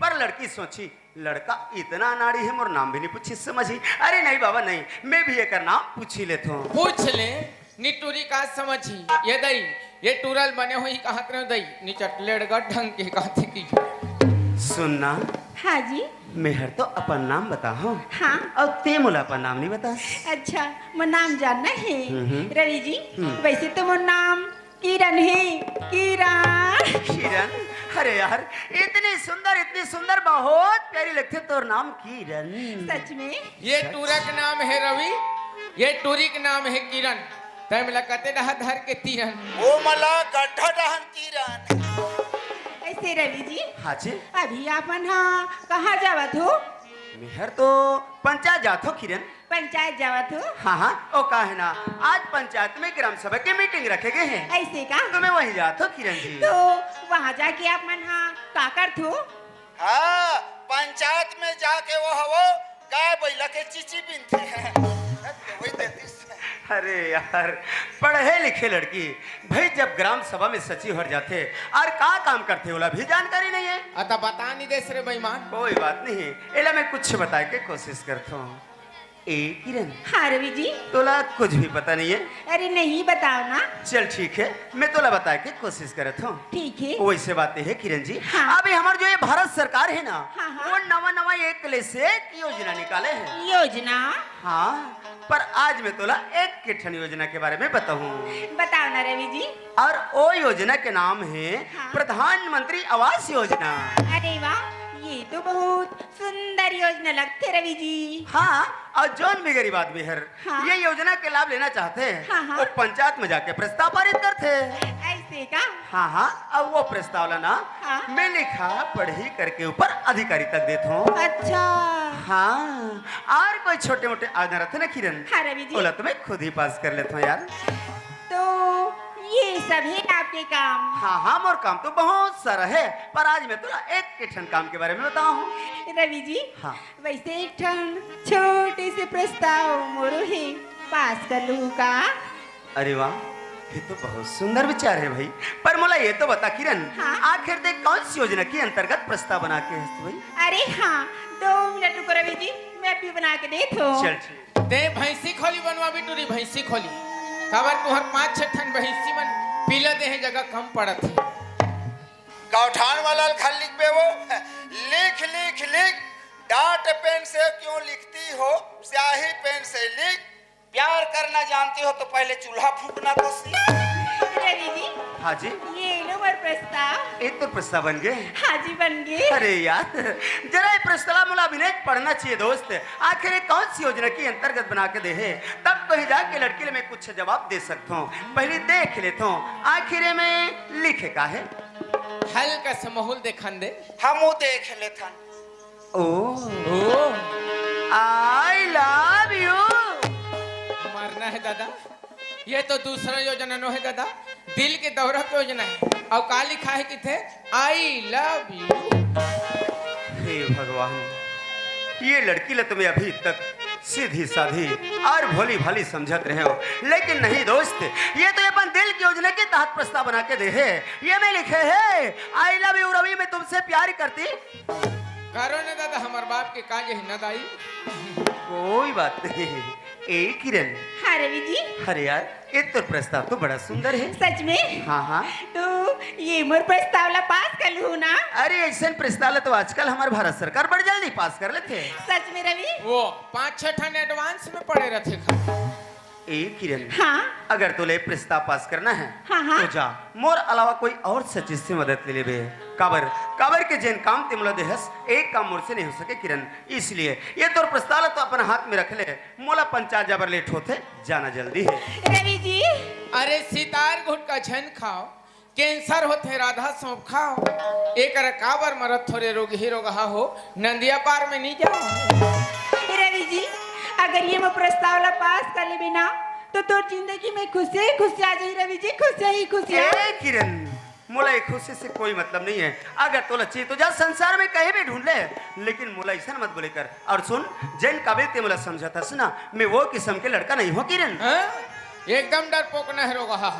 पर लड़की सोची, लड़का इतना अनाड़ी हे, मोर नाम भी नहीं पूछी समझी। अरे नहीं बाबा नहीं, मैं भी एकर नाम पूछी लेथों। पूछ ले, निटूरी का समझी। ये दई, ये टूरल बने होही कहत रहे दई, निचट लेड़गा ढंग के कहत हे कि। सुन ना। हाँ जी। मेहर तो अपन नाम बताहूँ। हाँ। अउ ते मोला अपन नाम नहीं बतास। अच्छा, मोर नाम जानना हे। हम्म, हम्म। रवि जी, हम्म। वैसे तो मोर नाम किरण हे, किरण। किरण? अरे यार, इतनी सुंदर, इतनी सुंदर, बहुत प्यारी लगथे तोर नाम किरण। सच में? ये टूरा के नाम हे रवि, ये टूरी के नाम हे किरण। तै मोला कते डहा धर के तीरन। ओ मला गड्ढा डहन तीरन। ऐसे रवि जी। हाँ जी। अभी आप मन हा कहाँ जावत हो? मेहर तो पंचायत जाथों किरण। पंचायत जावत हो? हाँ हाँ, ओ का हे ना, आज पंचायत में ग्राम सभा के मीटिंग रखे गे हे। ऐसे का? तो मैं वहीं जात हो किरण जी। तो वहाँ जाके आप मन हा का करथो? हाँ, पंचायत में जाके वो हवो गाय बैला के चीची बिनथे। वही देतीस। अरे यार, पढ़े लिखे लड़की भाई जब ग्राम सभा में सचिव हर जाथे, और का काम करथे ओला भी जानकारी नहीं है। अता बता नहीं देस रे बेईमान। कोई बात नहीं, एला मैं कुछ बताए के कोशिश करता हूँ। ए किरण, हाँ रवि जी। तोला कुछ भी पता नहीं है? अरे नहीं, बताओ ना। चल ठीक है, मैं तोला बताए के कोशिश करत हूँ। ठीक है। वैसे बात है किरण जी, हाँ। अभी हमार जो ये भारत सरकार है ना, हाँ, हाँ। वो नवा नवा एक ले से एक योजना निकाले है। योजना? हाँ, पर आज मैं तोला एक के ठन योजना के बारे में बताऊँ। बताओ ना रवि जी। और ओ योजना के नाम है हाँ। प्रधानमंत्री आवास योजना। अरे वाह, ये तो बहुत सुंदर योजना लगथे रवि जी। हाँ, और जौन भी गरीब आदमी हर हाँ। ये योजना के लाभ लेना चाहथे, हाँ, हाँ। वो पंचायत में जाके प्रस्ताव पारित करथे। ऐसे का? हाँ हाँ, अब वो प्रस्ताव ला ना हाँ। मैं लिखा पढ़ी करके ऊपर अधिकारी तक देत हूँ। अच्छा। हाँ, और कोई छोटे मोटे आवेदन रथे ना किरण, हाँ रवि जी। ओला तो मैं खुद ही पास कर लेत हूँ यार। तो ये सब है आपके काम? हाँ हाँ, मोर काम तो बहुत सारा है, पर आज मैं तोला एक के ठन काम के बारे में बताऊँ। रवि जी, हाँ। वैसे एक ठन छोटे से प्रस्ताव मोरो हे, पास कर लूँ का? अरे वाह, ये तो बहुत सुंदर विचार है भाई। पर मोला ये तो बता किरण, हाँ? आखिर ते कौन सी योजना के अंतर्गत प्रस्ताव बना के हस भाई? अरे हाँ, दो मिनट रुको रवि जी, मैं अभी बना के देत हूँ। चल ठीक। ते भैंसी खोली बनवा बिटूरी, भैंसी खोली। काबर तुहर पाँच छह ठन भैंसी मन पीला देहे जगह कम पड़त हे। गौठान वाला ल खाली लिखबे वो, लिख लिख लिख, डांट पेन से क्यों लिखती हो, स्याही पेन से लिख, प्यार करना जानती हो तो पहले चूल्हा फूकना तो सीख। रवि जी, हाँ जी। ये लो मोर प्रस्ताव। एक तो प्रस्ताव बन गए। हाँ जी, बन गए। अरे यार, जरा ये प्रस्ताव मोला अभिनय पढ़ना चाहिए दोस्त। आखिर ये कौन सी योजना के अंतर्गत बना के दे है, तब कहीं जाके लड़की ले मैं कुछ जवाब दे सकता हूँ। पहले देख लेता हूँ आखिर ये में लिखे का है। हल्का सा माहौल देखन दे। हम वो देख लेथन। ओ, ओ। I love you। मरना है दादा, ये तो दूसरा योजना नो है दादा, दिल के दौरा के योजना है। और का लिखा है किथे? I love you। हे भगवान, ये लड़की ल तो मैं अभी तक सीधी साधी और भोली भाली समझत रहे हो, लेकिन नहीं दोस्त, ये तो अपन दिल की योजना के तहत प्रस्ताव बना के दे है। ये में लिखे है, I love you रवि, मैं तुमसे प्यार करती। करो ना दादा, हमार बाप के काज है ना दाई। कोई बात नहीं। ए किरण। हाँ रवि जी। अरे यार, ये तो प्रस्ताव तो बड़ा सुंदर है। सच में? हाँ हाँ। तो ये मोर प्रस्ताव ला पास कर लूँ ना? अरे ऐसन प्रस्ताव ला तो आजकल हमार भारत सरकार बड़ जल्दी पास कर लेथे। सच में रवि? वो पाँच छह ठन एडवांस में पड़े रहथे। ए किरण, हाँ। अगर तोले प्रस्ताव पास करना है, हाँ, हाँ। तो जा, मोर अलावा कोई और सचिव से मदद ले लेबे। काबर, काबर के जेन काम ते मोला देहस, एक काम मोर से नहीं हो सके किरण। इसलिए ये तोर प्रस्ताव ला तो अपन हाथ में रख ले, मोला पंचायत जाबर लेट होथे, जाना जल्दी है। रवि जी। अरे सितार गुटका झन खाओ, कैंसर होथे राधा सौंफ खाओ। एकर काबर मरत थोरे रोगही रोगहा हो, नंदिया पार में नहीं जाओ। रवि जी, अगर ये मोर प्रस्ताव ला पास कर लेबे ना, तो तोर जिंदगी में खुशी ही खुशी आ जाही रवि जी, खुशी ही खुशी। ए किरण, मोला ये खुशी से कोई मतलब नहीं है। अगर तोला चाहिए तो जा संसार में कहीं भी ढूंढ ले, लेकिन मोला ऐसा मत बोले कर। और सुन, जेन काबिल ते मोला समझत हस ना, मैं वो किस्म के लड़का नहीं हूँ किरण। हाँ? एकदम डरपोक नहरो कहा।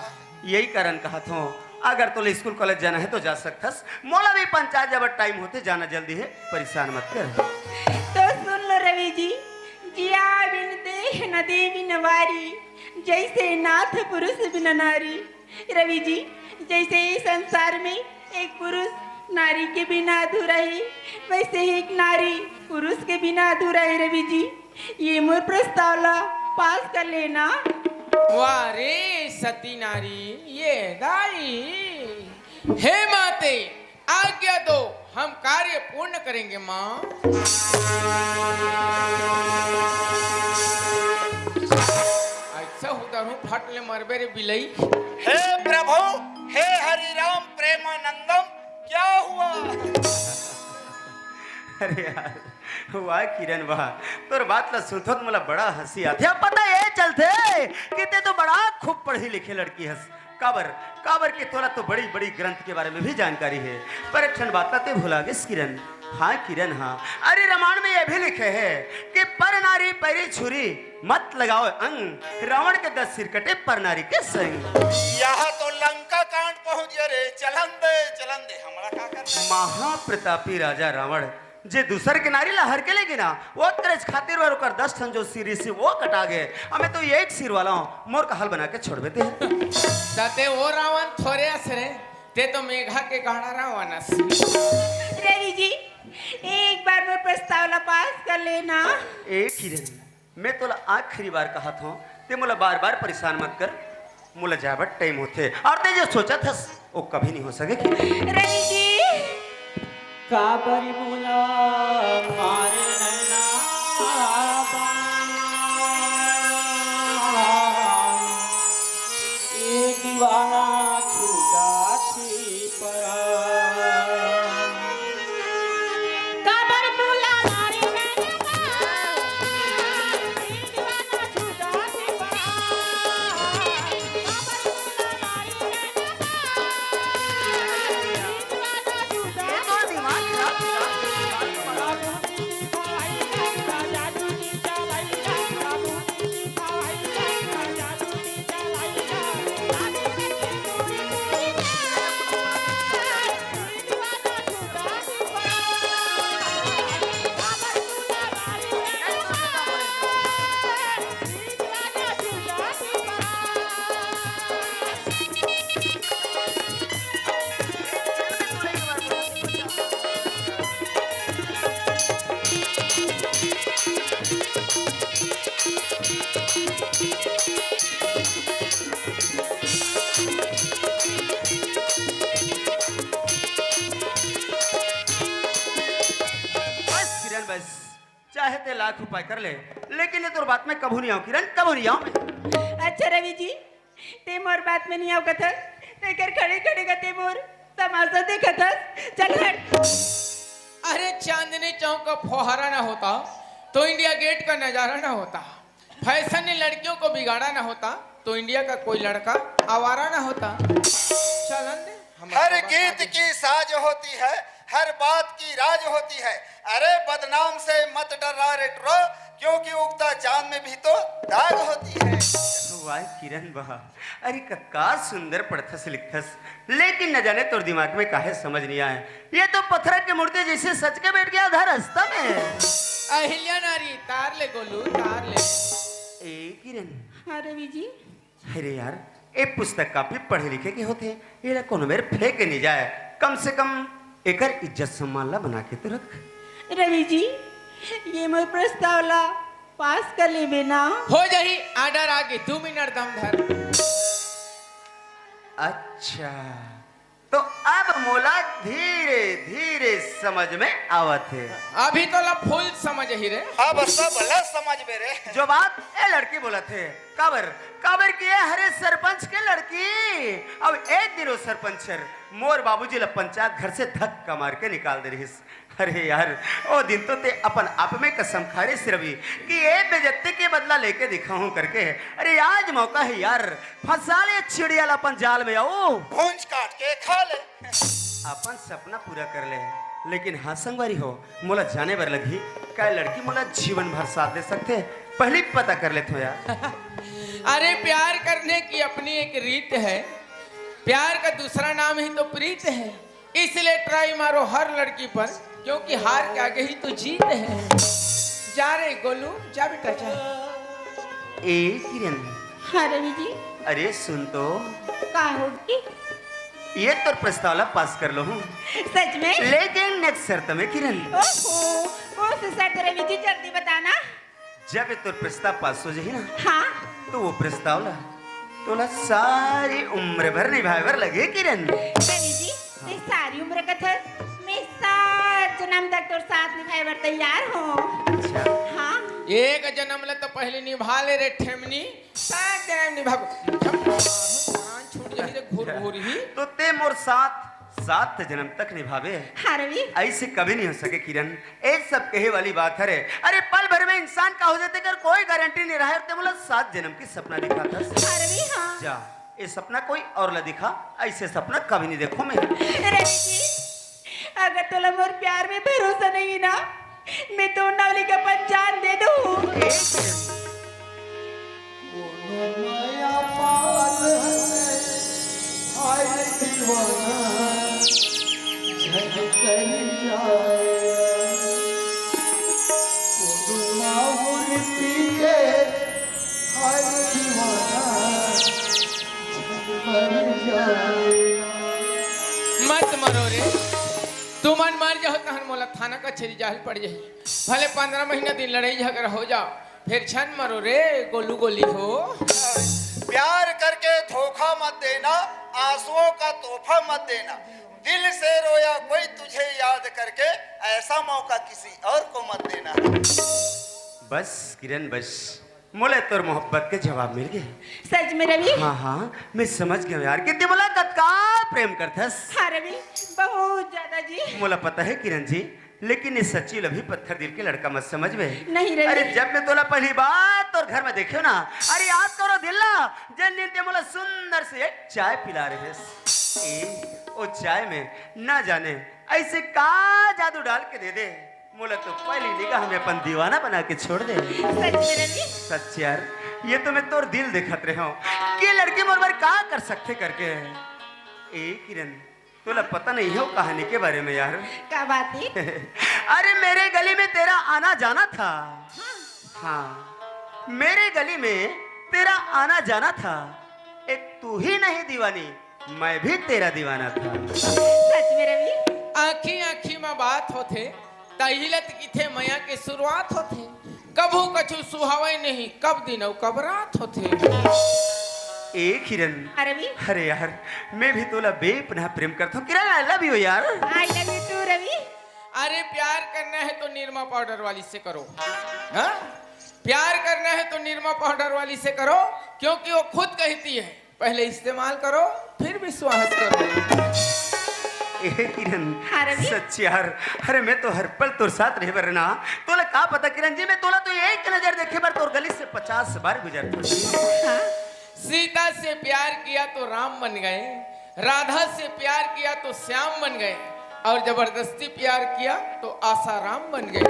यही कारण कहत हूँ, अगर तोला स्कूल कॉलेज जाना है तो जा सकथस, मोला भी पंचायत जाबर टाइम होथे, जाना जल्दी है, परेशान मत कर। तो सुन लो रवि जी, जिया बिन देह न देवी न वारी, जैसे नाथ पुरुष बिन नारी। रवि जी, जैसे इस संसार में एक पुरुष नारी के बिना अधूरा है, वैसे ही एक नारी पुरुष के बिना अधूरा है रवि जी। ये मोर प्रस्ताव ला पास कर लेना। वाह रे सती नारी, ये दाई। हे माते, आज्ञा दो, हम कार्य पूर्ण करेंगे माँ। ऐसा उधर हूँ, फट ले मरबे रे बिलई। हे प्रभु, हे हरि राम प्रेमानंदम, क्या हुआ? अरे यार, वाह किरण वाह, तोर बात ला सुनथों त मोला बड़ा हंसी आथे। अब पता ये चलथे कि ते तो बड़ा खूब पढ़ी लिखे लड़की हस। काबर, काबर कि तोला तो बड़ी-बड़ी ग्रंथ के बारे में भी जानकारी हे। पर एक ठन बात ला ते भुला गेस किरण। हाँ किरण हाँ, अरे रामायण में ये भी लिखे हे कि पर नारी पैरी छुरी मत लगाओ अंग, रावण के दस सिर कटे पर नारी के संग। यहाँ तो लंका कांड पहुंच गया रे, चलन दे, चलन दे, हमारा का करना है? महाप्रतापी राजा रावण जे दूसर के नारी ला हर के लेगे ना, वो तेरे खातिर बर ओकर दस ठन जो सिर से वो कटा गए। अब मैं तो एक सिर वाला हूँ, मोर का हाल बना के छोड़बे ते। तते वो रावण थोरे अस रे, ते तो मेघा के गाड़ा रावण अस। रवि जी, एक बार मोर प्रस्ताव ला पास कर लेना। ए किरण, मैं तोला आखिरी बार कहत हूँ, ते मोला बार-बार परेशान मत कर। मोला जाए बर टाइम होथे, और ते जो सोचत हस, वो कभी नहीं हो सके कि रवि जी। काबर मोला मारे नैना बाण, ए दीवाना छूटा थी परान। काबर मोला मारे नैना बाण, ए दीवाना छूटा थी परान। काबर मोला मारे नैना बाण, ए दीवाना छूटा थी परान। बस किरण, बस, चाहे ते लाख उपाय कर ले, लेकिन ये तोर बात में कभू नहीं आऊं किरण, कभू नहीं आऊं मैं। अच्छा रवि जी, ते मोर बात में नहीं आऊ कथस, तेकर खड़े खड़े का ते मोर तमाशा देखत हस। चल हट। अरे चांदनी चौक का फुहारा ना होता तो इंडिया गेट का नजारा ना होता। फैशन ने लड़कियों को बिगाड़ा ना होता तो इंडिया का कोई लड़का आवारा ना होता। चलन दे, हम हर आपको बता गीत दें। की साज होती है, हर बात की राज होती है। अरे बदनाम से मत डर्रा रे टुरा, क्योंकि उगता चांद में भी तो दाग होती है। वाह किरण वाह, अरे का, का सुंदर पढ़थस लिखथस, लेकिन न जाने तोर दिमाग में काहे समझ नहीं आए। ये तो पत्थर के मूर्ति जैसे सच के बैठ गया आधा रास्ता में। अहिल्या नारी, तार ले गोलू, तार ले। ए किरण। हाँ रवि जी। अरे यार, ए पुस्तक काफी पढ़े लिखे के होथे, एला कोनो मेर फेंक नहीं जाए, कम से कम एकर इज्जत सम्मान ला बना के तो रख। रवि जी, ये मोर प्रस्ताव ला पास कर लेबे ना? हो जाही, order आगे, दू मिनट दम धर। अच्छा, तो अब मोला धीरे धीरे समझ में आवत हे। अभी तो ला फुल समझ ही रे। अब सब ला समझ में रे। जो बात ए लड़की बोलत हे, काबर, काबर कि ए हरे सरपंच के लड़की। अब एक दिन वो सरपंच हर मोर बाबूजी ला पंचायत घर से धक्का मार के निकाल दे रहिस। अरे यार, ओ दिन तो ते अपन आप में कसम खा रे सिरवी कि ए बेइज्जती के बदला लेके दिखाहूं करके। अरे आज मौका हे यार, फंसा ले चिड़िया ला अपन जाल में, आओ। भूंज काट के खा ले। अपन सपना पूरा कर ले, लेकिन हाँ संगवारी हो, मोला जाने बर लगही, का लड़की मोला जीवन भर साथ दे सकथे? पहली पता कर लेथों यार। अरे प्यार करने की अपनी एक रीत है, प्यार का दूसरा नाम ही तो प्रीत है। इसलिए try मारो हर लड़की पर, क्योंकि हार के आगे ही तो जीत है। जा रे गोलू, जा बेटा, जा। ए किरण। हाँ रवि जी। अरे सुन तो। का होगी? ये तोर प्रस्ताव ला पास कर लूं हूँ। सच में? लेकिन एक शर्त में किरण। ओहो, कौन सी शर्त रवि जी, जल्दी बताना। जब ये तोर प्रस्ताव पास हो जाही ना, हाँ। तो वो प्रस्ताव ला तोला सारी उम्र भर निभाए बर लगही किरण। रवि जी, ते सारी उम्र कथस, मैं सात जन्म तक तोर साथ निभाए बर तैयार हूँ। अच्छा। हाँ। एक जन्म ला तो पहले निभा ले रे ठेमनी, सात जन्म निभाबो। जब प्राण छूट जाही रे घोर घोर ही। तो ते मोर साथ सात जन्म तक निभावे। हाँ रवि। ऐसे कभी नहीं हो सके किरण, ये सब कहे वाली बात हरे। अरे पल भर में इंसान का हो जाथे, कर कोई गारंटी नहीं रहा है। ते मोला सात जन्म के सपना दिखाथस। हाँ रवि, हाँ। जा, ये सपना कोई और ला दिखा, ऐसे सपना कभी नहीं देखो मैं। रवि जी, अगर तोला मोर प्यार में भरोसा नहीं ना, मैं तो नवली का अपन जान दे दूँ। कोनो नया पाल हसे, हाय रे दीवाना, झन कर जाए। कोनो माहुर पी के, हाय रे दीवाना, झन मर जाए। मत मरो रे, तुमन मर जाओ तहन मोला थाना कचहरी जाहल पड़ जाही। भले पंद्रह महीना दिन लड़ाई झगड़ा हो जाओ, फिर झन मरो रे गोलू गोली हो। प्यार करके धोखा मत देना, आंसुओं का तोहफा मत देना, दिल से रोया कोई तुझे याद करके, ऐसा मौका किसी और को मत देना। बस किरण बस, मोला तोर मोहब्बत के जवाब मिल गए। सच में रवि? हाँ हाँ, मैं समझ गया यार कि ते मोला तत्काल प्रेम करथस। हाँ रवि, बहुत ज्यादा जी। मोला पता है किरण जी, लेकिन ये सच्ची लभी पत्थर दिल के लड़का मत समझ बे। नहीं रवि। अरे जब मैं तोला पहली बार तोर घर में देखे ना, अरे याद करो दिल ना, जिन दिन ते मोला सुंदर से एक चाय पिला रहे। ए, ओ चाय में ना जाने ऐसे का जादू डाल के दे दे, मोला तो पहली निगाह में अपन दीवाना बना के छोड़ दे। सच में रवि? सच यार, ये तो मैं तोर दिल देखत रहे हूँ कि लड़की मोर बर का कर सकथे करके। ए किरण, तोला पता नहीं हो कहानी के बारे में यार। का बात है? अरे मेरे गली में तेरा आना जाना था। हाँ, मेरे गली में तेरा आना जाना था। एक तू ही नहीं दीवानी, मैं भी तेरा दीवाना था। सच में रवि? आँखी आँखी में बात होथे, तही ल त किथे मया के शुरुआत होथे। कभू कछु सुहावय नहीं, कब दिन अउ कब रात होथे। ए किरण। हाँ रवि। अरे यार, मैं भी तोला बेपनाह प्रेम करता हूँ किरण, I love you यार। I love you too रवि। अरे प्यार करना है तो निरमा पाउडर वाली से करो। हाँ, प्यार करना है तो निरमा पाउडर वाली से करो, क्योंकि वो खुद कहती है पहले इस्तेमाल करो, फिर विश्वास करो। ए किरण, हाँ रवि। सच यार, अरे मैं तो हर पल तोर साथ रहे बर ना। तोला का पता किरण जी, मैं तोला तो एक नजर देखे बर तोर गली से पचास बार गुजरता हूँ। हाँ। सीता से प्यार किया तो राम बन गए, राधा से प्यार किया तो श्याम बन गए, और जबरदस्ती प्यार किया तो आसाराम बन गए।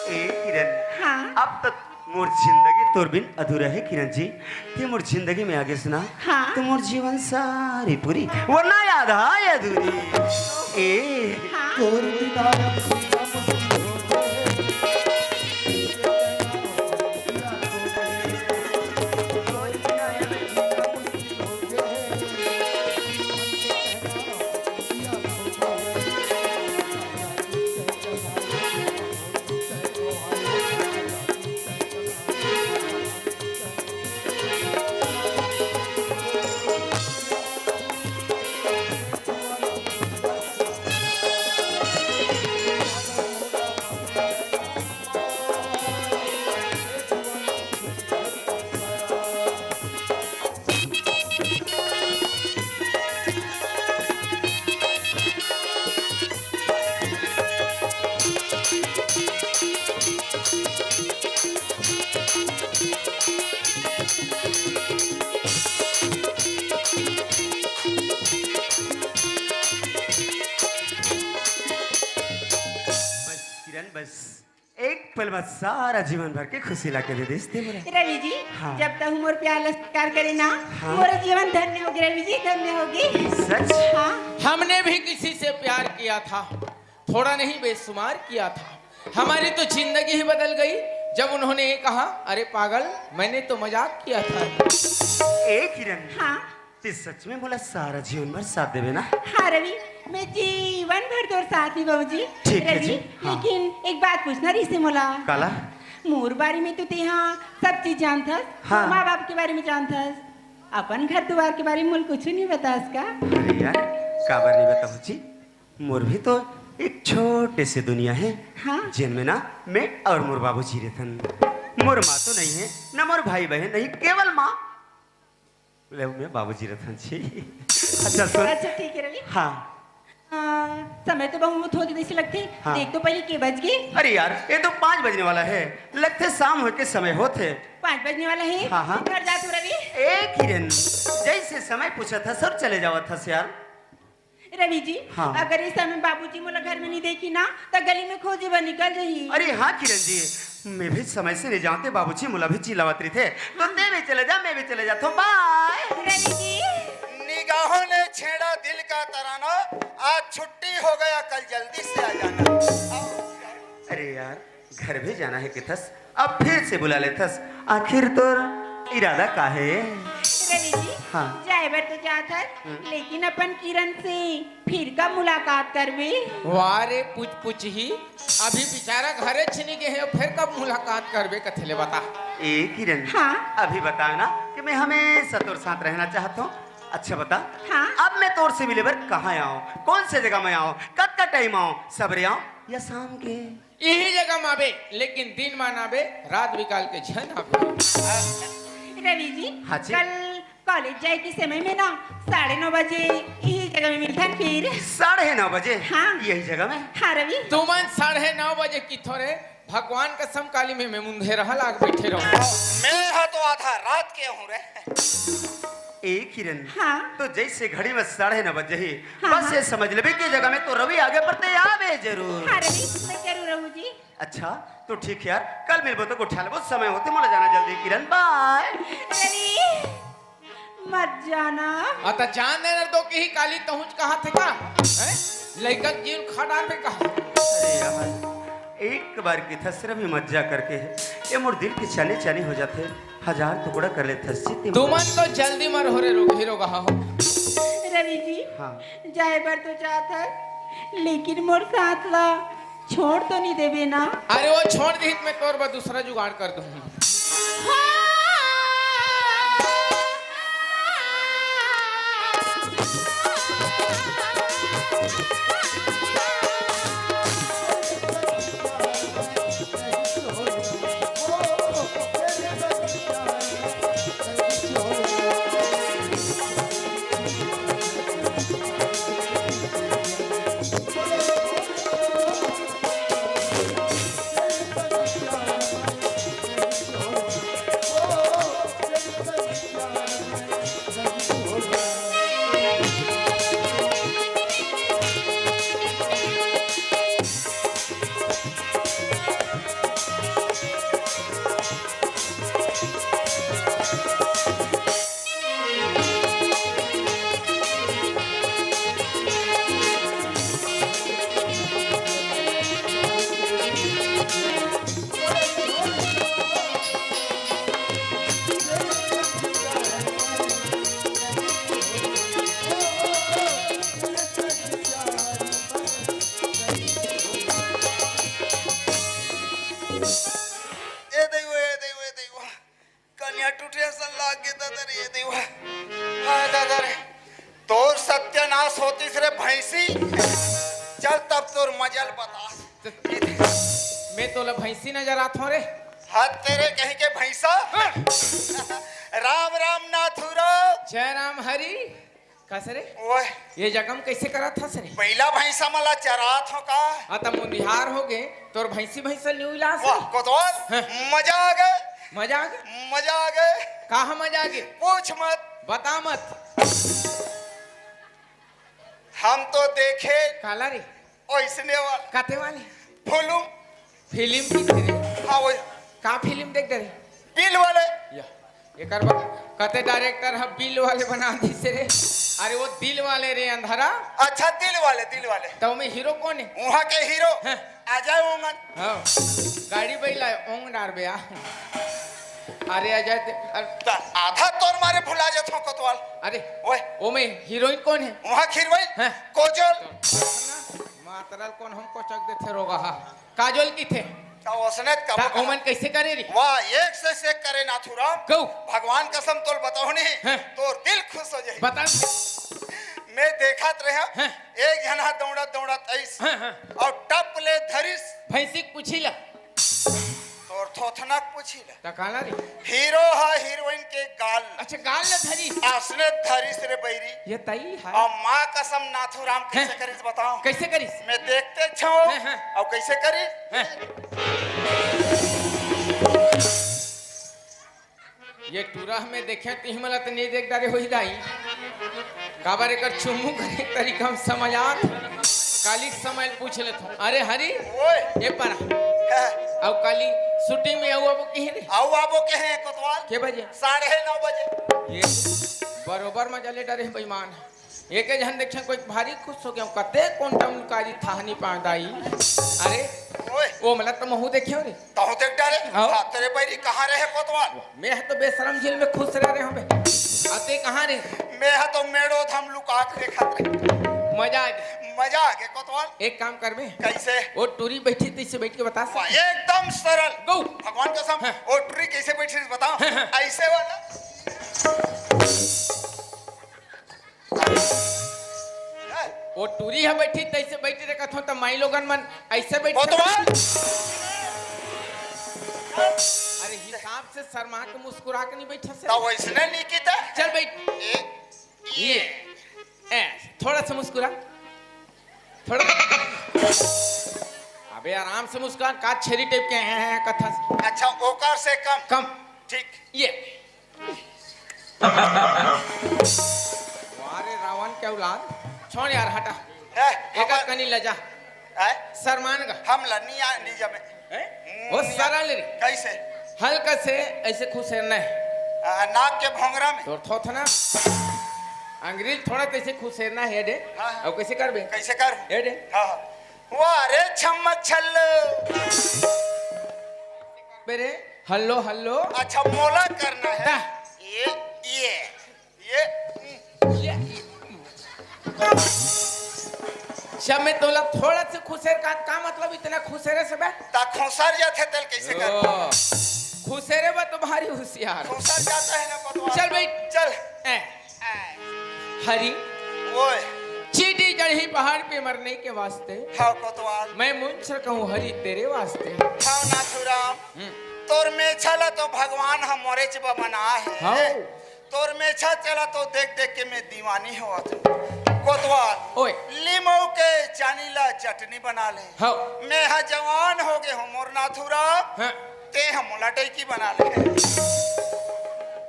ए किरण, हाँ। अब तक मोर जिंदगी तोर बिन अधूरा है किरण जी। ते मोर जिंदगी में आगे सुना, हाँ। तो मोर जीवन सारी पूरी, वरना आधा अधूरी। ए हाँ। तोर बिना बस किरण, बस एक पल बाद सारा जीवन भर के खुशी ला के दे देस ते मोला। रवि जी, हाँ। जब तक मोर प्यार ला स्वीकार करे ना, हाँ। मोर जीवन धन्य होगे रवि जी, धन्य होगे। सच? हाँ। हमने भी किसी से प्यार किया था, थोड़ा नहीं बेशुमार किया था। हमारी तो जिंदगी ही बदल गई जब उन्होंने ये कहा, "अरे पागल, मैंने तो मजाक किया था।" ए किरण। हाँ। ते सच में मोला सारा जीवन भर साथ देबे ना? हाँ रवि, मैं जीवन भर तोर साथ निभाहूँ जी। ठीक है रवि जी, हाँ। लेकिन एक बात पूछना रहिसे मोला। काला? मोर बारे में तो तेहा सब चीज जानथस, हाँ। माँ बाप के बारे में जानथस, अपन घर दुवार के बारे में मोला कुछ नहीं बतास का? अरे यार, काबर नहीं बताहूँ जी? मोर भी तो एक छोटे से दुनिया है, हाँ। जेन में ना मैं और मोर बाबूजी रहिथन। मोर माँ तो नहीं है, ना मोर भाई बहन नहीं, केवल माँ। ले, मैं बाबूजी रतन जी। अच्छा, सुन। अच्छा, ठीक है रवि। हाँ। आ, समय तो बहुत होत हे जैसे लगथे। हाँ। देख तो पहले के बज गे। अरे यार, ये तो पाँच बजने वाला हे। लगथे शाम होय के समय होत हे। पाँच बजने वाला हे। हाँ, हाँ। घर जा तू रवि। ए किरण, जैसे समय पूछत हस अउ चले जावत हस यार। रवि जी, हाँ। अगर इस समय बाबूजी मोला घर में नहीं देखी ना, त गली में खोजे बर निकल जाही। अरे हाँ किरण जी, मैं भी समय से नहीं जावंव, बाबूजी मोला भी चिल्लावत रहिथे। तो तैं भी चले जा, मैं भी चले जाथंव। बाय। रवि जी। निगाहों ने छेड़ा दिल का तराना, आज छुट्टी हो गया, कल जल्दी से आ जाना। अरे यार, घर भी जाना हे कथस, अब फिर से बुला लेथस। आखिर तोर इरादा का हे? रवि जी, हाँ। जाए बर तो जात हस, हम्म। लेकिन अपन किरण से फिर कब मुलाकात करबे? वाह रे पुचपुचही, अभी बेचारा घरे छिनी गे हे, फेर कब मुलाकात करबे कथे ले बता। ए किरण, हाँ? अभी बताय ना कि मैं हमेशा तोर साथ रहना चाहत हंव। अच्छा बता, हाँ? अब मैं तोर से मिले बर कहाँ आंव, कौन से जगह में आंव, कतका टाइम आंव, सबेरे आंव या शाम के? इही जगह म आबे, लेकिन दिन म ना आबे, रात बिकाल के झन आबे। रवि जी, हाँ जी। कल कॉलेज जाए के समय में ना साढ़े नौ बजे इही जगह में मिलथन फिर। साढ़े नौ बजे? हाँ। यही जगह में? हाँ रवि। तुमन साढ़े नौ बजे किथो रे, भगवान कसम काली में मैं मुंधे रहा लाग बैठे रहूं। मैं हा तो आधा रात के हूँ रे। ए किरण, हाँ। तो जैसे घड़ी में साढ़े नौ बजे ही, हाँ, बस हाँ। ये समझ लेबे कि जगह में तो रवि आगे पर तैं आबे जरूर। हाँ रवि, मैं जरूर रहूं जी। अच्छा, तो ठीक हे यार, कल मिलबो तो गोठिया लेबो, समय होते मोला जाना जल्दी किरण, बाय। अरे, मत जाना। आ, त जान दे ना तो कि ही काली तहुंच कहा थे का? हैं? लइका के जीव खा डारबे का? अरे यार, एक बार की थसरा भी मत जा करके हे। ये मोर दिल के चने चने हो जाथे, हजार टुकड़ा कर लेथस चित्त। तुमन तो जल्दी मर हो रे रोगही रोगहा हो। रवि जी, हाँ। जाए बर तो जात हस, लेकिन मोर साथ ला छोड़ तो नहीं देबे ना? अरे वो छोड़ दिही त मैं तोर बर दूसरा जुगाड़ कर दूं। ए देवा, ए देवा, ए देवा। कनिया टूटे असन लाग गे दादा रे, ए देवा। हाय दादा रे, तोर सत्यानाश होतिस रे भैंसी। चल तब तोर मजा ल बतास। मैं तोला भैंसी नजर आथों रे? हाथ तेरे कहीं के भैंसा। हाँ। राम राम नाथू राम। जय राम हरि। कस रे? ओए। ये जगह म कैसे करत हस रे? पहिला भैंसा मन ला चरात हों का? हाँ, त मुंधियार हो गे, तोर भैंसी भैंसा न्यू इलास वाह, रे। कोतवाल, हाँ। मजा आ गे। मजा आ गे? मजा आ गे। कहाँ मजा आ गे? पूछ मत। बता मत। हम तो देखे काला रे? ओइसने वाला। काते वाले? फुलुम। फिल्म की थे रे? हाँ, वही। का फिल्म देख डरे? बिल वाले। या, एकर बा-, कते डायरेक्टर ह बिल वाले बना दिस रे। अरे वो दिल वाले रे अंधारा। अच्छा, दिल वाले, दिल वाले। त ओमे हीरो कोन हे? उहाँ के हीरो हाँ। अजय ओंगन। हाँ, गाड़ी बैला ओंग डार बे आ। अरे अजय दे-, अरे त आधा तोर मारे भुला जाथों कोतवाल। अरे, ओए। ओमे हीरोइन कोन हे? उहाँ के हीरोइन हाँ। कोजल। मातरल कोन हमको चक देथे रोगहा। काजोल किथे? त ओसने त कबो ता कहा। ओमन कैसे करे रे? वाह, एक से एक करे नाथूराम। कहू। भगवान कसम तोल बताओ नहीं, हैं? तोर दिल खुश हो जाही। बता। मैं देखत रहे, हैं? एक झन हा दौड़त दौड़त आइस, हैं, हैं। अउ टप ले धरिस। भैंसी के पूछी ला। तोर थोथना के पूछी ला। त काला रे? हीरो ह हीरोइन के गाल ला। अच्छा, गाल ला धरी। असने धरिस रे बैरी। ये तई है। अउ माँ कसम नाथू राम कैसे हैं? करिस बताओ? कैसे करिस? मैं देखते छो। हैं, हैं। अउ कैसे करिस? हैं। ये टूरा में देखे तिही मला त नहीं देख डारे होही दाई। काबर एकर चुम्मू करे तरीका में समझ आत। काली समय पूछ लेथो। अरे हरी, ओए। ए पर। हैं। अउ काली shooting में अउ आबो कहे रे? अउ आबो कहे कोतवाल। के बजे? साढ़े नौ बजे। ये बरोबर मजा ले डारे बेईमान। एके झन देखे कोई भारी खुश हो गया, कते कोन टम कारी थाहनी पादाई। अरे, ओए। ओ मला त महू देखे रे। तहु देख डारे? हाँ। हाँ, तेरे बैरी कहाँ रहे कोतवाल? मैं ह तो बेशरम जेल में खुश रह रहे हूँ बे। आ ते कहाँ रे? मैं ह तो मेड़ो धाम लुका के देखत रहे। मजा आ गया। मजा आ गया कोतवाल। एक काम कर बे। कैसे? वो टूरी बैठी तैसे बैठ के बता वाह, सकते। एकदम सरल। गौ। भगवान कसम, हाँ। वो टूरी कैसे बैठी बताओ? हाँ, हाँ। ऐसे वाला। वो टूरी ह बैठी तैसे बैठी रे कथो त माई लोगन मन ऐसे बैठ कोतवाल। अरे हिसाब से शर्मा के मुस्कुरा के नहीं बैठा से। त वैसने नहीं कीता। चल बैठ। ए, ये। ए, थोड़ा सा मुस्कुरा। थोड़ा। अबे आराम से मुस्कुरा, का छेरी टाइप के हैं, हैं, कथा। अच्छा, ओकर से कम। कम। ठीक। ये। वाह रे रावण के औलाद। छोड़ यार, हटा। ए, एकर हमर कनी लजा। ए? शर्मान का। हम लनिया नहीं जमे। ए? हम्म, वो निया। सरल रे। कैसे? हल्का से ऐसे खुसेरना है। आ, नाक के भोंगरा में। तोर थोथना। अंग्रेज थोड़ा कैसे खुसेरना है रे? हाँ, हाँ। अब कैसे करबे? कैसे कर? ए रे। हाँ, हाँ। वाह रे छम्मक छल्लो। बे रे, हल्लो, हल्लो। अच्छा, मोला करना है। ता। ये, ये, ये। ये। जब मैं तोला थोड़ा से खुसेर का, का मतलब इतना खुसेरे से बे? ता खुसर जाथे तेल कैसे कर? ओ, खुसेरे बा तो भारी होशियार। खुसर जाता है ना पतवार। चल भाई। चल। ए। हरी, ओए। चीटी चढ़ी पहाड़ पे मरने के वास्ते। हाँ, कोतवाल। मैं मुंछ रखा हूँ हरी तेरे वास्ते। हाँ, नाथुराम। हम्म। तोर मेछा ला तो भगवान ह मोरेच ब बना है। हाँ। तोर मेछा चला तो देख देख के मैं दीवानी होवत हूँ। कोतवाल। ओए। लीमऊ के चानी ला चटनी बना ले। हाँ। मैं ह जवान हो गए हूँ मोर नाथुराम। हाँ। ते ह मोला टैकी बना ले।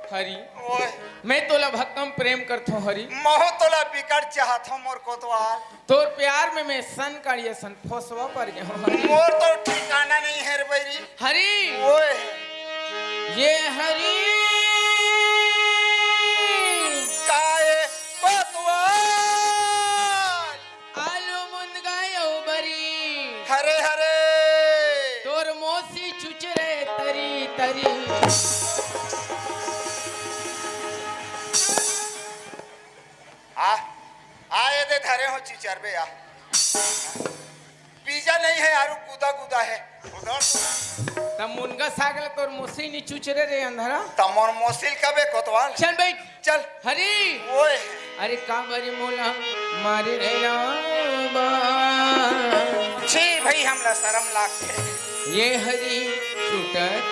हरी। ओए। मैं तोला भक्कम प्रेम करथो हरी। महू तोला बिकट चाहथो मोर कोतवाल। तोर प्यार में मैं सन काढ़िया सन फोसवा पर गया हूँ हरी। मोर तो ठिकाना नहीं है रे बैरी। हरी। ओए। ये हरी। काय कोतवाल। आलू मुनगा अउ बरी। हरे हरे। तोर मोसी चुचरे तरी तरी। आ, आ ये दे धरे हो चुचर बे आ। बीजा नहीं है यारू, गुदा गुदा है। उधर। त मुनगा साग ल तोर मोसी नी चुचरे रे अंधरा। त मोर मोसी ल कबे कोतवाल। चल बैठ। चल। हरी। ओए। अरे काबरी मोला मारे रे रामा। छी भाई, हमला शरम लागथे। ये हरी छूटत।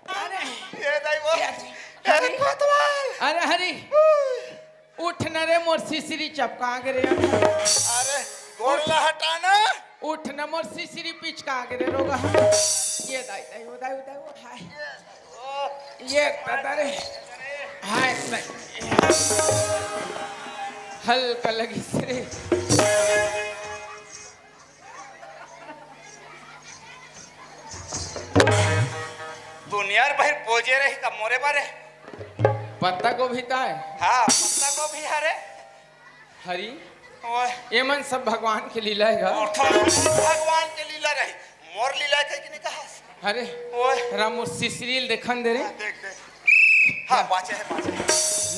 अरे, ये दाई वो। ये, अरे, अरे। कोतवाल। अरे, हरी। उठ न रे, मोर सिसरी चपका गे रे। अरे, गोड़ ला हटा ना। उठ न, मोर सिसरी पिचका गे रे रोगा। ये दाई, दाई, वो दाई, वो दाई, वो हाय। ये दादा रे। हाय, नहीं। हल्का लगिस रे। दुनिया रे बहिर बोजे रही का मोरे बारे। पत्ता गोभी ताय? हाँ, पत्ता गोभी हरे। हरी, ओए। ये मन सब भगवान के लीला हे गा। और तो भगवान के लीला रही, मोर लीला हे कहि के नहीं कहा। अरे, ओए। रामू सिसरील देखन दे रे। हाँ, देख, देख। हाँ, बाँचे हे, बाँचे हे।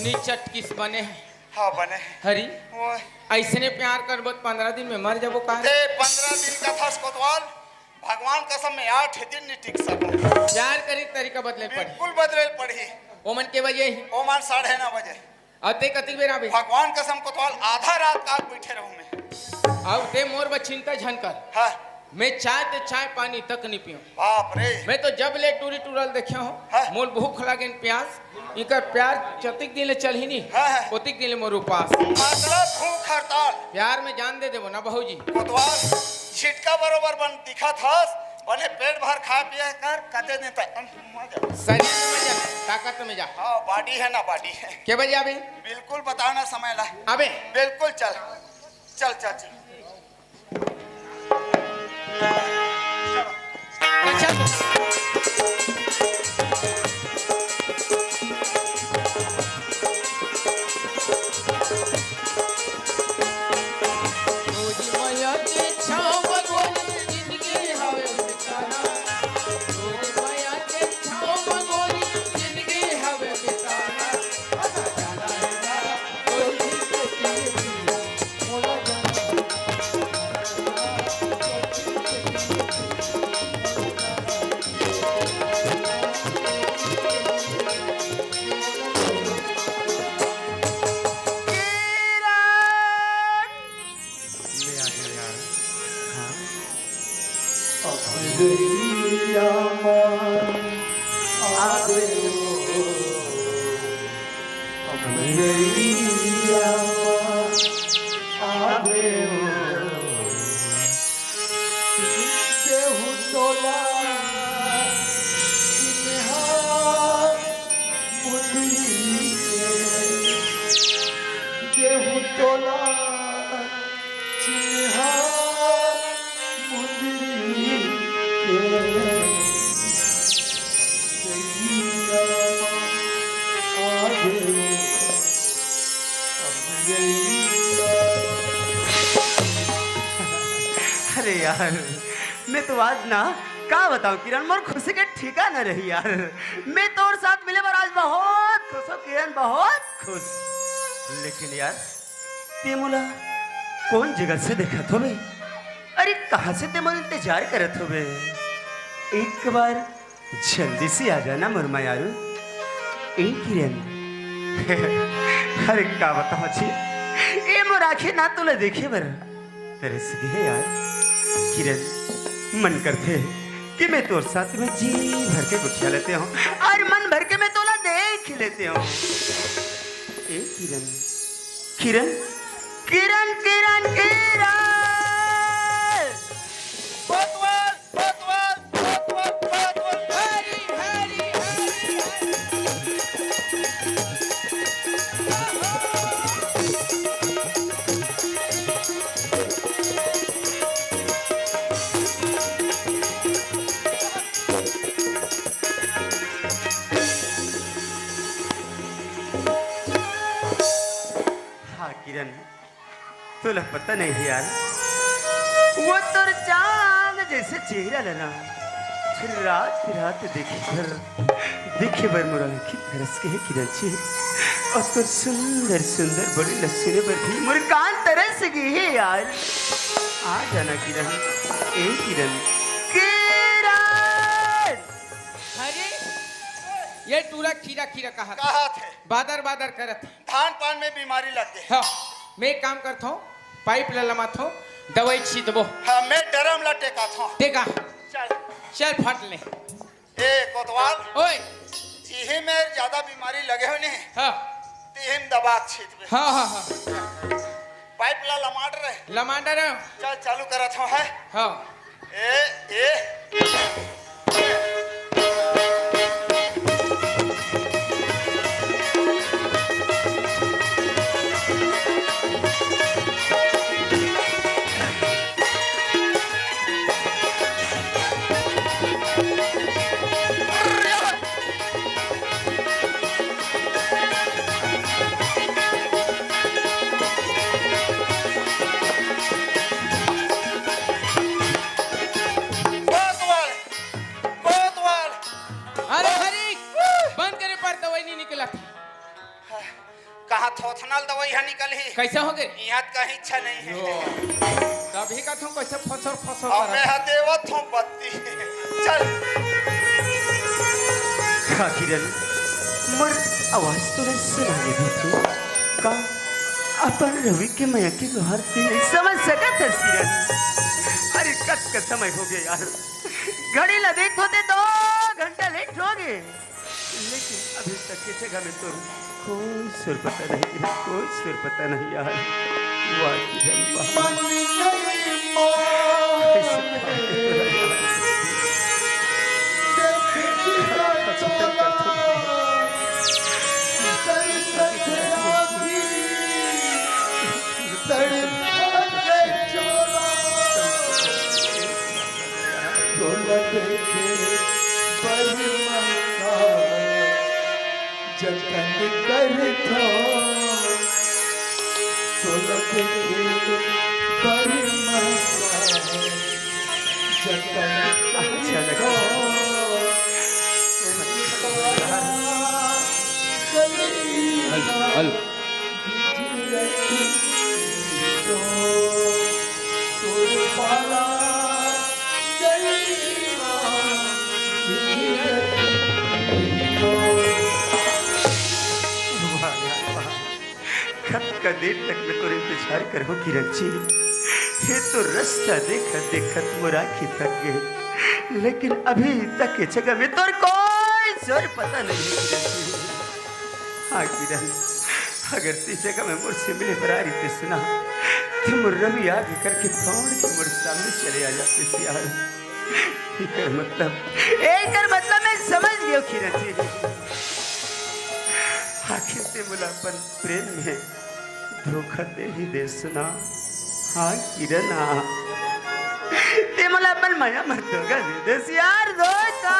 नी चटकिस बने हे। हाँ, बने हे। हरी, ओए। अइसने प्यार करबो त पंद्रह दिन में मर जाबो का? ते पंद्रह दिन कथस कोतवाल, भगवान कसम में आठ दिन नहीं टिक सकूं। प्यार करे के तरीका बदले पड़ी। बिल्कुल बदले पड़ी। ओमन के बजे ही? ओमन साढ़े नौ बजे। अउ ते कतिक बेर आबे? भगवान कसम कोतवाल आधा रात का बैठे रहूं मैं। अउ ते मोर बर चिंता झन कर। हाँ। मैं चाय ते चाय पानी तक नहीं पीऊं। बाप रे। मैं तो जब ले टूरी टूरल देखे हूँ, हाँ। मोर भूख लागे न प्यास, इकर प्यार जतिक दिन ले चलही नी, हाँ, हाँ। ओतिक दिन ले मोर उपास। मतलब भूख हड़ताल। प्यार में जान दे देबो ना बहू जी। कोतवाल, छिटका बरोबर बन दिखत हस, बने पेट भर खा पिए कर, कते दिन तक शरीर में जा, ताकत में जा। हाँ, body हे ना, body हे। के बजे आबे? बिल्कुल बताओ ना समय ला। अबे। बिल्कुल चल। चल, चल, चल। अच्छा। ले आ, ले आ। हाँ। अखुदैया मा आबे ओ, अखुदैया मा आबे ओ। केहू तोला चिन्हा मुंदरी के, केहू तोला चिन्हा मुंदरी के। सैया आगे अरे यार, मैं तो आज ना, का बताऊं किरण, मोर खुशी के ठिकाना नहीं यार। मैं तोर साथ मिले बर आज बहुत खुश हूँ किरण, बहुत खुश। लेकिन यार, ते मोला कौन जगह से देखत होबे? अरे, कहाँ से ते मोर इंतजार करत होबे? एक बार जल्दी से आ जाना मोर मयारू। ए किरण, अरे का बताओं जी, ए मोर आँखी ना तोला देखे बर तरस गे हे यार। किरण, मन करथे कि मैं तोर साथ में जी भर के गोठिया लेते हूँ और मन भर के मैं तोला देख लेते हूँ। ए किरण, किरण, किरण, किरण, किरण। कोतवाल, कोतवाल, कोतवाल, कोतवाल। हरी, हरी, हरी, हरी। हाँ किरण, तोला पता नहीं हे यार, वो तोर चांद जैसे चेहरा ला ना, रात रात देखे बर, देखे बर मोर आँखी तरस गे हे किरण जी, और तोर सुंदर सुंदर बोली ला सुने बर भी मोर कान तरस गे हे यार। आ जाना किरण, ए किरण, किरण। अरे, ये टूरा खीरा खीरा कहा था? कहा थे? बादर बादर करत हे। धान पान में बीमारी लग गे। हाँ, मैं एक काम करत हूँ, पाइप ला लमात हूँ, दवाई छींचबो। हाँ, मैं ड्रम ला टेकात हूँ। टेका। चल। चल फट ले। ए कोतवाल। ओए। इही में ज्यादा बीमारी लगे हो नहीं। हाँ। तिही में दवा छींचबे। हाँ, हाँ, हाँ। पाइप ला लमाट रहे। लमाट रहे। चल चालू करत हूँ है। हाँ। ए, ए। निकलही। कइसे होगे? इहाँ कहीं अच्छा नहीं हे। यो। तभी का तुम कइसे फसर फसर अब करत? मैं हा देवत हूँ बत्ती। चल। का किरण, मोर आवाज तो नहीं सुनाई देत हे। का अपन रवि के मया के गोहार ते नहीं समझ सकत हस किरण? अरे कब का समय होगे यार, घड़ी ला देखत हों ते दो घंटा लेट होगे। लेकिन अभी तक के जगह में तो कोई सुर पता नहीं, कोई सुर पता नहीं यार। वाह किरण, वाह। मन नहीं मोर। तोला देखे बर मैं का जतन करथों, तोला देखे बर मैं का जतन करथों। Hello, hello. कतका देर तक मैं तोर इंतजार करहूँ किरण जी? ये तो रस्ता देखत देखत मोर आँखी थक गे, लेकिन अभी तक ये जगह में तोर कोई सुर पता नहीं हे किरण जी। हाँ किरण, अगर ते जगह में मोर से मिले बर आ रहितेस ना, ते मोर रवि आगे करके दौड़ के मोर सामने चले आ जातेस यार। एकर मतलब, एकर मतलब मैं समझ गेंव किरण जी। आखिर ते मोला अपन प्रेम में धोखा दे ही देस ना। हाँ किरण, हाँ। ते मोला अपन मया म धोखा दे देस यार, धोखा।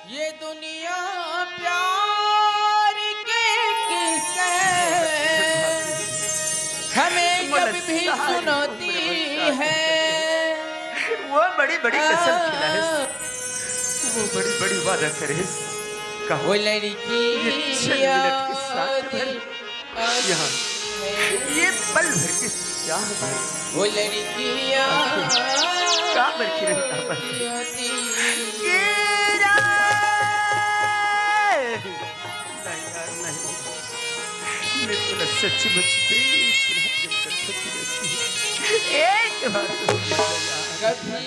ये दुनिया प्यार के किस्से हमें जब भी सुनाती है। वो बड़ी बड़ी कसम खिलाएस, वो बड़ी बड़ी वादा करेस। कहो, वो लड़की ये छह मिनट के साथ भर यहाँ, ये पल भर के चाह भर। वो लड़कियाँ का बरखी रहता पर। नहीं यार, नहीं। मैं तोला सचमुच बेगुनाह प्रेम करथों। एक बार तो कभी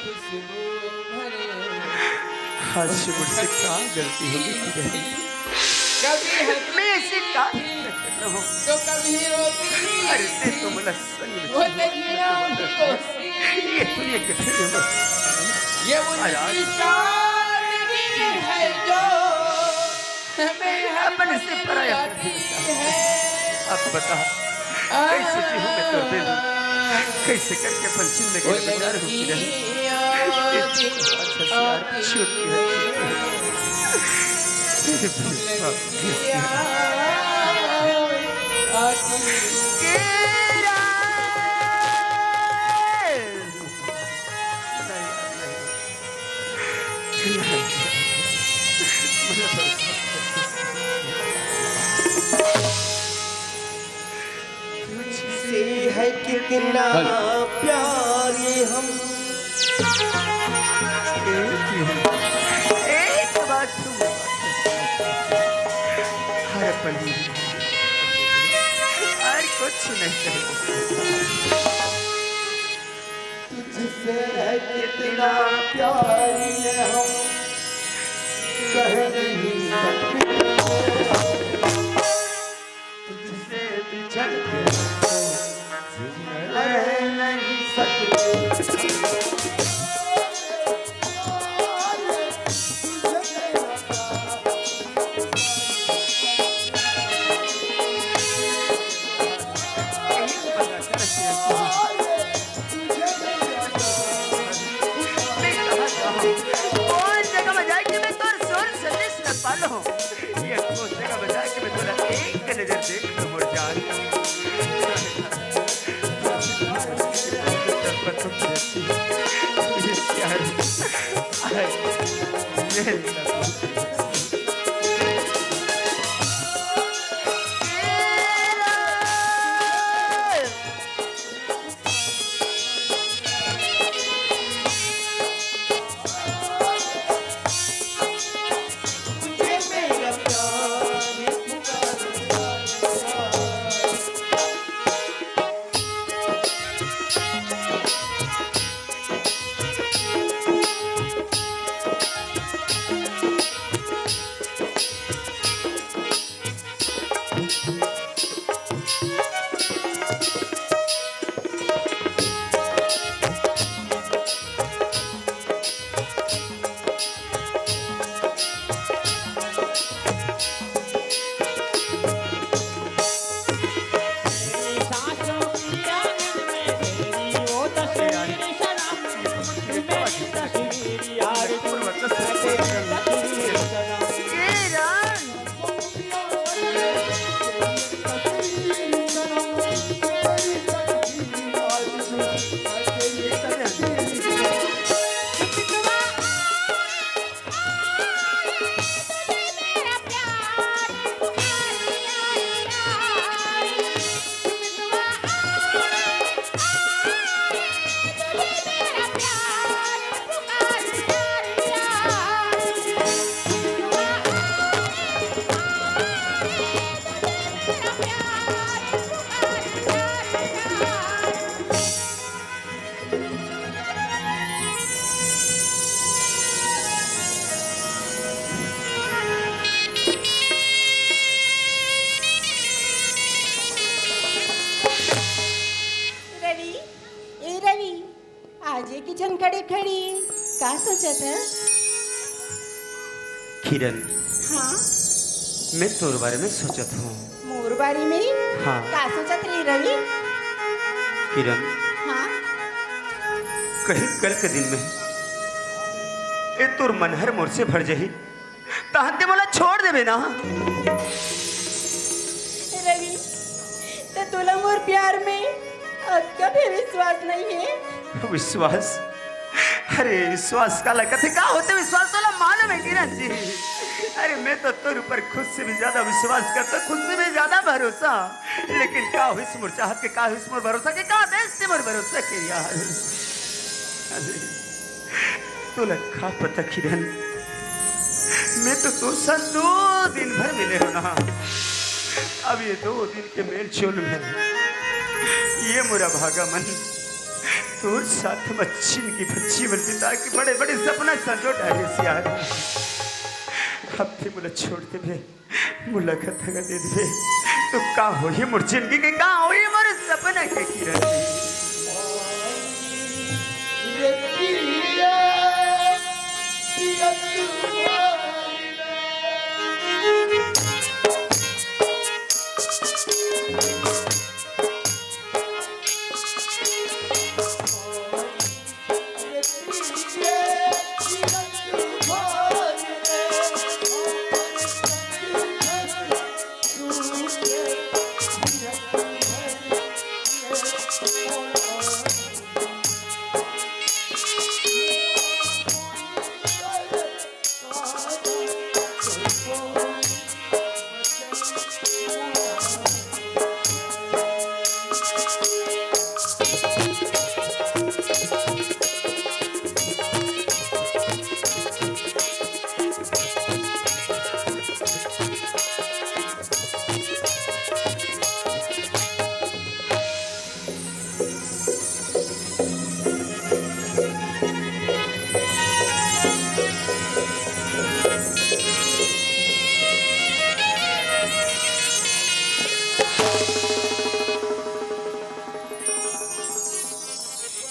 खुशबू भरे। आज से मुझसे क्या गलती होगी कि नहीं? कभी हंसी मैं ऐसी का तो कभी रोती। अरे, ते तो मोला संग में वो छोड़, नैया मैं तो भी रोती। ये दुनिया के फिर में मत। ये वो आज आज निशान है जो हमें हर अपन से पल पराया कर दिया। अब बता, कैसे जीऊँ मैं तोर बिन? कैसे करके अपन जिंदगी में गुजारूँ किरण? अच्छा से यार, छूट गया, छूट गया। तेरे बिन सब तुझसे है कितना प्यार ये हम। एक बात सुन, हर पल, हर कुछ नहीं। तुझसे है कितना प्यार ये हम कह नहीं सकते। तुझसे बिछड़ के तो जिंदा रह नहीं सकते। कौन जगह में जाके मैं तोर सुर सनेस न पालो? ये कौन जगह में जाके मैं तोला एक नजर देख लो मोर जान। ये प्यार, ये एक झन खड़े खड़ी का सोचत है? किरण, हाँ। मैं तोर बारे में सोचत हूँ। मोर बारे में? हाँ। का सोचत रही रवि? किरण, हाँ। कहीं कल के दिन में ए तोर मन हर मोर से भर जाही, तहन ते मोला छोड़ देबे ना। रवि, त तोला मोर प्यार में अतका भी विश्वास नहीं है? विश्वास? अरे, विश्वास काला कथे? का होथे विश्वास? तोला मालूम है किरण जी? अरे, मैं तो तोर ऊपर खुद से भी ज्यादा विश्वास करता, खुद से भी ज्यादा भरोसा। लेकिन का होइस मोर चाहत के, का होइस मोर भरोसा के, का बेइज्जती मोर भरोसा के यार। अरे, तोला का पता किरण, मैं तो तोर साथ दो दिन भर मिले हंव ना। अब ये दो दिन के मेल जोल में ये मोर अभागा मन तोर साथ में जिनगी भर जीवन बिता के बड़े बड़े सपना संजो डारेस यार। अब ते मोला छोड़ देबे, मोला खतगा दे देबे, त का होही मोर जिनगी के, का होही मोर सपना के किरण?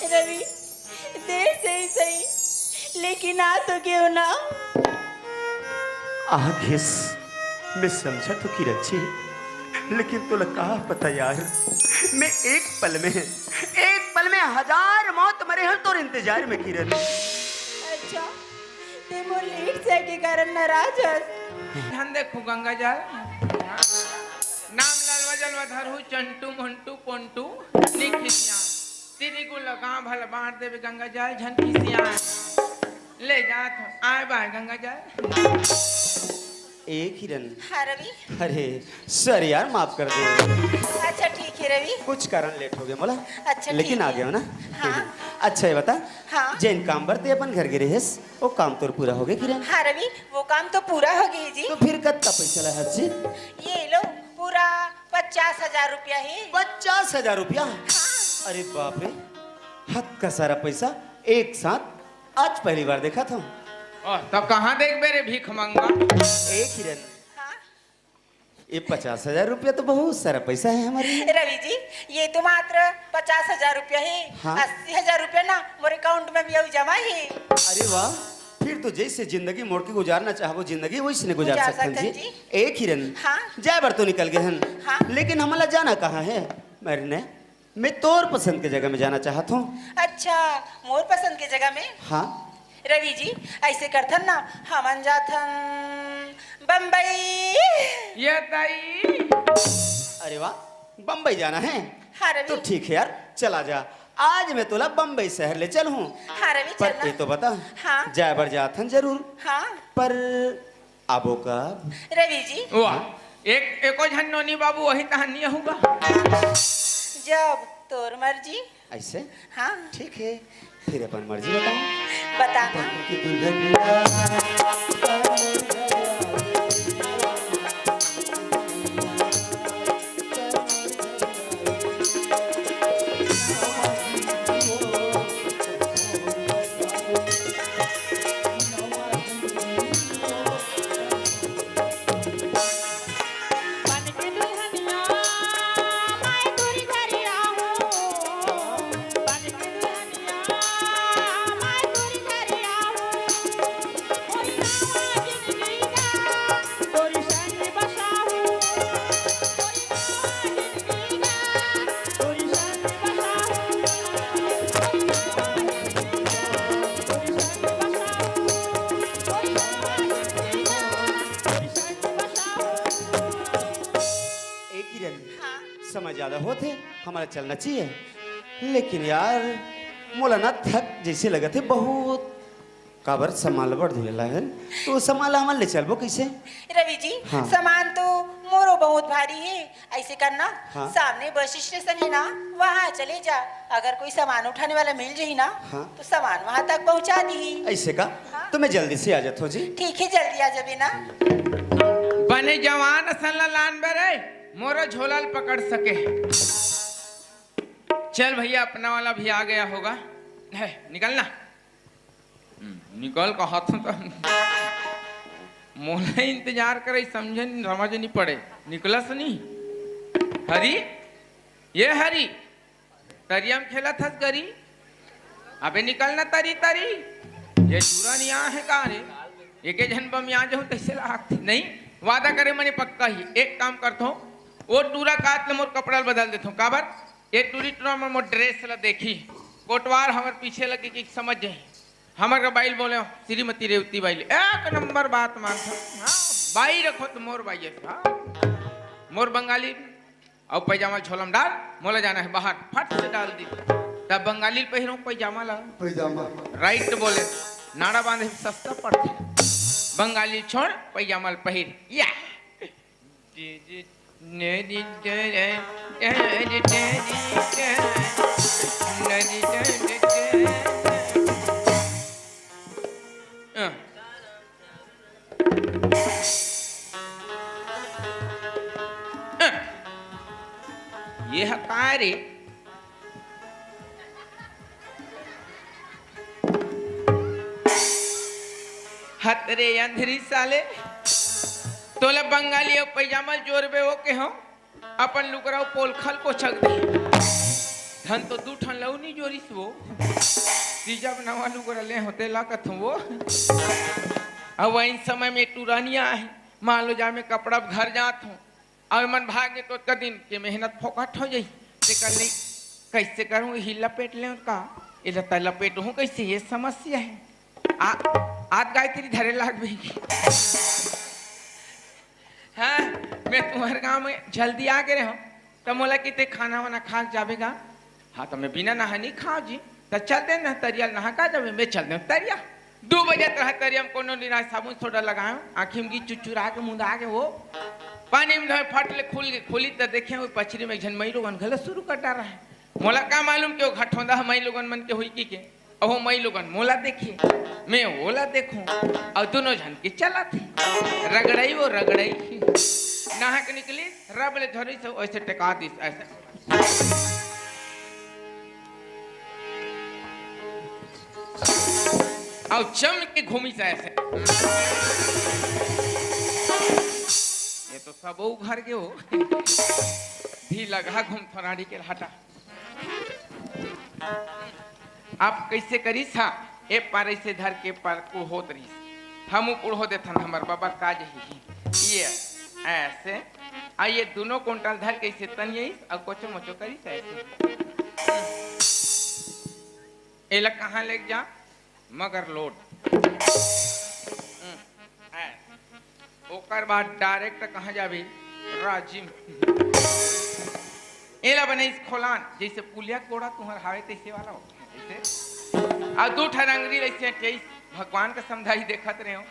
रवि, देर से ही सही, लेकिन आ तो गेव ना। आ गेस, मैं समझा तो किरण जी, लेकिन तोला का पता यार, मैं एक पल में, एक पल में हजार मौत मरे हंव तोर इंतजार में किरण। अच्छा, ते मोर लेट से के कारण नाराज हस? धन देखू गंगा जल, नाम ललवा जलवा धरहू चंटू मोंटू पोंटू, नी खिसिया। तेरी गुला गांव भला बांट देबे गंगा जल, झन खिसिया। ले जात हंव, आय बाय गंगा जल। ए किरण। हाँ रवि। अरे सॉरी यार, माफ कर दे। अच्छा ठीक है रवि। कुछ कारण लेट हो गया मोला। अच्छा, लेकिन ठीक आ है। गया ना। हाँ। अच्छा ये बता, हाँ। जेन काम बर ते अपन घर गे रहेस, वो काम तोर पूरा हो गया किरण? हाँ रवि, वो काम तो पूरा हो गया जी। तो फिर कत्ता पैसा ला हस जी? ये लो, पूरा पचास हजार रुपया है। पचास हजार रुपया? हाँ। अरे बाप रे, हद का सारा पैसा एक साथ आज पहली बार देखा था। ओह, तो कहाँ देखबे रे भीख मंगा? ए किरण, हाँ? ये पचास हजार रुपया तो बहुत सारा पैसा है हमारे लिए। रवि जी, ये तो मात्र पचास हजार रुपया है। हाँ। अस्सी हजार रुपया ना मोर अकाउंट में भी अभी जमा है। अरे वाह, फिर तो जैसे जिंदगी मोड़ के गुजारना चाहबो जिंदगी वैसने गुजार गुजार सकथन जी। सकथन जी। ए किरण, हाँ। जाए बर तो निकल गए हन, हाँ। लेकिन हमला जाना कहाँ है? मरने मैं तोर पसंद के जगह में जाना चाहत हूँ। अच्छा, मोर पसंद के जगह में? हाँ। रवि जी, ऐसे करथन ना, हमन जाथन बम्बई। ये दाई। अरे वाह, बम्बई जाना है? हाँ रवि। तो ठीक है यार, चला जा। आज मैं तोला बम्बई शहर ले चलहूँ। हाँ रवि, पर चलना। ये तो बता, हाँ। जाए बर जाथन जरूर। हाँ। पर आबो कब? रवि जी। वाह, एक, एको झन नोनी बाबू वही तहां नी आहूं गा। जब तोर मर्जी। ऐसे? हाँ। ठीक है, फिर अपन मर्जी बताओ। बताना। समय ज्यादा होत हे, हमला चलना चाहिए। लेकिन यार, मोला ना थक जैसे लगत हे बहुत। काबर, सामान ला बड़ धुएला हे, तो सामान ला हमन ले चलबो कैसे? रवि जी, हाँ। सामान तो मोरो बहुत भारी हे। ऐसे करना, हाँ। सामने बस स्टेशन हे ना, वहाँ चले जा। अगर कोई सामान उठाने वाला मिल जाही ना, हाँ। तो सामान वहाँ तक पहुँचा दीही। ऐसे का? हाँ। तो मैं जल्दी से आ जाता हूँ जी। ठीक है, जल्दी आ जाबे ना। बने जवान असन ला लान बे रे, मोरो झोला ल पकड़ सके। चल भैया, अपना वाला भी आ गया होगा। है, निकलना। हम्म, निकल का हाथ से तो मोला इंतजार करे, समझे नहीं, समझ नहीं पड़े। निकलस नहीं। हरी, ये हरी, तरिया में खेलत हस गरी? अबे निकलना तरी तरी। ये टूरा नहीं आ है का रे? एके झन बम यहाँ जाऊँ तैसे लागथे। नहीं, वादा करे मने पक्का ही। एक काम करथो, वो टूरा कात ले मोर कपड़ा ल बदल देथो। काबर? ये टूरी टूरा मन मोर ड्रेस ला देखी, कोटवार हमर पीछे लगे कि समझ जाही। हमर के बाइल बोले, श्रीमती रेवती बाइल, एक नंबर बात मानथन। हाँ, बाई रखो तो मोर बाई है। हाँ। मोर बंगाली, अउ पैजामा झोला म डाल, मोला जाना है बाहर, फट से डाल दी। तब बंगाली ल पहिरों पैजामा ला। पैजामा। राइट बोले, नाड़ा बांधे सस्ता पड़थे। बंगाली छोड़, पैजामा ल पहिर। या। ये ह काय रे? हत रे अंधरी साले, तोला बंगाली अउ पैजामा जोरबे ओ के हो, अपन लुगरा अउ पोलखा ल कोचक दे। धन तो दू ठन लऊ नी जोरिस वो, तीजा नवा लुगरा ले होते ला कथों वो। अब वही समय में टूरा नी आए, मान लो जा मैं कपड़ा घर जात हूँ, अउ मन भाग गे तो ओतका दिन के मेहनत फोकट हो जाही। तेकर ले कैसे करूँ, इही लपेट ले का, एला त लपेटहूँ कैसे, ये समस्या है। आ, आत गायत्री धरे लाग भी। हाँ, मैं तुम्हर गाँव में जल्दी आ गे रहेंव, त मोला किते खाना वाना खा के जाबे गा। हाँ, त मैं बिना नहाए नहीं खाँव जी। त चल दे ना तरिया ल नहा का जाबे, मैं चल देंव तरिया। दू बजे तक तरिया में कोनो दिन आज साबुन सोडा लगाएंव, आँखी में गी चुचुरा के मुंदा के वो पानी में धोए फट ले खुल के खुली त देखेंव वो पछरी में एक झन मई लोगन घलो शुरू कर डारा है। मोला का मालूम कि वो घटोंदा ह मई लोगन मन के होई की के। अहो मई लोगन मोला देखे, मैं ओला देखूं, अउ दोनों झन के चलत हे। रगड़ई वो रगड़ई। नहा के निकली, रब ले झोरी से ऐसे टेका दिस, ऐसे। अउ चम के घूमी से ऐसे। ये तो सब वो घर के हो। धी लगा घूम थोराड़ी के हटा। अब कैसे करिस? हाँ, ए पार ऐसे धर के पार कुड़हो दरिस। हमू कुड़हो देथन, हमर बाबा का जही। ये ऐसे, आ ये दोनों कुंटल धर के ऐसे तनियस, अउ कोचो मोचो करिस ऐसे। एला कहाँ लेके जा? मगर लोड। हम्म, ऐ। ओकर बाद डायरेक्ट कहाँ जाबे? राजिम। एला बनाइस खोलान, जैसे पुलिया कोड़ा तुहर हावे तैसे वाला हो। ऐसे। आ दू ठन अंगरी ऐसे अटैस, भगवान का समझाई देखत रहे हो।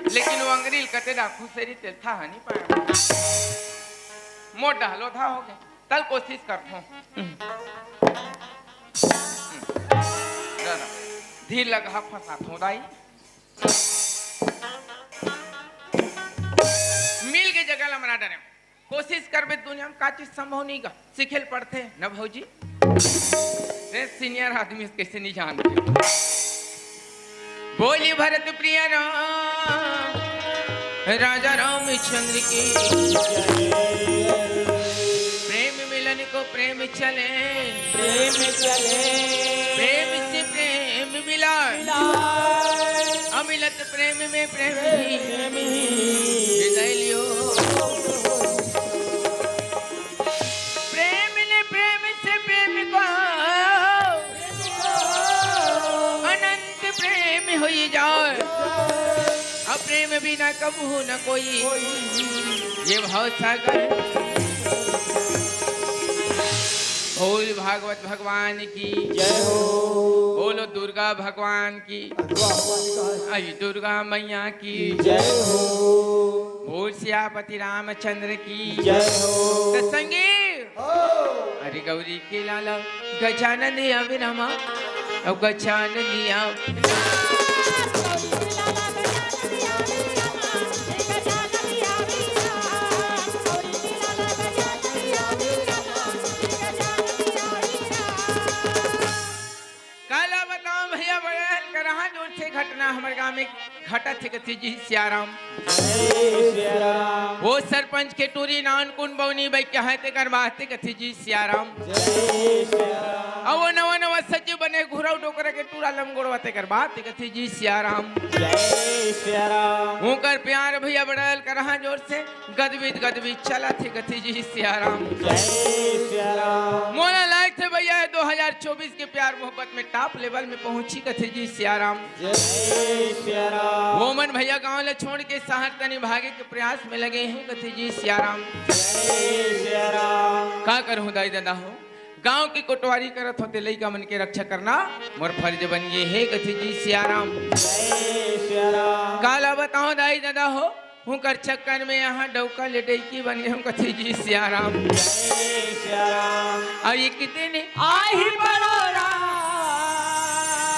लेकिन वो अंगरी कते डाकू से री तेल था नहीं पाया। मोर डहलो था हो गया। तल कोशिश करथों। धीर लगा फंसाथों दाई। मिल के जगह ला मना डरे। कोशिश करबे दुनिया में का चीज संभव नहीं गा। सीखे ल पड़थे न भौजी। रे सीनियर आदमी कैसे नहीं जानते। बोली भरत प्रिय राम, राजा रामचंद्र की। प्रेम मिलन को प्रेम चले, प्रेम चले। प्रेम से प्रेम मिला, मिला। अमिलत प्रेम में प्रेम ही, प्रेम ही। हृदय लियो। प्रेम ने प्रेम से प्रेम को अनंत प्रेम होई जाए, अप्रेम बिना कबहू न कोई। ये भव सागर भागवत भगवान की। जय हो। बोलो दुर्गा भगवान की। दुर्गा भगवान का है। आई दुर्गा मैया की। जय हो। बोल सियापति रामचंद्र की। जय हो। तो संगी, हो। अरे गौरी के लाला गजानन आवे रामा, अब गजानन आवे। काला बताओ भैया, बड़े हल करहा जोर से घटना हमर गांव में घटत हे कथे जी सियाराम। जय सियाराम। वो सरपंच के टूरी नान कुन बौनी बई के हाथे कर बाते कथे जी सियाराम। जय सियाराम। अउ वो नवा नवा सचिव बने घुरव डोकरा के टूरा लमगोड़वा तेकर बाते कथे जी सियाराम। जय सियाराम। उनकर प्यार भैया बड़े हल करहा जोर से गदबिद गदबिद चलत हे कथे जी सियाराम। जय सियाराम। मोला लागथे भैया ये दो हजार चौबीस के प्यार मोहब्बत में top level में पहुंची कथे जी सियाराम। जय सियाराम। वो मन भैया गांव ले छोड़ के शहर तनी भागे के प्रयास में लगे हे कथे जी सियाराम। जय सियाराम। का करहूं दाई ददा हो, गांव की कोटवारी करत होते लइका मन के रक्षा करना मोर फर्ज बन गे हे कथे जी सियाराम। जय सियाराम। काला बताओ दाई ददा हो, हुंकर चक्कर में यहाँ डौका ले डैकी बन गे हूं कथे जी सियाराम। जय सियाराम। अउ एक दिन आही बड़ोरा,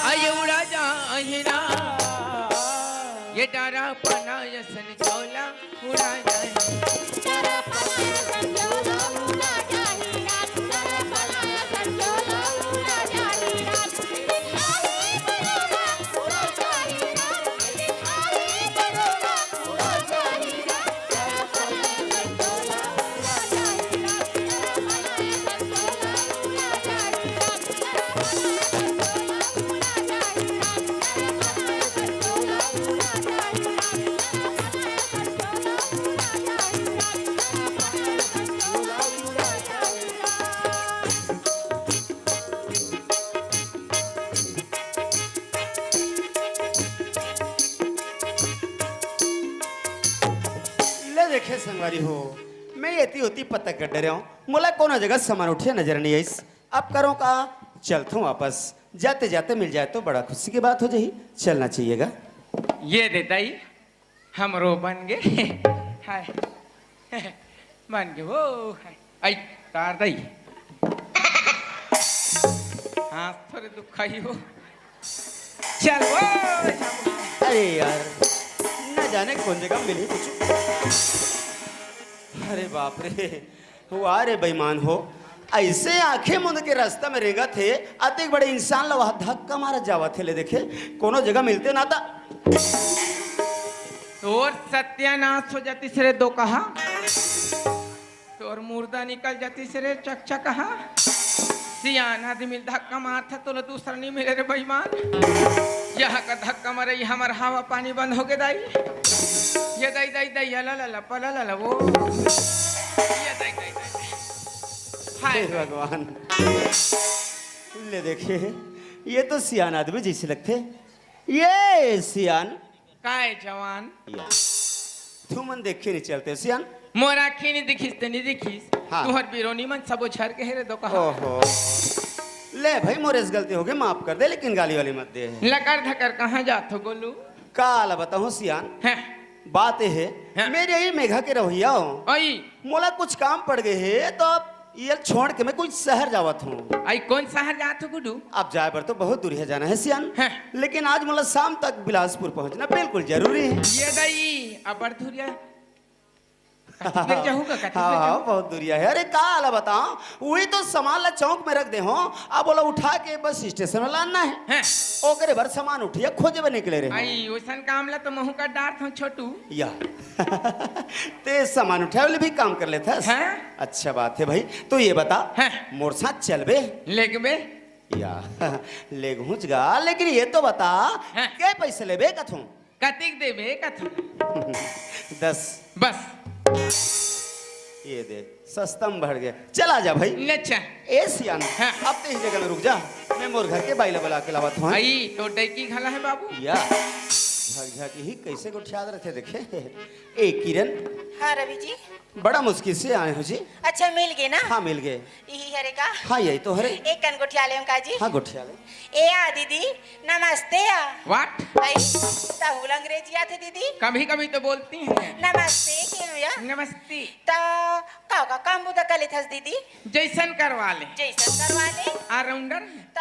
अउ ये उड़ा जाही ना, ये डारा पना यसन चोला उड़ा जाही। ले देखे संगवारी हो, मैं एती ओती पता कर डरे हूं, मोला कोनो जगह समान उठिया नजर नहीं आइस। अब करो का, चलथों वापस, जाते जाते मिल जाए तो बड़ा खुशी की बात हो जाही, चलना चाहिएगा। ये दे दाई, हमरो बन गे। हाय। बन गे वो। हाय। आई, तार दई। हाँ, थोड़े दुखाही हो। चल वो। अरे यार, न जाने कौन जगह मिली कुछ। अरे बाप रे, वाह रे बेईमान हो, ऐसे आंखें मूंद के रास्ता में रेंगत हे, अतेक बड़े इंसान ला वहां धक्का मारत जावत हे। ले देखे, कोनो जगह मिलते ना ता। तोर सत्यानाश हो जातिस रे दोकहा, तोर मुर्दा निकल जातिस रे चकचकहा। सियान आदमी धक्का मारथा, तोला दूसरा नहीं मिले रे बेईमान। यहाँ का धक्का मारे, ये हमर हवा पानी बंद हो गे दाई। ये दाई, दाई, दाई, अला, ला, ला, पला, ला, ला, वो। ये दाई, दाई, दाई। हाय, हे भगवान, ले देखे, ये तो सियान आदमी जैसे लगथे। ये सियान। काय जवान? या। तुमन देखे नहीं चलते सियान। मोर आँखी नहीं दिखिस ते नहीं दिखिस। हाँ। तुहर बिरोनी मन सबो झर के हे रे दोकहा। ओहो। ले भाई, मोरे से गलती हो गई, माफ कर दे, लेकिन गाली वाली मत दे। लकर धकर कहाँ जात हो गोलू? काला बताहूँ सियान। हैं। बात ये हे, हैं। मेरे यही मेघा के रवैया हो। आई। मोला कुछ काम पड़ गए हे, तो अब ये छोड़ के मैं कोई शहर जावत हूँ। आई, कौन शहर जात हो गुडू? अब जाए बर तो बहुत दूरिया जाना हे सियान। हैं। लेकिन आज मोला शाम तक बिलासपुर पहुँचना बिल्कुल जरूरी हे। ये दाई, अबर दूरिया। कति बेर जाहू का, कति हाँ, बेर हाँ, जाहू? बहुत दूरिया हे। अरे, काला बताओ, वही तो सामान ला चौक में रख दे हो, अब ओला उठा के बस स्टेशन में लाना हे। हैं। ओकरे बर सामान उठिया खोजे बर निकले रहे हो। आई, वैसन काम ला तो महू कर डारत हूँ, छोटू। या। ते सामान उठाए वाले भी काम कर लेथस? हैं? अच्छा बात हे भाई। तो ये बता, हैं? मोर साथ चलबे? लेगबे? या, लेगहूँच गा, लेकिन ये तो बता, हैं? के पैसे लेबे कथों? कतिक देबे कथों? दस। बस। ये दे, सस्ता में भर गया। चला जा भाई। अच्छा। ए सियान, हाँ। अब ते ही जगह में रुक जा, मैं मोर घर के बाई ला बुला के लावत हूँ। आई, तो डैकी घला हे बाबू। या। भाग जा के ही कैसे गोठियात रथे देखे। ए किरण, हाँ रवि जी। बड़ा मुश्किल से आए हो जी। अच्छा, मिल गए ना? हाँ, मिल गए। यही हरे का? हाँ, यही तो हरे। एक कन गोठिया ले का जी? हाँ, गोठिया ले। ए आ दीदी, नमस्ते आ। What? भाई, तहूल अंग्रेजी आथे दीदी? कभी कभी तो बोलती हैं। नमस्ते के भैया? नमस्ते। त का का काम बुता कर लेथस दीदी? जैसन करवा ले। जैसन करवा ले। All rounder। त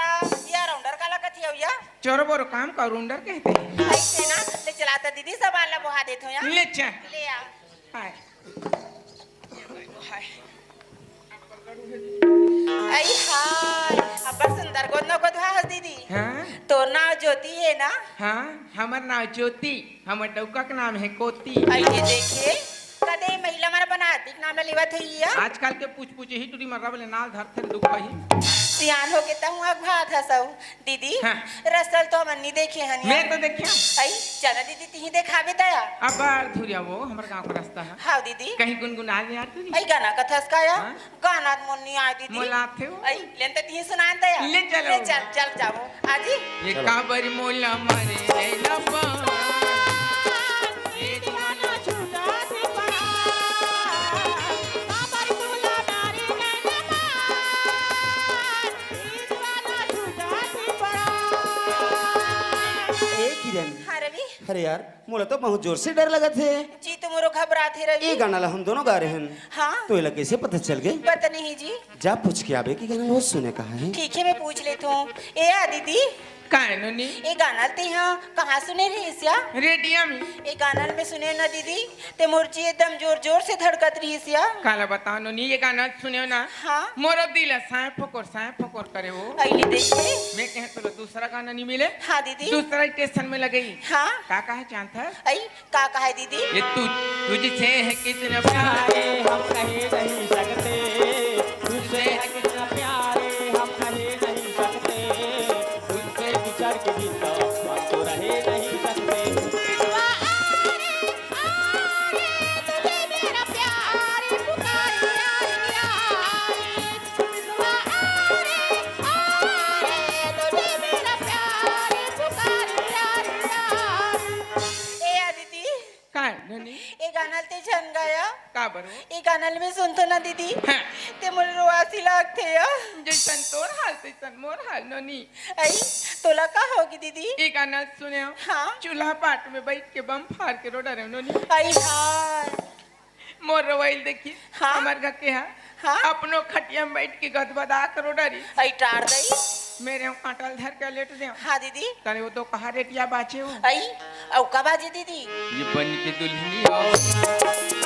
ये all rounder काला कथे भैया? चोरो बोरो काम का all rounder कहते हैं। ऐसे ना, ले चला त दीदी, सामान ला बोहा देत हो या। ले चल। ले आ। हाय। हाय। आई हाय, अब्बड़ सुंदर गोदना गोदवा हस दीदी। हाँ? तोर नाव ज्योति हे ना? हाँ, हमर नाव ज्योति, हमर डउका के नाम हे कोति। अइले देखे, कदे महिला मन अपन आदमी के नाम ल लेवत हे इया। आजकल के पूछ पूछ ही टुरी मर्रा बले नाल धरथे दुख ही। सियान होके तहूँ अगभात हसौ। दीदी, हाँ। रसल तो हमन नी देखे हन मैं या। तो देखे हूँ। आई, चला दीदी, तिही देखाबे तया। अब्बड़ धुरिया वो, हमर गाँव का रस्ता है। हाँ दीदी। कहीं गुनगुना ले यार तू नहीं। आई, गाना कथस का या? हाँ। गाना त मोर नी आय दीदी। मोला आथे वो। आई, लेन त तिही सुनान तया। ले चलो। ले चल, चल जाबो। आजी। ये चलो। काबर मोला मारे रे लबा। ये दीवाना छूटा से पड़ा। काबर मोला मारे रे लबा। ए किरण। हाँ रवि। अरे यार, मोला तो बहुत जोर से डर लगत हे। जी, तो मोरो घबरात हे रवि। ये गाना ला हम दोनों गा रहे हैं। हाँ। तो एला कैसे पता चल गए? पता नहीं जी। जा पूछ के आबे कि गाना वो सुने कहाँ है। ठीक है, मैं पूछ लेत हूँ। ए आ दीदी। काय नोनी? ए गाना ल तेहा कहाँ सुने रहिस या? रेडियो में। ए गाना ल मैं सुने ना दीदी, ते मोर जी एकदम जोर जोर से धड़कत रहिस या। काला बताओ नोनी, ये गाना सुने ना? हाँ। मोरो दिल साय फकोर, साय फकोर करे वो। अइली देखे। मैं कहे तोला दूसरा गाना नहीं मिले? हाँ दीदी। दूसरा स्टेशन में लगई। हाँ। का कहे जानत हस? अई, का कहे दीदी? ये तू, तुझसे है कितना प्यार। प्यारे हम कह नहीं सकते, तुझसे है कितना प्यारे हम कह नहीं सकते, तुझसे बिछड़ के भी तो हम तो रह नहीं सकते। ए आ दीदी। काय नोनी? ए गाना ल ते झन गाया। का बरो? ए गाना ल मैं सुनथो ना दीदी। हाँ। ते मोर रोवासी लागथे या। जैसन तोर हाल तैसन मोर हाल नोनी। अई, तोला का होगे दीदी? ए गाना ल सुने हो? हाँ। चूल्हा पाट में बैठ के बम फार के रो डरे नोनी। अई हाय। मोर रोवाई ल देखी। हाँ। हमर घर के हा। हाँ। अपनो खटिया में बैठ के गदबदा के रो डरी। अई टार दई। मेरे हो कांटा ल धर के लेट दे। हाँ दीदी। तले वो तो कहा रेटिया बाचे हो। अई, अउ का बाजे दीदी? ये बन के दुल्हनिया।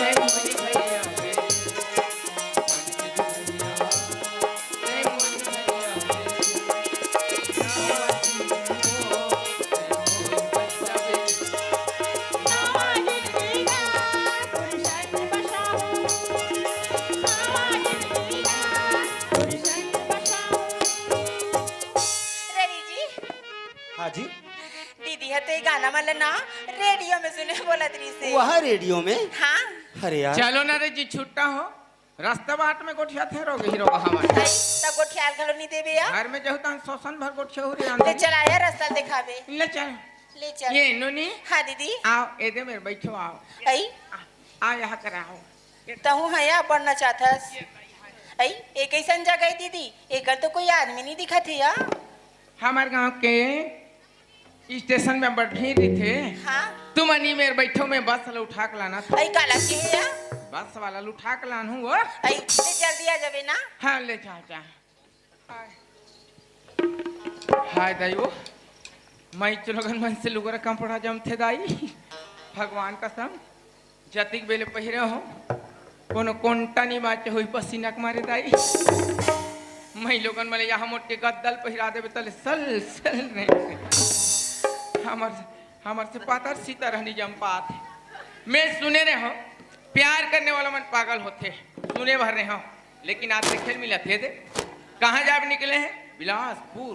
रवि जी। हाँ जी। दीदी ह तो ये गाना मन ल ना रेडियो में सुने बोलत रहिसे। वह रेडियो में? हाँ। अरे यार। चलो ना रे जी, छुट्टा हो। रस्ता बाट में गोठियाथे रोगही रोगहा मन। अई, त गोठियाल घलो नी देबे या? घर में जहू तहन शोषण भर गोठियाहू रे ले आंधी। चल आया, रस्ता देखाबे। ले चल। ले चल। ये नोनी। हाँ दीदी। आओ, एदे मेर बैठो, आओ। अई। आ, आ यहाँ कर आओ। तहूँ ह या पढ़ना चाहथस? अई, ए कैसन जगह हे दीदी? एकर तो कोई आदमी नी दिखत हे या। हमर गाँव के स्टेशन में बड़ भीड़ रहिथे। हाँ। तुमन ई मेर बैठो, मैं बस ल उठा के लानत हँव। अई काला कहे या? बस वाला ल उठा के लानहूँ वो। अई, ते जल्दी आ जाबे ना। हाँ, ले जा, जा। हाय। हाय दाई वो, माई चोलोगन मन से लुगरा कपड़ा जमथे दाई। भगवान कसम। जतिक बेले पहिरे हो, कोनो कोंटा नी बाचे होई पसीना के मारे दाई। माई लोगन मले यहाँ मोट के गद्दा ल पहिरा देबे तले सल सल नहीं। हमर, हमर से पातर सीता रहनी जम पात। मैं सुने रहे हो, प्यार करने वाला मन पागल होथे, सुने भर रहे हो, लेकिन आज देखे ल मिलत हे दे। कहाँ जाब निकले हैं? बिलासपुर।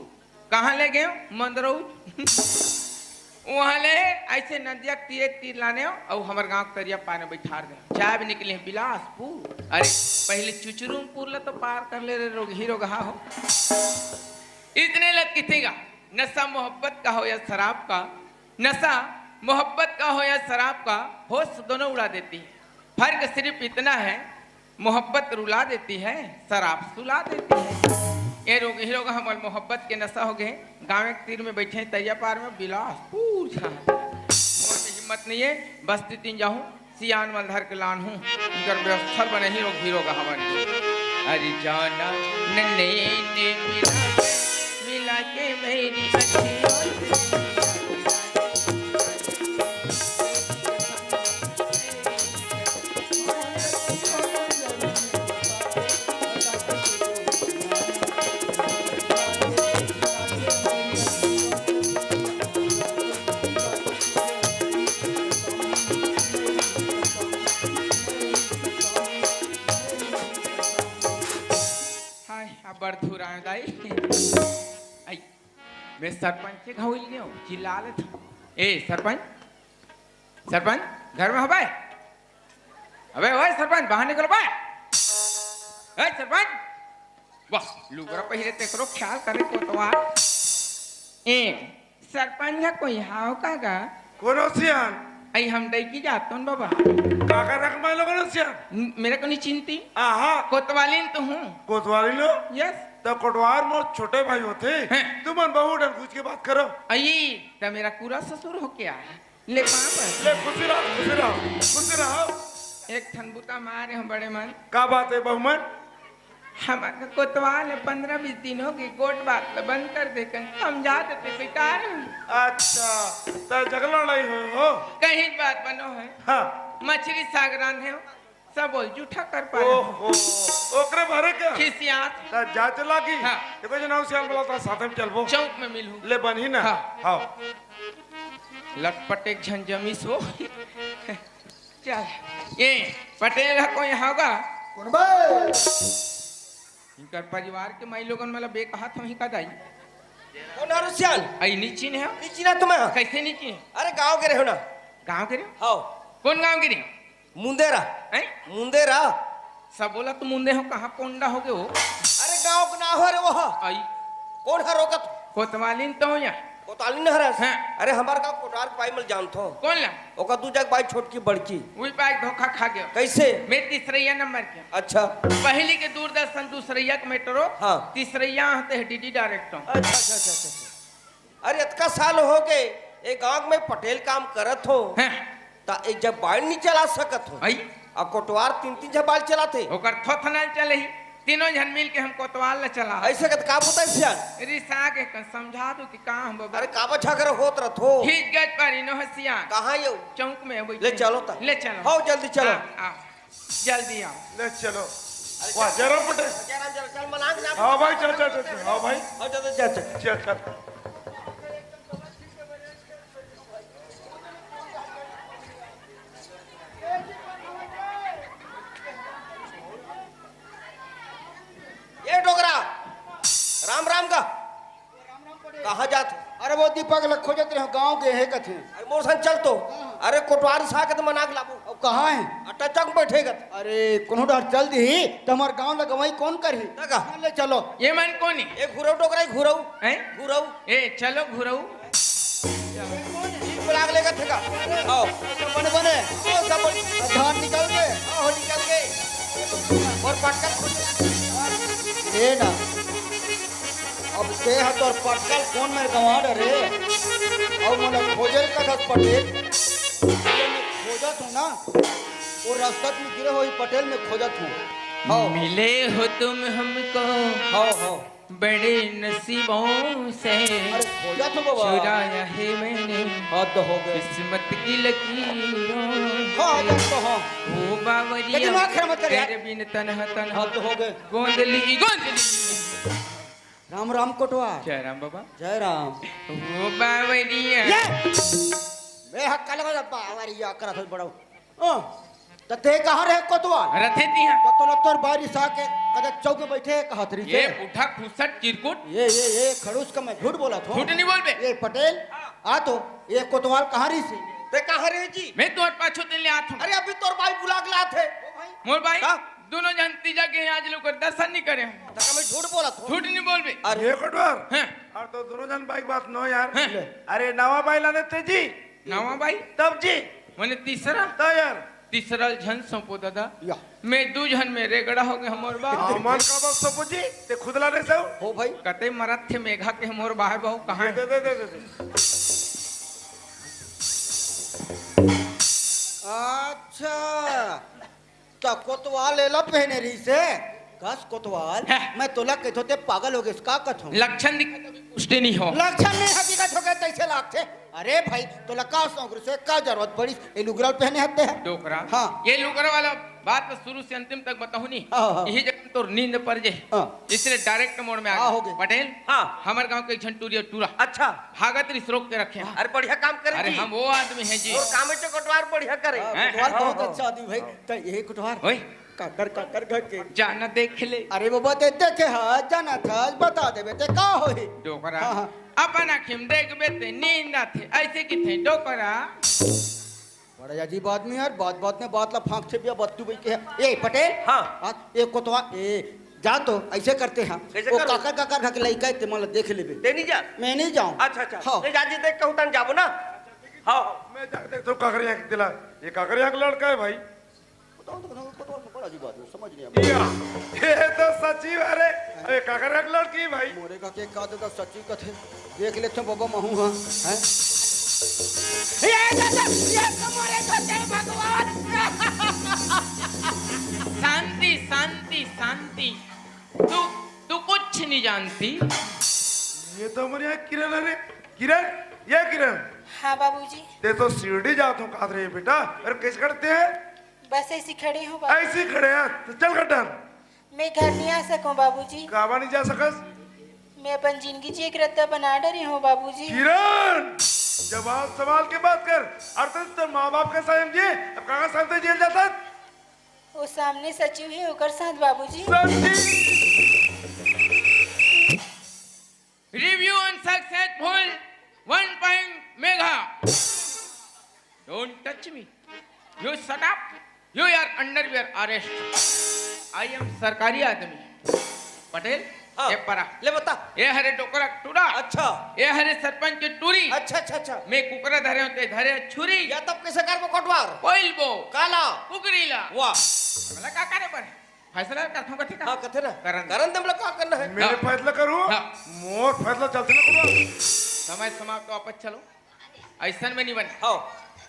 कहाँ ले गए हो? मंदरौज। वहाँ ले ऐसे नदिया के तीरे तीर लाने हो, अउ हमर गाँव के तरिया पार में बैठार दे। जाब निकले बिलासपुर। अरे, पहले चुचरुमपुर ला तो पार कर ले रे, रोगही रोगहा हो। इतने लत किथे गा, नशा मोहब्बत का हो या शराब का, नशा मोहब्बत का हो या शराब का, होश दोनों उड़ा देती है। फर्क सिर्फ इतना है, मोहब्बत रुला देती है, शराब सुला देती है। ये लोग, ये लोग हमर मोहब्बत के नशा हो गए। गाँव के तीर में बैठे हैं, तरिया पार में बिलासपुर छा। मोर में हिम्मत नहीं है, बस्ती तीन जाहूँ, सियान मलधर के लान हूँ, इनकर व्यवस्था बने ही लोग हीरो का हवन। अरे जाना नन्हे ने मिला के, मिला के मेरी अखियों से। हाय, अब्बड़ धुराए दाई। आई, मैं सरपंच के घाव ले हूँ, चिल्ला लेत हूँ। ए, सरपंच, सरपंच, घर में हबे? अबे, ओए सरपंच, बाहर निकलो बे। ए, सरपंच, वाह, लुगरा पहिरे तेकरो ख्याल करे कोतवाल। ए, सरपंच ह कोई हाव का गा? कोनो सियान? अई हम दई की जातोन बाबा। काका रख मैं लोगन सियान? न-, मेरा को नहीं चिंती। आहा। कोतवालिन तो हूँ। कोतवालिन हो? यस। तो कोटवार मोर छोटे भाई होते। हैं। तुमन बहुत डर घुस के बात करो। अई, तो मेरा पूरा ससुर हो क्या? ले पाँव पर। ले, खुशी रहो, खुशी रहो, खुशी रहो। एक ठन बुता मारे हम बड़े मन। का बात है, बहुमन? हमार का कोतवाल है, पंद्रह बीस दिन हो गए, गोट बात ला बंद कर दे, कहीं समझा देते बेकार है। अच्छा, तो झगड़ा लड़ाई हो, हो? कहीं बात बनो है। हाँ। मछली साग रांधे हो, सब बोल जूठा कर पाए। ओहो, ओकरे भरे क्या? खिसियात। ता जा चला की? हाँ। देखो जो नाव सियाल बोला था, साथ में चलबो। चौक में मिलू। ले बनी ना? हाँ। हाँ। लटपट एक झन जमीस हो। चल। ये पटेल ह कोई होगा? कौन बे? इनकर परिवार के माई लोगन मला बे कहत हो ही का दाई? कौन हरो सियाल? आई नीची ने हो? नीची ना तुम्हें? कैसे नीची है? अरे गांव के रहो ना। गांव के रहो? हाँ। कौन गांव के रहो? मुंदेरा। हैं? मुंदेरा। सब बोला तो मुंदे हो, कहाँ पोंडा हो गए हो? अरे गांव के ना हो रे वो। आई। कौन हरो का तू? कोतवालिन तो या। कोतवालिन हरस? हाँ। अरे हमार गांव कोटवार के बाई मल जानत हो। कौन ला? ओकर दू जग बाई छोटकी बड़की। वही बाई धोखा खा गया। कैसे? मैं तीसरैया नंबर के। अच्छा। पहली के दूरदर्शन, दूसरैया के मेट्रो। हाँ। तीसरैया हते है डीडी डायरेक्टर। अच्छा, अच्छा, अच्छा, अच्छा, अच्छा। अरे, अतका साल हो गए, ए गांव में पटेल काम करत हो, हैं? त ए जब बाइल नहीं चला सकत हो, आई? आ कोटवार तीन तीन झन बाइल चलाथे। ओकर थोथना चलही, तीनों झन मिल के हम कोतवाल ला चला। ऐसे कत का बुता सियान? रिसा के कन समझा दो कि का हम बाबा। अरे, काबा झगड़ा होत रथो? खींच गज पर इनो हसियान। कहाँ यो? चौक में बैठे। ले चलो ता। ले चलो। हो, जल्दी चलो। हाँ, हाँ। जल्दी आओ। ले चलो। अरे वाह, चल। जयराम पटेल। जयराम, जयराम, चल, मनांग ना। हाँ भाई, चल, चल, चल, चल। हाँ भाई। हाँ, चल, चल, चल, चल। चल, चल। ये डोकरा, राम राम का। कहाँ जात हो? अरे वो दीपक ल खोजत रहे, गाँव गए हे कथे। अरे मोर संग चल तो। हाँ। अरे कोटवार सा के तो मना के लाबो। अब कहाँ है? अट्टा चौक में बैठे गत। अरे कोनो डहर चल दी त हमर गाँव ल गवाई कौन करही? त का? ले चलो। ये मन कोनी? ये घुरऊ डोकरा, घुरऊ। हैं? घुरऊ। ए, चलो घुरऊ। ठीक बुला के लेकर थे का? आओ। बने, बने। आओ, सब बने। धान निकल गए। आओ, निकल गए। और पटकन। ए ना। अब ते ह तोर पटकल कौन मेर गंवा डरे? अउ मोला खोजल कथस पटेल। ये मैं खोजत हूँ ना, वो रस्ता में गिरे होही पटेल में खोजत हूँ। हाँ। मिले हो तुम हमको हाँ, हाँ। बड़े नसीबों से अरे खोजत हूँ बाबा। चुराया है मैंने हद हो गए। किस्मत की लकीरों हाँ, से। हद तो हाँ। वो बावरिया लेकिन आखिर मत कर यार। तेरे बिन तनहा तनहा हद हो गए। गोंदली, गोंदली। राम राम कोटवार। जय राम बाबा। जय राम। वो बावरिया। ये! मैं हक्का लगा बावरिया करत हस बड़ा। ओ, त ते कहाँ रहे कोतवाल? रथे तिहा। त तोला तोर बारी सा के कदा चौक में बैठे कहत रही ये थे। उठा खुसट चिरकुट। ये, ये, ये खड़ूस का मैं झूठ बोला था। झूठ नहीं बोलबे। ये पटेल, आ तो, ये कोतवाल कहाँ रही से? ते कहाँ रहे जी? मैं तोर पाछू दिन ले आत हूँ। अरे अभी तोर बाई बुला के लात है। मोर बाई? का? दोनों जन तीजा के आज लोग दर्शन नहीं करे हैं। त का मैं झूठ बोला था? झूठ नहीं बोलबे। अरे ये कोटवार। हाँ। और तो दोनों जन बाई बात नो यार। हाँ। अरे नवा बाई लाने तेजी। नावा बाई? तब जी। मने तीसरा? त यार। तीसरा ल झन सौंपो दादा। या। मैं दू झन में रेगड़ा हो गए हमर बा। हाँ, मन का बात सौंपो जी, ते खुद ला नहीं सौ। हो भाई। कते मरत थे मेघा के हमर बाहर बहु कहाँ दे, है? दे, दे, दे, दे। अच्छा। त कोतवाल एला पहने रहिसे। कस कोतवाल, हैं? मैं तोला कहिथों ते पागल हो गेस का कथों? लक्षण दिख-, पुष्टि नहीं हो। लक्षण नहीं हकीकत हो गए तैसे लागथे। अरे भाई, तोला का शौक से का जरूरत पड़िस? ये लुगरा ल पहने हत्ते है। डोकरा। हाँ। ये लुगरा वाला बात तो शुरू से अंतिम तक बताहूं नहीं। हाँ, हाँ। यही जगह तोर नींद पर जे। हाँ। इसलिए direct mode में आ हाँ, गए। हो गए। पटेल। हाँ। हमर गांव के एक झन टूरी और टूरा। अच्छा। भागत रिस रोक के रखे हैं। अरे बढ़िया काम करे अरे जी। हम वो आदमी हैं जी। और काम है तो कोटवार बढ़िया करे। हाँ, हैं? कोटवार हाँ, बहुत हाँ। अच्छा आदमी भाई। तो यही कोटवार। ओए। काकर, काकर घर के। जाना देख ले। अरे वो बात देखे हाँ, जाना था, बता देबे ते का होही? डोकरा। हाँ, हाँ। अपन आँखी में देखबे ते नींद आथे, ऐसे किथे डोकरा। बड़ा अजीब आदमी यार, बात बात में बात ला फांकथे बिया बत्तू बई के। ए पटेल। हाँ। हाँ, ए कोतवा, ए जा तो, ऐसे करते हैं। कैसे वो करो? काकर, काकर घर के लइका है, ते मन ला देख लेबे। ते नहीं जा? मैं नहीं जाऊँ। अच्छा, अच्छा। हाँ। ले जा जी, देख कहूँ तन जाबो ना। हाँ, हाँ। मैं जाके देखता हूँ काकर यहाँ के दिला। ये काकर यहाँ का लड़का है भाई। बताओ तो, बताओ, बताओ, बताओ, बड़ा अजीब आदमी, समझ नहीं आया। या, ये तो सचिव, अरे, अरे, काकर एक लड़की भाई। मोरे का के का दादा सचिव कथे, देख लेथे बाबा महू, हाँ, हैं? ये दादा, ये तो मोरे का के भगवान। शांति, शांति, शांति। तू, तू कुछ नहीं जानती। ये तो हमारे यहाँ किरण है रे। किरण, ये किरण। हाँ बाबूजी। ते तो शिरडी जात हो, कात रहे बेटा। अरे, कैसे करते हैं? बस ऐसी खड़े हो बाबू। ऐसी खड़े हैं, तो चल गड्ढन। मैं घर नहीं आ सकूं बाबूजी। काबा नहीं जा सकस? मैं अपन जिंदगी जी एक रद्दा बना डरी हूँ बाबूजी। किरण, जवाब सवाल के बात कर। अरे तो तेरे माँ बाप के साथ जी, अब कहाँ साथ जेल जाता? वो सामने सचिव है, ओकर साथ बाबूजी। सचिव। Review unsuccessful, one point Megha. Don't touch me. You shut up. You are under your arrest. I am सरकारी आदमी। पटेल, हाँ। ये परा। ले बता। ये हरे डोकरा टूरा। अच्छा। ये हरे सरपंच के टूरी। अच्छा, अच्छा, अच्छा। मैं कुकरा धरे होते धरे छुरी। या तब कैसे कर वो कोटवार? कोइल बो। काला। कुकरी ला। वाह। हमला का करे पर? फैसला करथों कथे का? हाँ, कथे ना। करन। करन दे हमला का करना है? मैं हाँ। फैसला करूँ? हाँ। मोर फैसला चलते ना करूँ। समय समाप्त, वापस चलो। ऐसन में नहीं बने। हाँ।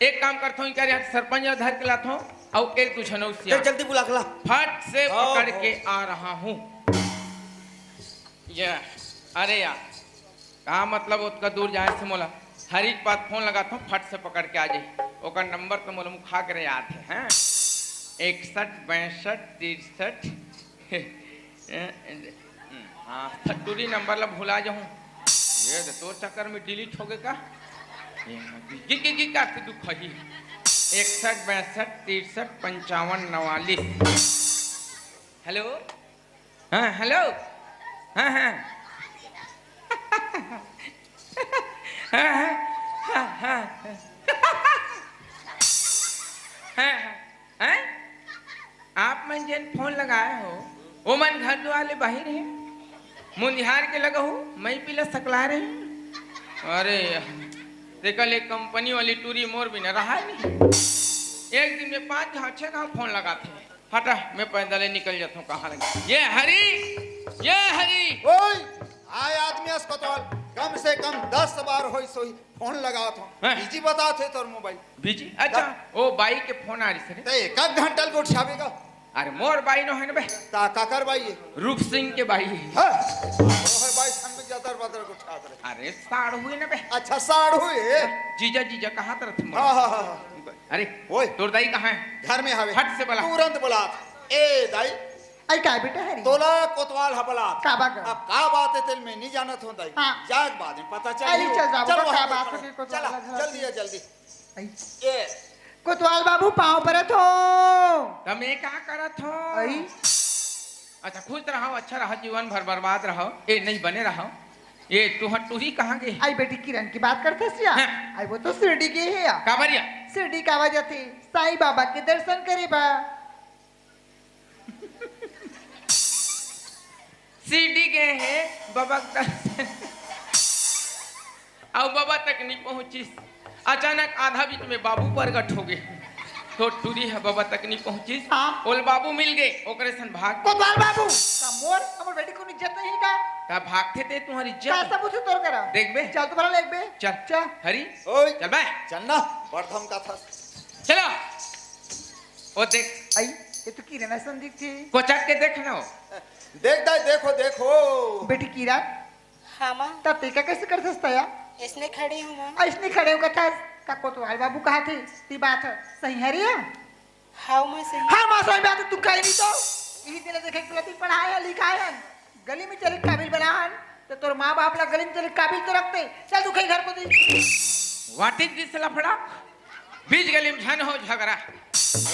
एक काम करथों, इनका यहाँ सरपंच ला धर के लाथों, और एक दू झन अउ सियान। चल, जल्दी बुला के ला। फट से हाँ, पकड़ हाँ। के आ रहा हूँ। ये, अरे यार, का मतलब ओतका दूर जाए से मोला? हरी के पास फोन लगाथों, फट से पकड़ के आ जाई। ओकर नंबर तो मोला मुखा के याद है, हैं? इकसठ, बासठ, तिरसठ। हाँ, टूरी नंबर ला भुला जाहूँ। ये दे, तोर चक्कर में delete हो गए का? ये हाँ, गिर, गिर, गिर, काट के दुख ही। इकसठ, बासठ, तिरसठ, पंचावन, नवालीस। Hello? हाँ, hello? हाँ, हाँ। हाँ, हाँ। हाँ, हाँ। हाँ, हाँ। हैं? आप मन जेन फोन लगाए हो, ओमन घर दुआर ले बाहिर हे। मुंधियार के लगहू, मैं पीला सकला रहे। अरे, तेकर ले कंपनी वाली टूरी मोर बिना रहा नहीं। एक दिन में पाँच घाव, छह घाव फोन लगाथे। हटा, मैं पैदल ही निकल जाता हूँ, कहाँ लगे? ये हरी, ये हरी। ओए, आय आदमी अस्पताल, कम से कम दस बार होई सोई, फोन लगात हो। हैं? Busy बताथे तोर mobile। Busy? अच्छा, तब ओ बाई के फोन आ रही सर। ते एक आध घंटा ल गोठियाबे का? अरे मोर बाई नो है ना बे। ता काकर बाई है? रूप सिंह के बाई है। हाँ? ओहे बाई संग में जातर बातर गोठियात रहे। अरे साढ़ू है ना बे। अच्छा, साढ़ू है? जीजा, जीजा कहा तरह थे मोर? हाँ, हाँ, हाँ, हाँ। अरे, ओए। तोर दाई कहाँ है? घर में हवे। फट से बुला। तुरंत बुला। ए दाई। आई का बेटा हरी? तोला कोतवाल ह बुला। का बात? अब का बात है तेल में नहीं जानत हो दाई। हाँ। जाग बाद में पता चल। अरे चल जाबो, चल का वहाँ बात पे है कि कोतवाल चला, घर जल्दी है, जल्दी। आई। ए। कोतवाल बाबू पाँव परत हो। त मैं का करत हो? आई। अच्छा, खुश रहो, अच्छा रहो, जीवन भर बर्बाद रहो। ए, नहीं बने रहो। ए, तुहर टूरी कहाँ गए? आई बेटी किरण की बात करत हस या? हाँ। आई वो तो शिरडी गए है या? काबर या? शिरडी काबर जाथे? साईं बाबा के दर्शन करे बा। शिरडी गए है बाबा के दर्शन। अउ बाबा तक नहीं पहुंचिस। अचानक आधा बीच में बाबू प्रगट हो गे। तो टूरी ह बबा तक नहीं पहुंचिस। हाँ। ओल बाबू मिल गे, ओकरे सन भाग। कोतवाल बाबू, का मोर, हमर बेटी कोनो इज्जत नहीं का? का भागथे ते तुम्हारी इज्जत? का सबूत हे तोर करा? देख बे। चल तो भला लेख बे। चल। चल। हरी। ओए। चल बे। चल ना, बड़ धमका था। चलो। ओ देख। आई, ये तो किरण असन दिखथे। कोचक के देख ना हो। देख दाई, देखो, देखो। बेटी किरण, हाँ, माँ। त तें का कइसे करथस तया? अइसने खड़े हँव, माँ। अइसने खड़े हँव कथस? का कोतवाल बाबू कहाथे, तें बात ह सही हरे या? हाँ, माँ, सही। हाँ, माँ, सही बात हे, तू कहे नहीं तो। इही तेला देखे के तेला पढ़ाए हन, लिखाए हन। गली में चले के काबिल बनाए हन, त तोर माँ बाप ला गली में चले के काबिल तो रखते। चल तू कहीं घर को दे। What is this लफड़ा? बीच गली में झन हो झगड़ा।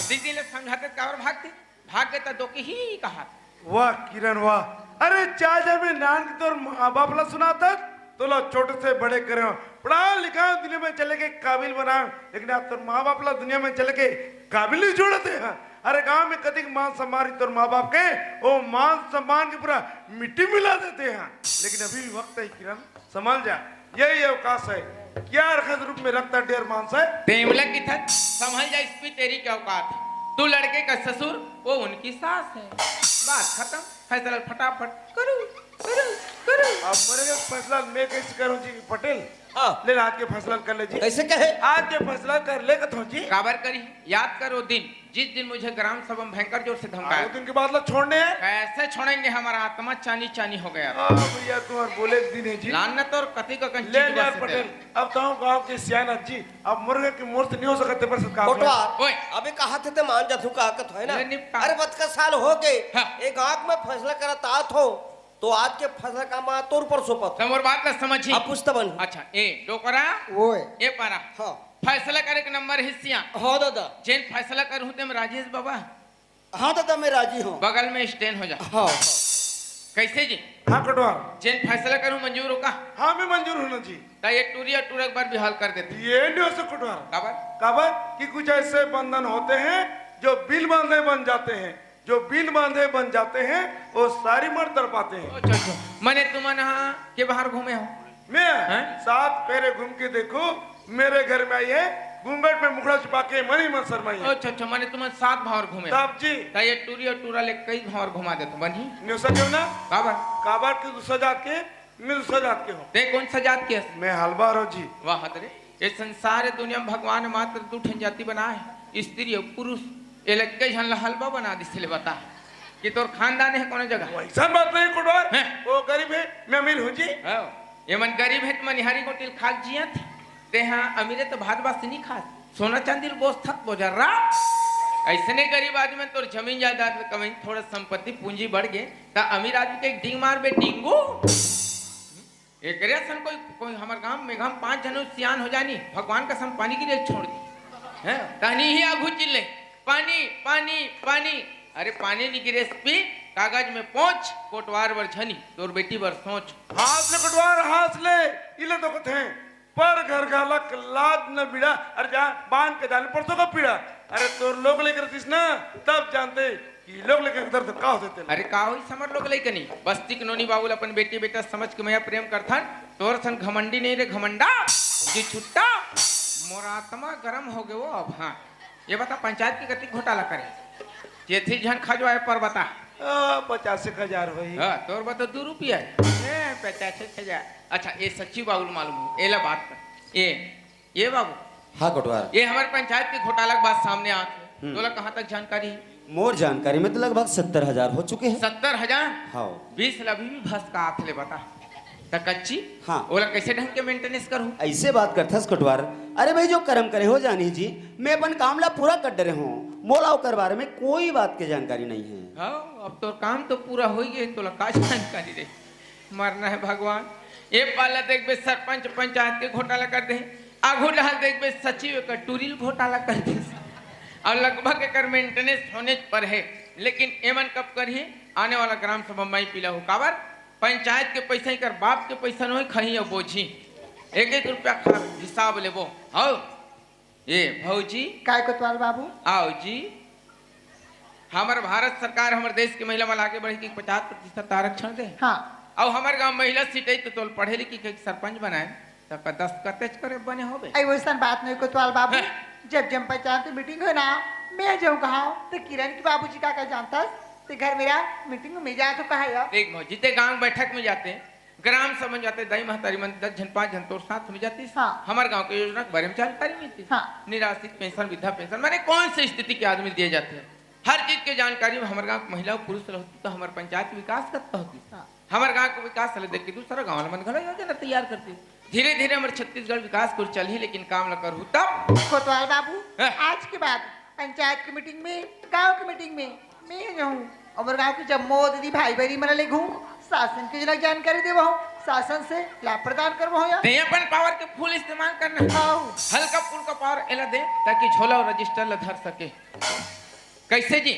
दीदी ले समझाते काबर भागते? भाग गे त दोकही कहात। वाह किरण वाह, अरे चाहे जब मैं नान के तोर माँ बाप ला सुनाथस, तोला छोटे से बड़े करे हँव, पढ़ा लिखा दुनिया में चले के काबिल बनाए हँव, लेकिन आज तोर माँ बाप ला दुनिया में चले के काबिल नहीं छोड़त हे। अरे गाँव में कतिक मान सम्मान रही तोर माँ बाप के, ओ मान सम्मान के पूरा मिट्टी मिला देते हैं। लेकिन अभी भी वक्त है किरण, संभल जा, यही अवकाश है। क्या रखत रूप में रखता ढेर मानस है। तें मोला किथस, संभल जा, इस पे तेरी क्या औकात है? तू लड़के का ससुर, वो उनकी सास है। बात खत्म। फैसला फटाफट करो, करो, करो। अब मरे के फैसला मैं कैसे करूँ जी पटेल? हाँ। ले ना, आज के फैसला कर ले जी। कैसे कहे? आज के फैसला कर ले कथो जी। काबर करी? याद करो दिन, जिस दिन मुझे ग्राम सभा में भयंकर जोर से धमकाया। हाँ, वो दिन के बाद ला छोड़ने हैं। कैसे छोड़ेंगे? हमारा आत्मा चानी चानी हो गया। हाँ भैया, तुम्हार बोले के दिन है जी। लानत और कति का कंची ले यार पटेल, अब तो गाँव के सियान जी, अब मुर्गे की मूर्त नहीं हो सकते पर सत्कार। कोटवार, ओए। अबे कहा थे ते मान जाथू का कथो है ना? ले निपटा। अरे बतका साल हो गए। हाँ। एक आँख में फैसला करत आत हो, तो आज के फैसला का माँ तोर पर सोपत। त मोर बात ला समझी। अब पूछता बन। अच्छा, ए डोकरा। ओए। ए पारा। हाँ। फैसला करे के नंबर हिस्सिया। हाँ दादा। जेन फैसला करूँ तेम राजेश बाबा। हाँ दादा, मैं राजी हूँ। बगल में स्टैंड हो जा। हाँ, हाँ। कैसे जी? हाँ कोटवार। जेन फैसला करूँ मंजूर हो का? हाँ, मैं मंजूर हूँ ना जी। त ये टूरी और टूरा एक बार बिहाल कर देते। ये नहीं हो सकता कोटवार। काबर? काबर कि कुछ ऐसे बंधन होते हैं जो बिन बांधे बन जाते हैं, जो बिन बांधे बन जाते हैं, वो सारी मर तड़पाते हैं। अच्छा, अच्छा। मने तुमन हा के बाहर घूमे हो? मैं हैं? सात फेरे घूम के देखो, मेरे घर में आई है, घूंघट में मुखड़ा छुपा के मन ही मन शर्माई है। अच्छा, अच्छा, मने तुमन सात भावर घूमे। तब जी। त ये टूरी और टूरा ले कई भावर घुमा देथो, बनही? न्योसा क्यों ना? काबर? काबर के दूसरा जात के, मैं दूसरा जात के हूँ। ते कौन सा जात के हस? मैं हलबार हूँ जी। वाह रे, ये संसार है, दुनिया में भगवान मात्र दू ठन जाति बनाए है, स्त्री और पुरुष। ये लग कई झन ला हलबा बना दिस ले बता कि तोर खानदान है कोनो जगह? वैसा बात नहीं कोटवार। हैं? वो गरीब है, मैं अमीर हूँ जी। हाँ। ये मन गरीब है त मनिहारी गोटी ल खा के जियत, ते हाँ अमीरे तो भात बासी नहीं खात, सोना चांदी ल बोसथत बोजर्रा। ऐसने गरीब आदमी मन तोर जमीन जायदाद ल कमाई, थोड़ा संपत्ति पूंजी बढ़ गे, त अमीर आदमी के एक डींग मार बे, डींगू। एकरे असन कोई, कोई हमर गांव में, गांव पांच झन सियान हो जानी, भगवान कसम पानी गिरे छोड़ दी। हैं? तहनी ही आघू चिल्ले, "पानी, पानी, पानी।" अरे पानी नी गिरे पी, कागज में पोंछ, कोटवार बर झनी, तोर बेटी बर सोच। हांस ले कोटवार, हांस ले, इले तो कथे, पर घर घालक लाज न बीड़ा, अरे जा बांध के जाने परसों का पीड़ा। अरे तोर लोग लेकर दिस ना, तब जानते कि लोग लेकर दर्द का होथे तेला। अरे का होइस हमर लोग लइका नहीं? बस्ती के नोनी बाबू ल अपन बेटी बेटा समझ के मया प्रेम करथन। तोर सन घमंडी नहीं रे घमंडा, जी छुट्टा। मोर आत्मा गरम हो गयो अब। हाँ, ये बता पंचायत के कतिक घोटाला करे? जेथी झन खजवाए पर बता। आ, पचास एक हजार होही। हाँ, तोर बता दू रुपया है। ए, पचास एक हजार। अच्छा, ये सच्ची बाबू ल मालूम हो, एला बात कर। ये ये बाबू, हाँ कोटवार। ये हमर पंचायत के घोटाला के बात सामने आत हे। हम्म। तोला कहाँ तक जानकारी हे? मोर जानकारी में तो लगभग सत्तर हजार हो चुके हैं। सत्तर हजार? हाँ। बीस ला अभी भी भसका आत ले बता। त कच्ची? हाँ। ओला कैसे ढंग के maintenance करहूँ? ऐसे बात करथस कोटवार। अरे भाई, जो करम करे हो जानी जी, मैं अपन काम ला पूरा कर डरे हूँ। मोला ओकर बारे में कोई बात के जानकारी नहीं है। हाँ, अब तोर काम तो पूरा हो ही गए, तोला का जानकारी रही? मरना है भगवान। ए पाला देखबे सरपंच पंचायत के घोटाला कर दे, आघू डहर देखबे सचिव एकर टूरी ल घोटाला कर दे। और लगभग एकर maintenance होने पर है, लेकिन एमन कब करही? आने वाला ग्राम सभा में पीला हो। काबर? पंचायत के पैसा एकर बाप के पैसा नोहे, खही और बोझी। एक एक रुपया खा हिसाब लेबो। हौ। ए भौजी। काय कोतवाल बाबू? आओ जी। हमर भारत सरकार हमर देश के महिला मन आगे बढ़े के पचास प्रतिशत आरक्षण दे। हाँ। अउ हमर गांव महिला सीट आई तो तोल पढ़े लिखे के सरपंच बनाए। त का दस्तखत करे बने होबे? अई वइसन बात नहीं कोतवाल बाबू। हैं? जब जब पंचायत मीटिंग होय ना, मैं जाऊँ कहाँ? त किरण के बाबूजी का का जानथस? त घर मेरा मीटिंग में जात हो कहा यार? देख भौजी, ते गांव बैठक में जाते, ग्राम सभा में जाते, दाई महतारी मन दस झन पाँच झन तोर साथ में जातिस। हाँ। हमर गांव के योजना के बारे में जानकारी मिलतिस। हाँ। निराश्रित पेंशन, वृद्धा पेंशन, माने कौन से स्थिति के आदमी दिए जाते हैं, हर चीज के जानकारी में हमर गांव के महिला अउ पुरुष रहती तो हमर पंचायत के विकास करता होती। हाँ। हमर गांव के विकास ल देख के दूसरा गांव वाला मन घलो योजना तैयार करती। धीरे धीरे हमर छत्तीसगढ़ विकास कर चलही, लेकिन काम ल करहू तब। कोतवाल बाबू, हाँ। आज के बाद पंचायत के मीटिंग में, गांव के मीटिंग में मैं जाऊँ, हमर गांव के जम्मो दीदी भाई बहनी मन ले घूम, शासन के जनक जानकारी देवहूँ, शासन से लाभ प्रदान करवहूँ या। ते अपन पावर के फुल इस्तेमाल करना। आओ। हल्का फुल्का पावर एला दे, ताकि झोला अउ रजिस्टर ल धर सके। कैसे जी?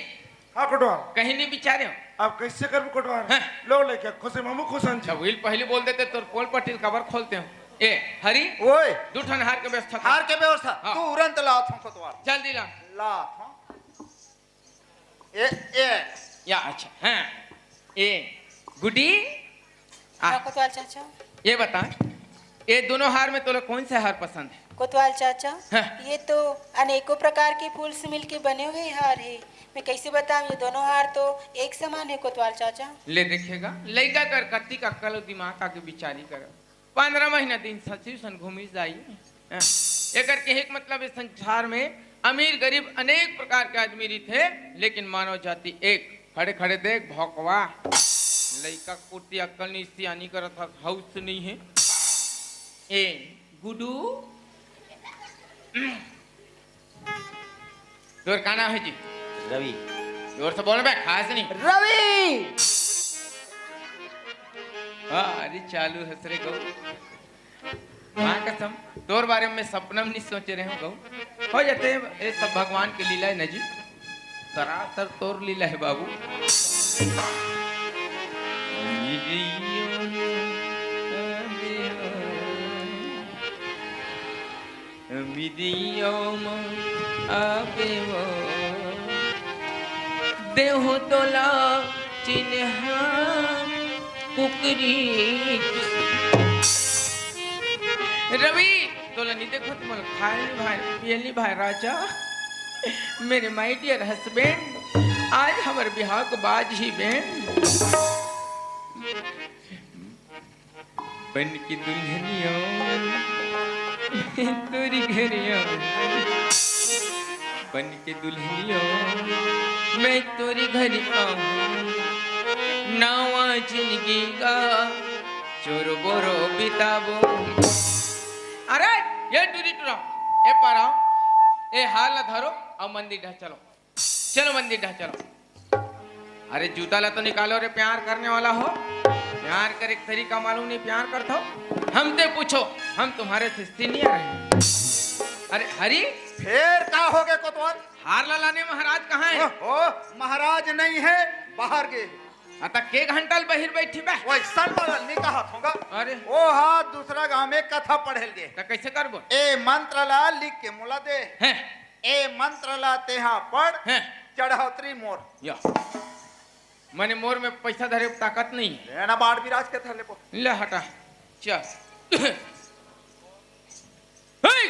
हाँ कोटवार। कहीं नहीं बिचारे हो। अब कैसे करबो कोटवार? हाँ। लोग लेके खुशी मामू खुशन जी। जब विल पहले बोल देते तोर पोल पटिल कबर खोलते हो। ए हरी, ओए। दू ठन हार के व्यवस्था कर। हार के व्यवस्था? हाँ। तुरंत लात हूँ कोटवार। जल्दी ला। लात हूँ। ए, ए। या, अच्छा, हाँ। ए, गुड्डी, आ, हाँ, कोतवाल चाचा। ये बता, ये दोनों हार में तोला कौन सा हार पसंद है? कोतवाल चाचा, हाँ। ये तो अनेकों प्रकार के फूल से मिलके बने हुए हार है। मैं कैसे बताऊं, ये दोनों हार तो एक समान है कोतवाल चाचा। ले देखेगा, लइका कर कत्ती का अक्कल अउ दिमाग आके विचारी कर। पंद्रह महीना दिन सचिव सन घूमी जाई। हाँ। एकर कहे के मतलब इस संसार में अमीर गरीब अनेक प्रकार के आदमी रहिथे, लेकिन मानव जाति एक। खड़े खड़े देख भौकवा, लइका कुर्ती अक्कल नहीं, सियानी करत हस, हाउस नहीं है। ए गुडू, तोर का नाम है जी? रवि। जोर से बोल बे, खास नहीं। रवि। हाँ, अरे चालू हंस रे गऊ। हाँ कसम, तोर बारे में सपना में नहीं सोचे रहे हो गऊ। हो जाते हैं, ये सब भगवान की लीला है ना जी। सरासर तोर लीला है बाबू। मिदियो म आबे वो देहु तोला चिन्हा कुकरी। रवि, तोला नहीं देखो, तुम खाए नहीं भाई, पिए नहीं भाई राजा। मेरे my dear husband, आज हमर बिहाव के बाज ही बैंड। बन के दुल्हनिया तोरी घरिया, बन के दुल्हनिया मैं तोरी घरिया, नवा जिंदगी का चोर बोरो बिताबो। अरे, ये टूरी टूरा, ए पारा, ए हार ला धरो, अब मंदिर ढा चलो। चलो मंदिर ढा चलो। अरे जूता ला तो निकालो रे, प्यार करने वाला हो। प्यार करे के तरीका मालूम नहीं, प्यार करत हो। हमसे पूछो, हम तुम्हारे से senior हैं। अरे हरी। फेर का हो गए कोतवाल? हार ला लाने महाराज कहाँ है? ओ, ओ, महाराज नहीं है, बाहर गए। अतः के घंटा ल बहिर बैठी बे? वही सन वाला नहीं कहा होगा। अरे। ओ हा दूसरा गांव में कथा पढ़े ल गए। त कैसे करबो? ए मंत्र ला लिख के मोला दे। हैं। ए मंत्र ला तेहा पढ़, हैं। चढ़ौतरी मोर। या। मने मोर में पैसा धरे ताकत नहीं है। लेना बाढ़ विराज के थले को। ले हटा। चल। हे!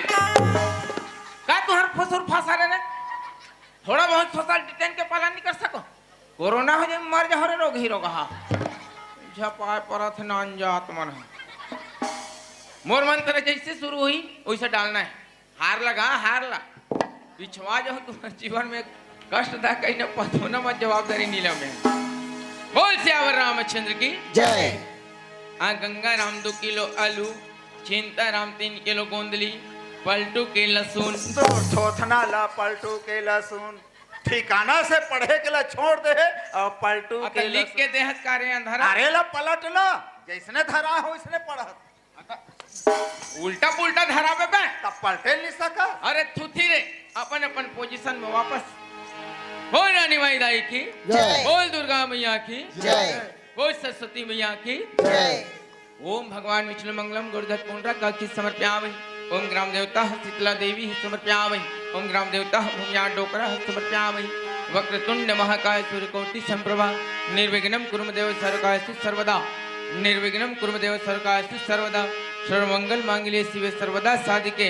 का तुहर फसुर फसा रे? थोड़ा बहुत social distance के पालन नहीं कर सको? कोरोना हो जाए, मर जाओ रे रोग ही रोग हा। झपाए परत है ना अनजात मन है। मोर मंत्र जैसे शुरू हुई, वैसे डालना है। हार लगा, हार ला। पिछवा जाओ, तुम्हारे जीवन में कष्ट दा कहीं ना पतो ना मत जवाबदारी नीला में। बोल सियावर रामचंद्र की। जय। आ गंगा राम दो किलो आलू, चिंता राम तीन किलो गोंदली, पलटू के लहसुन। तो थोथना ला पलटू के लहसुन। ठिकाना से पढ़े के ला छोड़ दे और पलटू अब के लिख लहसुन। के देहत का रे अंधारा। अरे ला पलट ना, जैसने धरा हो वैसने पढ़त। उल्टा पुल्टा धराबे बे। तब पलटे नहीं सका। अरे थुथी रे, अपन अपन position में वापस। बोल रानी माई दाई की। जय। बोल दुर्गा मैया की। जय। बोल सरस्वती मैया की। जय। ओम भगवान विष्णु मंगलम गुरुधर पुंडरक काक्षी समर्पयामि। ओम ग्राम देवता शीतला देवी समर्पयामि। ओम ग्राम देवता भूमिया डोकरा समर्पयामि। वक्रतुंड महाकाय सूर्यकोटि संप्रभा। निर्विघ्नं कुरु देव सर्वकार्येषु सर्वदा। निर्विघ्नं कुरु देव सर्वकार्येषु सर्वदा। सर्वमंगल मांगल्ये शिवे सर्वदा साधिके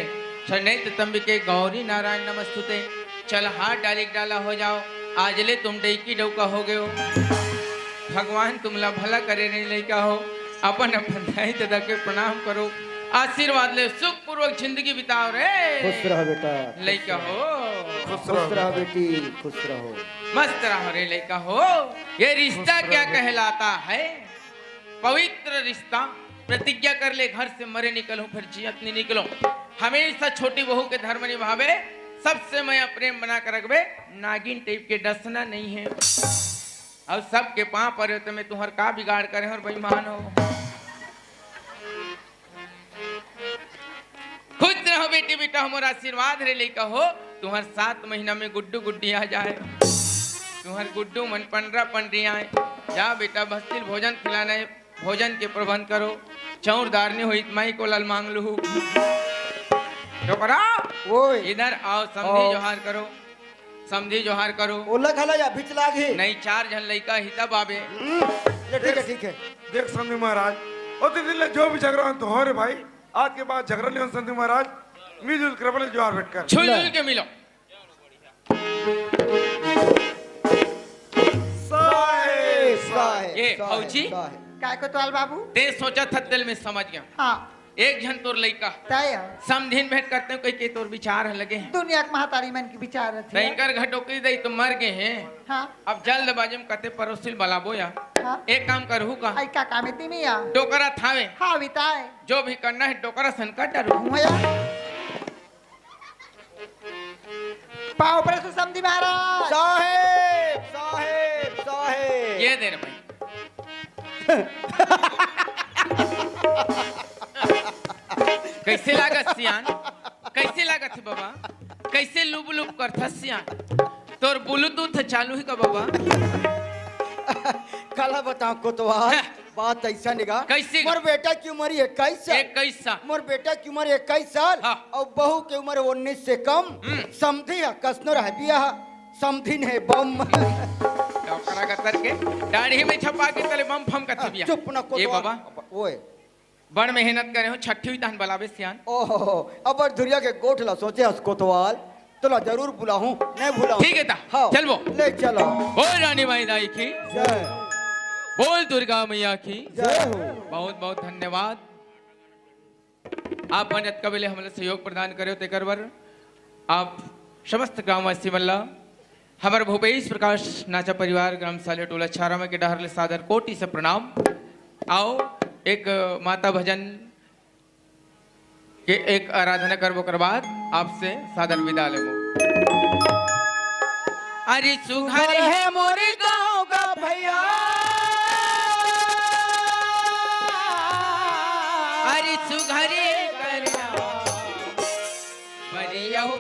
शरण्ये त्र्यंबके गौरी नारायण नमस्तुते। चल हाथ डाली के डाला हो जाओ, आज ले तुम डैकी डौका हो गयो। भगवान तुमला भला करे रे लइका हो, अपन अपन दाई ददा के प्रणाम करो, आशीर्वाद ले सुखपूर्वक जिंदगी बिताओ रे। खुश रहो बेटा, खुश लइका रहो। हो। खुश खुश रहो रहो बेटा। बेटी, खुश रहो। मस्त रहो रे लइका हो। ये रिश्ता खुश क्या रहो। कहलाता है? पवित्र रिश्ता। प्रतिज्ञा कर ले, घर से मरे निकलूं, फिर जियत नहीं निकलूं। हमेशा छोटी बहू के धर्म निभावे, सबसे मया प्रेम बना कर रखबे। नागिन टाइप के डसना नहीं है। और सबके पांव परे हो तो मैं तुम्हार का बिगाड़ करे हो और बेईमान हो। खुश रहो बेटी, बेटा हमर आशीर्वाद रे लइका हो। तुम्हार सात महीना में गुड्डू गुड्डी आ जाए, तुम्हार गुड्डू मन पंडरा पंडरी आए। जा बेटा, बस्तिल भोजन खिलाना है, भोजन के प्रबंध करो। चौर दार नहीं होई त माई को लल मांग लू। डोकरा, ओए। इधर आओ, समधी आओ। जोहार करो, समधी जोहार करो। ओला घला या बिच लाग हे। नहीं, चार झन लइका ही तब आबे। हम्म, ये ठीक है, ठीक है। देख समधी महाराज, ओते दिन ले जो भी झगड़ा हो तो हो रे भाई, आज के बाद झगड़ा नहीं हो समधी महाराज, मिलजुल कर बोले जोहार भेंट कर। छुलझुल ले। के मिलो। साहेब, साहेब, ये साहेब, फौजी? साहेब। काय कोतवाल बाबू? ते सोचा था दिल में समझ गया। हाँ। एक झन तोर लइका। तय। समधिन भेंट करते हो कह के तोर विचार ह लगे हैं। दुनिया के महतारी मन के विचार रथे। तैंकर घर डोकरी दई तो मर गए हैं। हाँ। अब जल्दबाजी में कते पड़ोसिल बलाबो या। हाँ। एक काम करहू का? आई का काम है तिमी या? डोकरा थावे। हाँ, बिताए। जो भी करना है डोकरा सन कर डरू। हुआ या? पाँव परे से समधी महाराज। साहेब, साहेब, साहेब। ये दे रे भाई। कैसे लागत सियान? कैसे लागत है बाबा? कैसे लुब लुब करथस सियान? तोर ब्लूटूथ चालू है का बाबा? काला बताओ कोतवाल। हैं। बात ऐसा निगा। कैसे? मोर बेटा की उम्र इक्कीस साल। इक्कीस साल। मोर बेटा की उम्र इक्कीस साल। हाँ। और बहू की उम्र उन्नीस से कम। हम्म। समधी है, कसनो रह बिया। समधिन है बम। डोकरा गतर के दाढ़ी में छपा के तले बम फम कथी बिया। चुप ना ए कोतवाल। बाबा। ओए। बड़ मेहनत करे हो, छठी हुई तहन बलाबे सियान। ओहो, अब धुरिया के गोठ ला सोचे हस कोतवाल, तोला जरूर बुलाहूं, नहीं बुलाहूं। ठीक है ता, हाँ, चलबो। ले चलो। बोल रानी माई दाई की। जय। बोल दुर्गा मैया की। जय हो। बहुत बहुत धन्यवाद। आप मन जतका बेले हमला सहयोग प्रदान करे हो तेकर बर आप समस्त ग्रामवासी मन ला हमर भूपेश प्रकाश नाचा परिवार ग्राम साले टोला छारामा के डहर ले सादर कोटि से प्रणाम। आओ एक माता भजन के एक आराधना करबो, ओकर बाद आपसे सादर विदा लेबो। अरे सुघर है मोरे गांव का भैया, अरे सुघरे करिया, बढ़िया हो